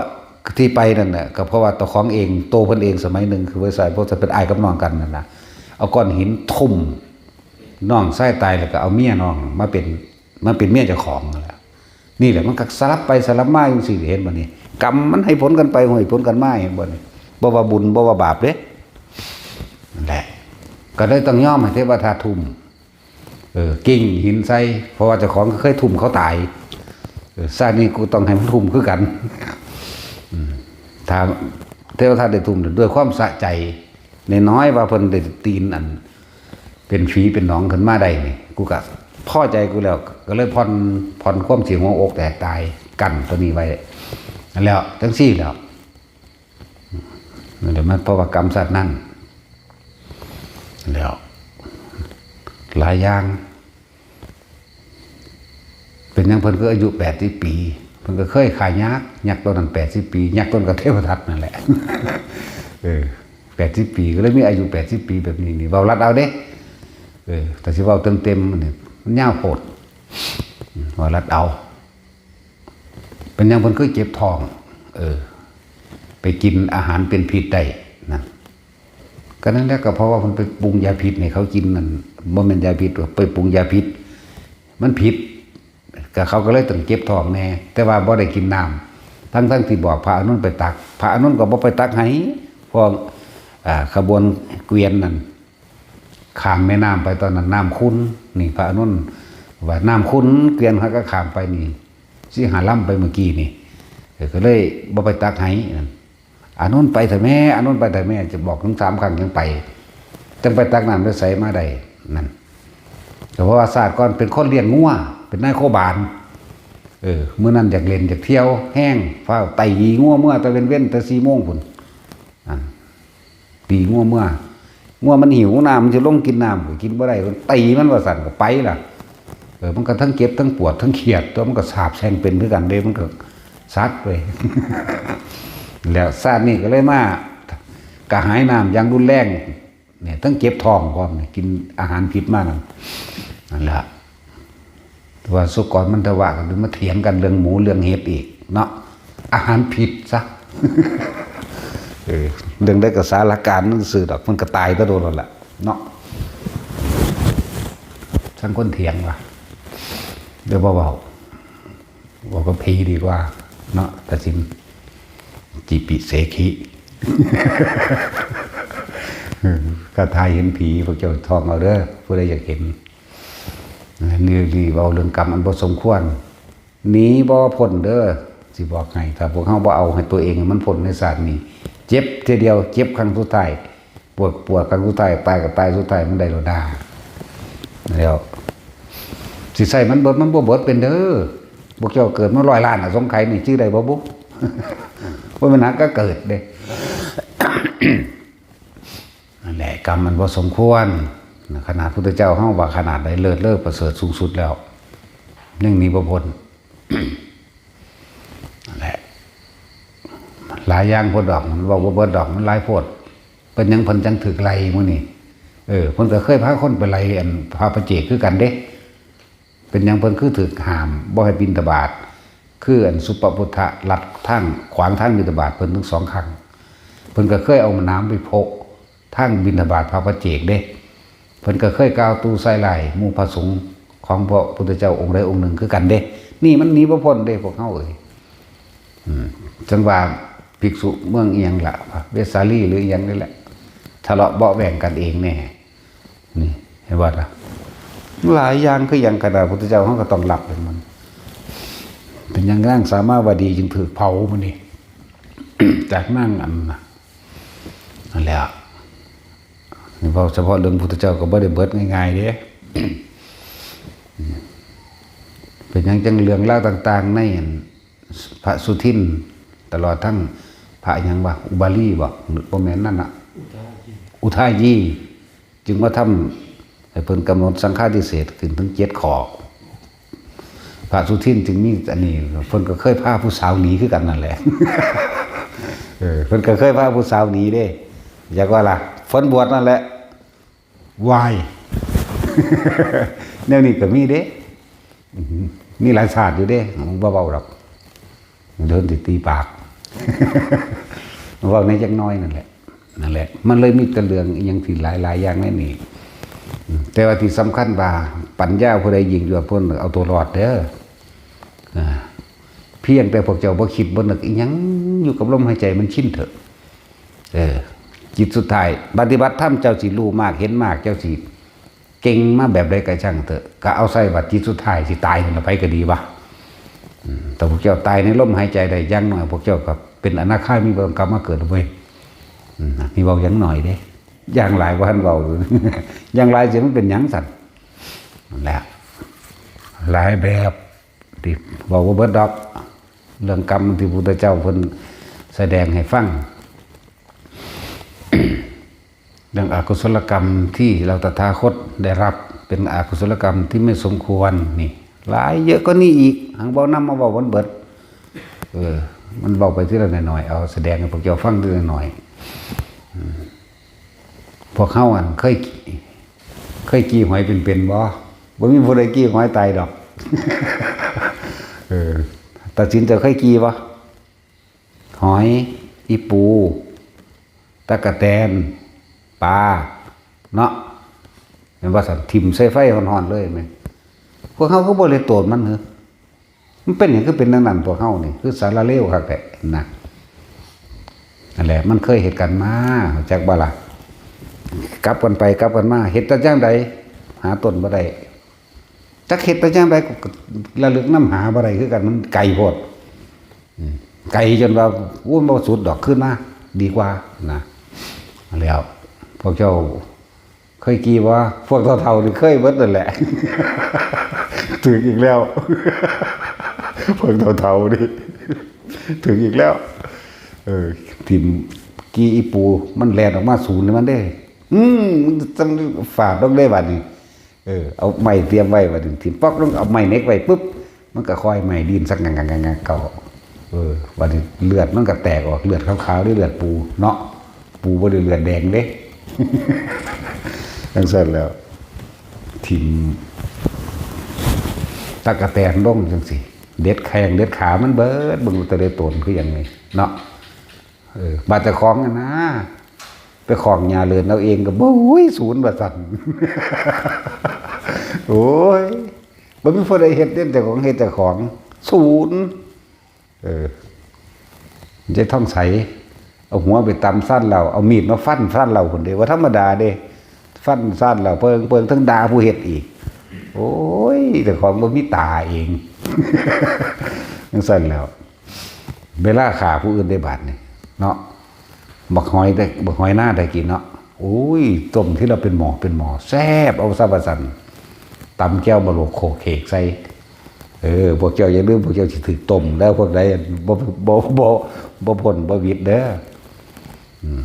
ທີ່ໄປນັ້ນນະ ກໍເພາະວ່າເຈົ້າຂອງເອງ ໂຕເພິ່ນເອງສະໄໝໜຶ່ງ ຄືວ່າຊາຍ ພວກທີ່ເປັນອ້າຍກັບນ້ອງກັນນັ້ນນະ ເອົາກ້ອນຫີນທຸ່ມນ້ອງຊາຍຕາຍ ແລ້ວກໍເອົາເມຍນ້ອງມາເປັນ ມາເປັນເມຍເຈົ້າຂອງນັ້ນແຫຼະ. ນີ້ແຫຼະ ມັນກໍສະຫຼັບໄປສະຫຼັບມາຈັ່ງຊີ້ ເຫັນບໍ່ນີ້? ກຳມັນໃຫ້ຜົນກັນໄປ ໃຫ້ຜົນກັນມາ ເຫັນບໍ່ນີ້? ບໍ່ວ່າບຸນ ບໍ່ວ່າບາບເດ້ ນັ້ນແຫຼະ ກໍເລີຍຕ້ອງຍອມໃຫ້ເທວະທັດທຸ່ມ ເອີ ກິ້ງຫີນໃສ່ ເພາະວ່າເຈົ້າຂອງກໍເຄີຍທຸ່ມເຂົາຕາຍ. ເອີ ຊາດນີ້ກູຕ້ອງໃຫ້ມັນທຸ່ມຄືກັນ. ອືມ ຖ້າເທວະທັດໄດ້ທຸ່ມດ້ວຍຄວາມສະໃຈ ນ້ອຍໆວ່າເພິ່ນໄດ້ຕີນອັນເປັນຝີເປັນໜອງຂຶ້ນມາໄດ້ນີ້ ກູກໍພໍໃຈກູແລ້ວ ກໍເລີຍຜ່ອນ ຜ່ອນຄວາມຊິຫົວອົກແຕກຕາຍ ກັ້ນຕົວນີ້ໄວ້. ແລ້ວຈັ່ງຊີ້ແລ້ວ ນັ້ນແຫຼະ ມັນເພາະວ່າກຳຊາດນັ້ນ ແລ້ວຫຼາຍຢ່າງ ເປັນຫຍັງເພິ່ນຄືອາຍຸແປດສິບປີ? ເພິ່ນກໍເຄີຍຂ້າຍັກ ຍັກຕົວນັ້ນແປດສິບປີ ຍັກຕົວນັ້ນກໍເທວະທັດນັ້ນແຫຼະ. ເອີ ແປດສິບປີ ກໍເລີຍມີອາຍຸແປດສິບປີແບບນີ້ນີ້ ເວົ້າລັດເອົາເດ້. ເອີ ຖ້າຊິເວົ້າເຕັມໆນີ້ ມັນຍາວໂພດ ເວົ້າລັດເອົາ. ເປັນຫຍັງເພິ່ນຄືເຈັບທ້ອງ? ເອີ ໄປກິນອາຫານເປັນພິດໄດ້ນັ້ນ ກໍນັ້ນແຫຼະ ກໍເພາະວ່າເພິ່ນໄປປຸງຢາພິດໃຫ້ເຂົາກິນນັ້ນ ບໍ່ແມ່ນຢາພິດ ໄປປຸງຢາພິດ ມັນຜິດ ກໍເຂົາກໍເລີຍຕ້ອງເຈັບທ້ອງແດ່ ແຕ່ວ່າບໍ່ໄດ້ກິນນ້ຳ ທັງໆທີ່ບອກພະອານົນໄປຕັກ ພະອານົນກໍບໍ່ໄປຕັກໃຫ້ ເພາະ ອາ ຂະບວນເກວີຍນນັ້ນ ຂ້າມແມ່ນ້ຳໄປ ຕອນນັ້ນນ້ຳຂຸ່ນ ນີ້ພະອານົນວ່ານ້ຳຂຸ່ນ ເກວີຍນເຂົາກໍຂ້າມໄປນີ້ ສີ່ຫ້າລຳໄປມື້ກີ້ນີ້ ເອີ ກໍເລີຍບໍ່ໄປຕັກໃຫ້ນັ້ນ. ອານົນໄປເຖາະແມ່ ອານົນໄປເຖາະແມ່ ຈະບອກເຖິງສາມຄັ້ງຈັ່ງໄປ ຈັ່ງໄປຕັກນ້ຳຢູ່ໃສມາໄດ້ນັ້ນ ກໍເພາະວ່າຊາດກ່ອນເປັນຄົນລ້ຽງງົວ ເປັນນາຍໂຄບານ ເອີ ມື້ນັ້ນຢາກຫຼິ້ນຢາກທ່ຽວແຮງ ຟ້າວໄຕ່ໜີງົວເມືອແຕ່ເວັນໆ ແຕ່ສີ່ໂມງພຸ້ນ ນັ້ນ ຕີງົວເມືອ ງົວມັນຫິວນ້ຳ ມັນຊິລົງກິນນ້ຳ ກໍກິນບໍ່ໄດ້ ມັນຕີມັນວ່າຊັ້ນ ກໍໄປລະ. ເອີ ມັນກໍທັງເຈັບ ທັງປວດ ທັງຄຽດ ຕົວະ ມັນກໍສາບແຊ່ງເປັນຄືກັນເດ້ ມັນກໍສັດເວີຍ. ແລ້ວຊາດນີ້ກໍເລີຍມາກະຫາຍນ້ຳຢ່າງຮຸນແຮງ ນີ້ ທັງເຈັບທ້ອງພ້ອມ ກິນອາຫານຜິດມານຳ ນັ້ນລະ. ແຕ່ວ່າສຸກອນມັນທະວະກໍຄືມາຖຽງກັນເລື່ອງໝູເລື່ອງເຫັດອີກເນາະ ອາຫານຜິດຊະ ເອີ ເລື່ອງໃດກໍສາລະການຊື່ດອກ ມັນກໍຕາຍແຕ່ໂດນແລ້ວລະເນາະ. ຊ່າງຄົນຖຽງວ່າ ດຽວບໍ່ເວົ້າ ເວົ້າກັບຜີດີກວ່າເນາະ ຕາສິນ ຈິປິເສຂີ ຄາຖາເຫັນຜີ ພວກເຈົ້າທ່ອງເອົາເດີ ຜູ້ໃດຢາກເຫັນ. ນີ້ ນີ້ເວົ້າເລື່ອງກຳອັນບໍ່ສົມຄວນ ໜີບໍ່ພົ້ນເດີ ຊິບອກໃຫ້ ຖ້າພວກເຮົາບໍ່ເອົາໃຫ້ຕົວເອງໃຫ້ມັນພົ້ນໃນຊາດນີ້ ເຈັບເທື່ອດຽວ ເຈັບຄັ້ງສຸດທ້າຍ ປວດ ປວດຄັ້ງສຸດທ້າຍ ຕາຍກໍຕາຍ ສຸດທ້າຍມັນໄດ້ໂລດາ ແລ້ວ ຊິໃຊ້ມັນເບິດ ມັນບໍ່ເບິດເປັນເດີ. ພວກເຈົ້າເກີດມາຮ້ອຍລ້ານອະສົງໄຂນີ້ ຈື່ໄດ້ບໍ່ບຸ? ບໍ່ແມ່ນຫາກະເກີດເດ້. ນັ້ນແຫຼະ ກຳມັນບໍ່ສົມຄວນ. ຂະໜາດພຸດທະເຈົ້າເຮົາວ່າຂະໜາດໃດ ເລີດເລີດປະເສີດສູງສຸດແລ້ວ ຍັງໜີບໍ່ພົ້ນ. ນັ້ນແຫຼະ ຫຼາຍຢ່າງໂພດດອກ ມັນເວົ້າບໍ່ເບິດດອກ ມັນຫຼາຍໂພດ. ເປັນຫຍັງເພິ່ນຈັ່ງຖືກໄລ່ມື້ນີ້? ເອີ ເພິ່ນກໍເຄີຍພາຄົນໄປໄລ່ອັນພະປະເຈກຄືກັນເດ້. ເປັນຫຍັງເພິ່ນຄືຖືກຫ້າມບໍ່ໃຫ້ບິນທະບາດ? ຄືອັນສຸປະພຸດທະລັດທາງ ຂວາງທາງບິນທະບາດເພິ່ນທັງສອງຂ້າງ. ເພິ່ນກໍເຄີຍເອົາໜາມໄປໂພະທາງບິນທະບາດພະປະເຈກເດ້. ເພິ່ນກໍເຄີຍກ່າວຕູໃສ່ຮ້າຍໝູ່ພະສົງຂອງພະພຸດທະເຈົ້າອົງໃດອົງໜຶ່ງຄືກັນເດ້. ນີ້ມັນໜີບໍ່ພົ້ນເດ້ພວກເຮົາເອີຍ. ອືມ ຈັ່ງວ່າພິກສຸເມືອງອີ່ຫຍັງລະ ເວດສາລີ ຫຼືອີ່ຫຍັງນີ້ແຫຼະ ທະເລາະເບາະແວ້ງກັນເອງແນ່. ນີ້ເຫັນບໍ່ລະ? ຫຼາຍຢ່າງຄືຫຍັງ ຂະໜາດພຸດທະເຈົ້າເຮົາກໍຕ້ອງຮັບເປັນມັນ. ເປັນຫຍັງນາງສາມາວະດີຈຶ່ງຖືກເຜົາມື້ນີ້ ຈາກນາງອັນ ນັ້ນແຫຼະ ນີ້ເວົ້າສະເພາະເລື່ອງພຸດທະເຈົ້າກໍບໍ່ໄດ້ເບິດງ່າຍໆເດ້. ເປັນຫຍັງຈັ່ງເລື່ອງລາວຕ່າງໆໃນອັນ ພະສຸທິນ ຕະຫຼອດທັງພະຫຍັງວະ ອຸບາລີບໍ? ບໍ່ແມ່ນນັ້ນນະ ອຸທາຢີ ຈຶ່ງມາທຳໃຫ້ເພິ່ນກຳນົດສັງຄາທິເສດຂຶ້ນເຖິງເຈັດຂໍ້. ພະສຸທິນຈຶ່ງມີອັນນີ້ ເພິ່ນກໍເຄີຍພາຜູ້ສາວໜີຄືກັນນັ້ນແຫຼະ. ເອີ ເພິ່ນກໍເຄີຍພາຜູ້ສາວໜີເດ້. ຢາກວ່າລະ ເພິ່ນບວດນັ້ນແຫຼະ ວາຍ ແນວນີ້ກໍມີເດ້ ມີຫຼາຍຊາດຢູ່ເດ້ ບໍ່ເວົ້າດອກ ເດີນຊິຕີປາກ ເວົ້າແດ່ຈັກໜ້ອຍນັ້ນແຫຼະ ນັ້ນແຫຼະ ມັນເລີຍມີແຕ່ເລື່ອງອີ່ຫຍັງທີ່ຫຼາຍໆຢ່າງໃນນີ້. ແຕ່ວ່າທີ່ສຳຄັນວ່າປັນຍາຜູ້ໃດຍິ່ງຍວດ ເພິ່ນເອົາຕົວລອດເດີ. ອາ ພຽງແຕ່ພວກເຈົ້າບໍ່ຄິດບໍ່ນຶກອີ່ຫຍັງ ຢູ່ກັບລົມຫາຍໃຈມັນຊິນເຖາະ. ເອີ ຈິດສຸດທ້າຍ ປະຕິບັດທຳ ເຈົ້າຊິຮູ້ມາກເຫັນມາກ ເຈົ້າຊິເກັ່ງມາແບບໃດກໍຊ່າງເຖາະ ກໍເອົາໃສ່ວ່າຈິດສຸດທ້າຍຊິຕາຍນັ້ນລະ ໃຜກໍດີວະ. ອືມ ຖ້າພວກເຈົ້າຕາຍໃນລົມຫາຍໃຈໄດ້ ຢ່າງໜ້ອຍພວກເຈົ້າກໍເປັນອະນາຄາມີ ບໍ່ຕ້ອງກັບມາເກີດເວີຍ. ອືມ ນີ້ເວົ້າຢ່າງໜ້ອຍເດ້ ຢ່າງຫຼາຍບໍ່ທັນເວົ້າ ຢ່າງຫຼາຍຊິມັນເປັນຫຍັງຊັ້ນ? ນັ້ນແຫຼະ ຫຼາຍແບບ ທີ່ເວົ້າບໍ່ເບິດດອກ ເລື່ອງກຳທີ່ພຸດທະເຈົ້າເພິ່ນສະແດງໃຫ້ຟັງ ເລື່ອງອະກຸສົລະກຳທີ່ເຮົາຕະຖາຄົດໄດ້ຮັບ ເປັນອະກຸສົລະກຳທີ່ບໍ່ສົມຄວນນີ້ ຫຼາຍເຍອະກວ່ານີ້ອີກ ຫາກເວົ້ານຳມາເວົ້າບໍ່ເບິດ. ເອີ ມັນເວົ້າໄປທີລະໜ້ອຍໆ ເອົາສະແດງໃຫ້ພວກເຈົ້າຟັງທີລະໜ້ອຍ. ອືມ ພວກເຮົາຫັ້ນເຄີຍ ເຄີຍກີ່ຫອຍເປັນໆບໍ່? ບໍ່ມີຜູ້ໃດກີ່ຫອຍຕາຍດອກ. ເອີ ຕາສິນ ເຈົ້າເຄີຍກີ່ບໍ່? ຫອຍ ອີ່ປູ ຕັກກະແຕນ ປາ ເນາະ ແມ່ນບໍ່ຊັ້ນ? ຖິ້ມໃສ່ໄຟຮ້ອນໆເລີຍແມ່ນ. ພວກເຮົາຄືບໍ່ເລີຍໂຕນມັນເຮີ? ມັນເປັນຫຍັງຄືເປັນຈັ່ງນັ້ນ? ພວກເຮົານີ້ຄືສາລະເລວຄັກແທ້ນະ. ນັ້ນແຫຼະ ມັນເຄີຍເຮັດກັນມາ ຮູ້ຈັກບໍ່ລະ? ກັບກັນໄປກັບກັນມາ ເຮັດແຕ່ຈັ່ງໃດ ຫາຕົ້ນບໍ່ໄດ້ ຈັກເຮັດແຕ່ຈັ່ງໃດ ກໍລະລຶກນຳຫາບໍ່ໄດ້ຄືກັນ ມັນໄກໂພດ. ອືມ ໄກຈົນວ່າ ໂອ້ຍ ບໍ່ສຸດດອກ ຄືນມາດີກວ່ານະ. ແລ້ວພວກເຈົ້າ ເຄີຍກີ່ບໍ່? ພວກເຖົ້າໆນີ້ເຄີຍເບິດນັ້ນແຫຼະ. ຖືກອີກແລ້ວ ພວກເຖົ້າໆນີ້ ຖືກອີກແລ້ວ. ເອີ ຖິ້ມກີ່ອີ່ປູ ມັນແລ່ນອອກມາສູນໃສ່ມັນເດ້. ອືມ ມັນຈັ່ງຟາດລົງເດ້ບາດນີ້. ເອີ ເອົາໄມ້ຕຽມໄວ້ ບາດນີ້ຖິ້ມປອກລົງ ເອົາໄມ້ເນັກໄວ້ປຶບ ມັນກໍຄ່ອຍໄໝ້ດິນສັກຫຍັກໆໆໆ ເຂົ້າ. ເອີ ບາດນີ້ເລືອດມັນກໍແຕກອອກ ເລືອດຂາວໆເດ້ ເລືອດປູເນາະ ປູບໍ່ໄດ້ເລືອດແດງເດ້. ຈັ່ງຊັ້ນແລ້ວ ຖິ້ມຕັກກະແຕນລົງຈັ່ງຊີ້ ເດັດແຂ້ງເດັດຂາມັນເບິດ ເບິ່ງແຕ່ລະຕົນຄືຫຍັງນີ້ເນາະ. ເອີ ບາດເຈົ້າຂອງຫັ້ນນາ ໄປຂອງຫຍ້າເລີນເອົາເອງກໍ ໂອ້ຍ ສູນວ່າຊັ້ນ. ໂອ້ຍ ບໍ່ມີຜູ້ໃດເຮັດເດ້ ເຈົ້າຂອງເຮັດເຈົ້າຂອງ ສູນ. ເອີ ຍາຍທອງໃສ ເອົາຫົວໄປຕຳຊານເຫຼົ້າ ເອົາມີດມາຟັນຊານເຫຼົ້າພຸ້ນເດ້ ບໍ່ທຳມະດາເດ້ ຟັນຊານເຫຼົ້າເປິງໆ ທັງດ່າຜູ້ເຮັດອີກ. ໂອ້ຍ ເຈົ້າຂອງບໍ່ມີຕາເອງ ຈັ່ງຊັ້ນແຫຼ້ວ. ເວລາຂ້າຜູ້ອື່ນໄດ້ບາດນີ້ເນາະ ບັກຫອຍໄດ້ ບັກຫອຍນາໄດ້ກິນເນາະ. ໂອ້ຍ ຕົ້ມທີລະເປັນໝໍ້ເປັນໝໍ້ ແຊບເອົາຊະວ່າຊັ້ນ. ຕຳແຈ່ວມະໂລກໂຄກເຄກໃສ່. ເອີ ພວກເຈົ້າຢ່າລືມ ພວກເຈົ້າຊິຖືກຕົ້ມເດີ ພວກໃດບໍ່ ບໍ່ ບໍ່ ບໍ່ພົ້ນບໍ່ຫວິດເດີ. ອືມ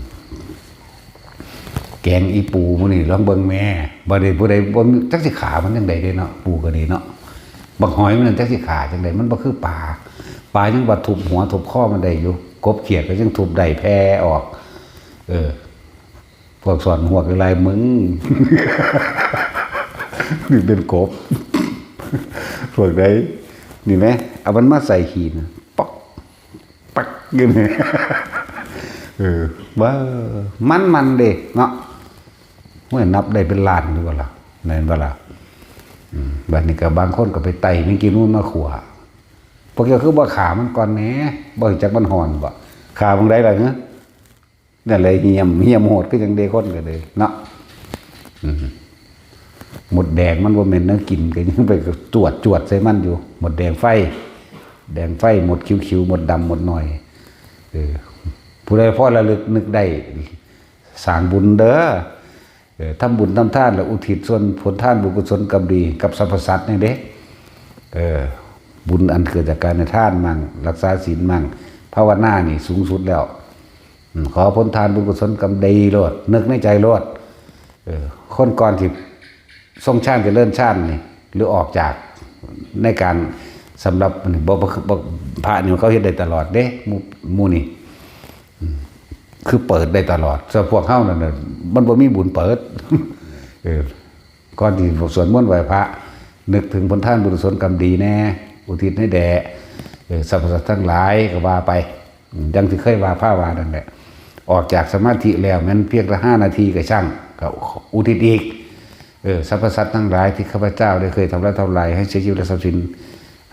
ແກງອີປູມື້ນີ້ລອງເບິ່ງແມ້. ບັດນີ້ຜູ້ໃດບໍ່ ຈັກຊິຂ້າມັນຈັ່ງໃດເດ້ເນາະ ປູກໍດີເນາະ. ບັກຫອຍມັນນັ້ນຈັກຊິຂ້າຈັ່ງໃດ ມັນບໍ່ຄືປາ. ປາຍັງວ່າທຸບຫົວທຸບຄໍມັນໄດ້ຢູ່ ກົບຂຽດກໍຍັງທຸບໄດ້ແຜ່ອອກ. ເອີ ພວກສອນຫວກຫຼາຍໆ ມຶງ ນີ້ເປັນກົບ ພວກໃດນີ້ແມ ເອົາມັນມາໃສ່ຂີ້ນະ ປັກ ປັກຢູ່ນີ້. ເອີ ເບິ່ງ ມັນໆ ເດ້ເນາະ. ໂອ້ຍ ນັບໄດ້ເປັນລ້ານຢູ່ບໍ່ລະ ແມ່ນບໍ່ລະ? ອືມ ບັດນີ້ກໍບາງຄົນກໍໄປໄຕ່ແມງກີນູນມາຂົ້ວ. ພວກເຈົ້າຄືບໍ່ຂ້າມັນກ່ອນແດ່? ບໍ່ຮູ້ຈັກມັນຮ້ອນບໍ່? ຂ້າໝ່ອງໃດລະຫື? ນັ້ນແຫຼະ ຫ້ຽມ ຫ້ຽມໂຫດຄືຫຍັງເດ້ ຄົນກໍເລີຍເນາະ. ອືມ ມົດແດງມັນບໍ່ແມ່ນແນວກິນ ກໍຍັງໄປຈວດ ຈວດໃສ່ມັນຢູ່ ມົດແດງໄຟ ແດງໄຟ ມົດຂິວໆ ມົດດຳ ມົດນ້ອຍ. ເອີ ຜູ້ໃດພໍລະລຶກນຶກໄດ້ ສ້າງບຸນເດີ. ເອີ ທຳບຸນທຳທານ ແລະ ອຸທິດສ່ວນຜົນທານບຸນກຸສົນກຳດີກັບສັບພະສັດນີ້ເດ້. ເອີ ບຸນອັນເກີດຈາກການໃຫ້ທານມັ່ງ ຮັກສາສິນມັ່ງ ພາວະນານີ້ສູງສຸດແລ້ວ. ອືມ ຂໍຜົນທານບຸນກຸສົນກຳດີໂລດ ນຶກໃນໃຈໂລດ. ເອີ ຄົນກ່ອນທີ່ຊົງຊານຈະເລີນຊານນີ້ ຫຼືອອກຈາກໃນການສຳລັບນີ້ ບໍ່ ບໍ່ ບໍ່ ພະນີ້ເຂົາເຮັດໄດ້ຕະຫຼອດເດ້ ໝູ່ ໝູ່ນີ້ ອືມ ຄືເປີດໄດ້ຕະຫຼອດ. ສ່ວນພວກເຮົານັ້ນນະ ມັນບໍ່ມີບຸນເປີດ. ເອີ ກ່ອນທີ່ສວດມົນໄຫວ້ພະ ນຶກເຖິງຜົນທານບຸນກຸສົນກຳດີແດ່ ອຸທິດໃຫ້ແດ່ ເອີ ສັບພະສັດທັງຫຼາຍກໍວ່າໄປ ອືມ ດັ່ງທີ່ເຄີຍວ່າພາວ່ານັ້ນແຫຼະ. ອອກຈາກສະມາທິແລ້ວ ແມ່ນພຽງແຕ່ຫ້ານາທີກໍຊ່າງ ກໍອຸທິດອີກ. ເອີ ສັບພະສັດທັງຫຼາຍທີ່ຂ້າພະເຈົ້າໄດ້ເຄີຍທຳລາຍທຳລາຍໃຫ້ເສຍຊີວິດ ແລະ ຊັບສິນ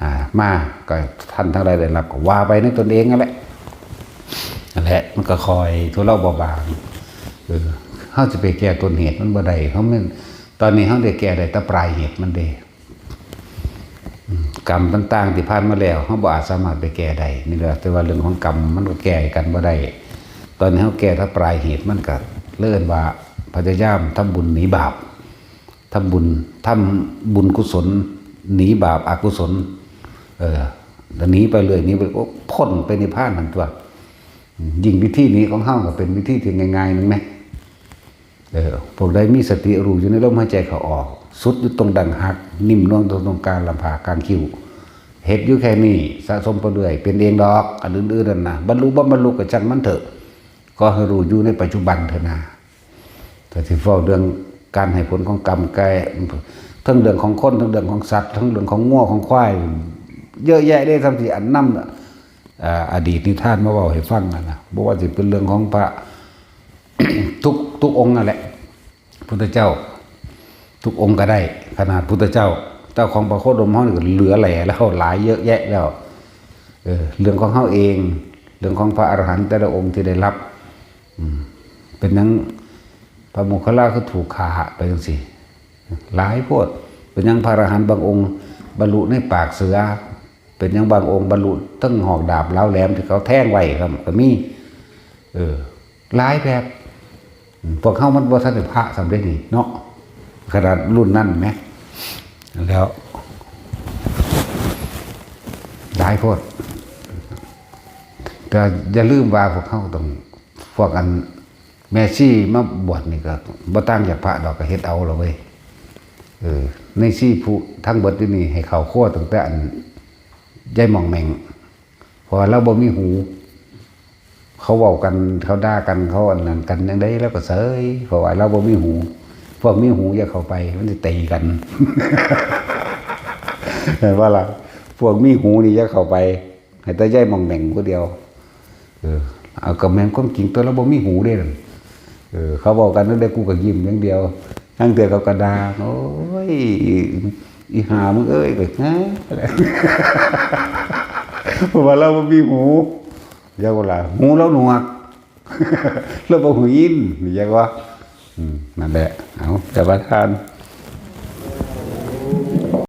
ອ່າ ມາ ກໍທ່ານທັງຫຼາຍໄດ້ຮັບ ກໍວ່າໄປໃນຕົນເອງນັ້ນແຫຼະ. ນັ້ນແຫຼະ ມັນກໍຄ່ອຍທຸເລົາເບົາບາງ. ເອີ ເຮົາຊິໄປແກ້ຕົ້ນເຫດມັນບໍ່ໄດ້. ເຮົາແມ່ນ ຕອນນີ້ເຮົາໄດ້ແກ້ໄດ້ແຕ່ປາຍເຫດມັນເດ້. ອືມ ກຳຕ່າງໆທີ່ຜ່ານມາແລ້ວ ເຮົາບໍ່ອາດສາມາດໄປແກ້ໄດ້. ນີ້ແຫຼະ ແຕ່ວ່າເລື່ອງຂອງກຳມັນກໍແກ້ກັນບໍ່ໄດ້. ຕອນນີ້ເຮົາແກ້ແຕ່ປາຍເຫດ ມັນກໍເອີ້ນວ່າພະຍາຍາມທຳບຸນໜີບາບ. ທຳບຸນ ທຳບຸນກຸສົນ ໜີບາບອະກຸສົນ. ເອີ ແລ້ວໜີໄປເລື້ອຍ ໜີໄປ ໂອ້ ພົ້ນໄປນິບພານຫັ້ນຕົວະ. ອືມ ຍິ່ງວິທີໜີຂອງເຮົາກໍເປັນວິທີທີ່ງ່າຍໆໜຶ່ງແມະ. ເອີ ພວກໃດມີສະຕິຮູ້ຢູ່ໃນລົມຫາຍໃຈເຂົ້າອອກ ສຸດຢູ່ຕົງດັງຫັກ ນິ້ມນວງຕົງກາງລຳຜາກາງຄິ້ວ. ເຮັດຢູ່ແຄ່ນີ້ ສະສົມໄປເລື້ອຍ ເປັນເອງດອກ. ອັນອື່ນໆນັ້ນນະ ບັນລຸບໍ່ບັນລຸກໍຊ່າງມັນເຖາະ ຂໍໃຫ້ຮູ້ຢູ່ໃນປັດຈຸບັນເຖາະນາ. ແຕ່ທີ່ເວົ້າເລື່ອງການໃຫ້ຜົນຂອງກຳ ແກ່ ເຖິງເລື່ອງຂອງຄົນ ເຖິງເລື່ອງຂອງສັດ ເຖິງເລື່ອງຂອງງົວຂອງຄວາຍ ເຍອະແຍະເດ້. ທັງທີ່ອັນນຳ ອາ ອະດີດນິທານມາເວົ້າໃຫ້ຟັງຫັ້ນນະ ບໍ່ວ່າຊິເປັນເລື່ອງຂອງພະ ທຸກ ທຸກອົງນັ້ນແຫຼະ ພຸດທະເຈົ້າ ທຸກອົງກໍໄດ້. ຂະໜາດພຸດທະເຈົ້າ ເຈົ້າຂອງພະໂຄດົມເຮົານີ້ກໍເຫຼືອແຫຼແລ້ວ ຫຼາຍເຍອະແຍະແລ້ວ. ເອີ ເລື່ອງຂອງເຮົາເອງ ເລື່ອງຂອງພະອະລະຫັນແຕ່ລະອົງທີ່ໄດ້ຮັບ ອືມ ເປັນຫຍັງພະໂມກຄັນລາຄືຖືກຂ້າໄປຈັ່ງຊີ້ ຫຼາຍໂພດ. ເປັນຫຍັງພະອະລະຫັນບາງອົງບັນລຸໃນປາກເສືອ? ເປັນຫຍັງບາງອົງບັນລຸເຖິງຫອກດາບລາວແຫຼມທີ່ເຂົາແທງໄວ້ຊ້ຳກໍມີ. ເອີ ຫຼາຍແບບ. ພວກເຮົາມັນບໍ່ທັນໄດ້ພະຊ້ຳເດ້ນີ້ເນາະ ຂະໜາດລຸ້ນນັ້ນແໝ ແລ້ວ ຫຼາຍໂພດ. ແຕ່ຢ່າລືມວ່າພວກເຮົາຕ້ອງ ພວກອັນ ແມ່ຊີມາບວດນີ້ກໍບໍ່ຕ່າງຈາກພະດອກ ກໍເຮັດເອົາລະເວີຍ. ເອີ ແມ່ຊີຜູ້ທັງເບິດຢູ່ນີ້ໃຫ້ເຂົ້າຄົວຕັ້ງແຕ່ອັນຍາຍໝ່ອງແໝ່ງ ເພາະວ່າລາວບໍ່ມີຫູ. ເຂົາເວົ້າກັນ ເຂົາດ່າກັນ ເຂົາອັນນັ້ນກັນຈັ່ງໃດລາວກໍເສີຍ ເພາະວ່າລາວບໍ່ມີຫູ. ພວກມີຫູຢ່າເຂົ້າໄປ ມັນຊິຕີກັນ ແມ່ນບໍ່ລະ? ພວກມີຫູນີ້ຢ່າເຂົ້າໄປ ໃຫ້ແຕ່ຍາຍໝ່ອງແໝ່ງຜູ້ດຽວ. ເອີ ເອົາ ກໍແມ່ນຄວາມຈິງຕົວະ ລາວບໍ່ມີຫູເດ້. ເອີ ເຂົາເວົ້າກັນແນວໃດ ກູກໍຍິ້ມຢ່າງດຽວ. ລາງເທື່ອເຂົາກໍດ່າ ໂອ້ຍ ອີ່ຫ່າມຶງເອີຍ ກໍ ເພາະວ່າລາວບໍ່ມີຫູ. ຢາກວ່າລະ ຫູລາວໜວກ ລາວບໍ່ຫູຍິນ ຢາກວ່າ ອືມ ນັ້ນແຫຼະ. ເອົາ ແຕ່ວ່າທ່ານ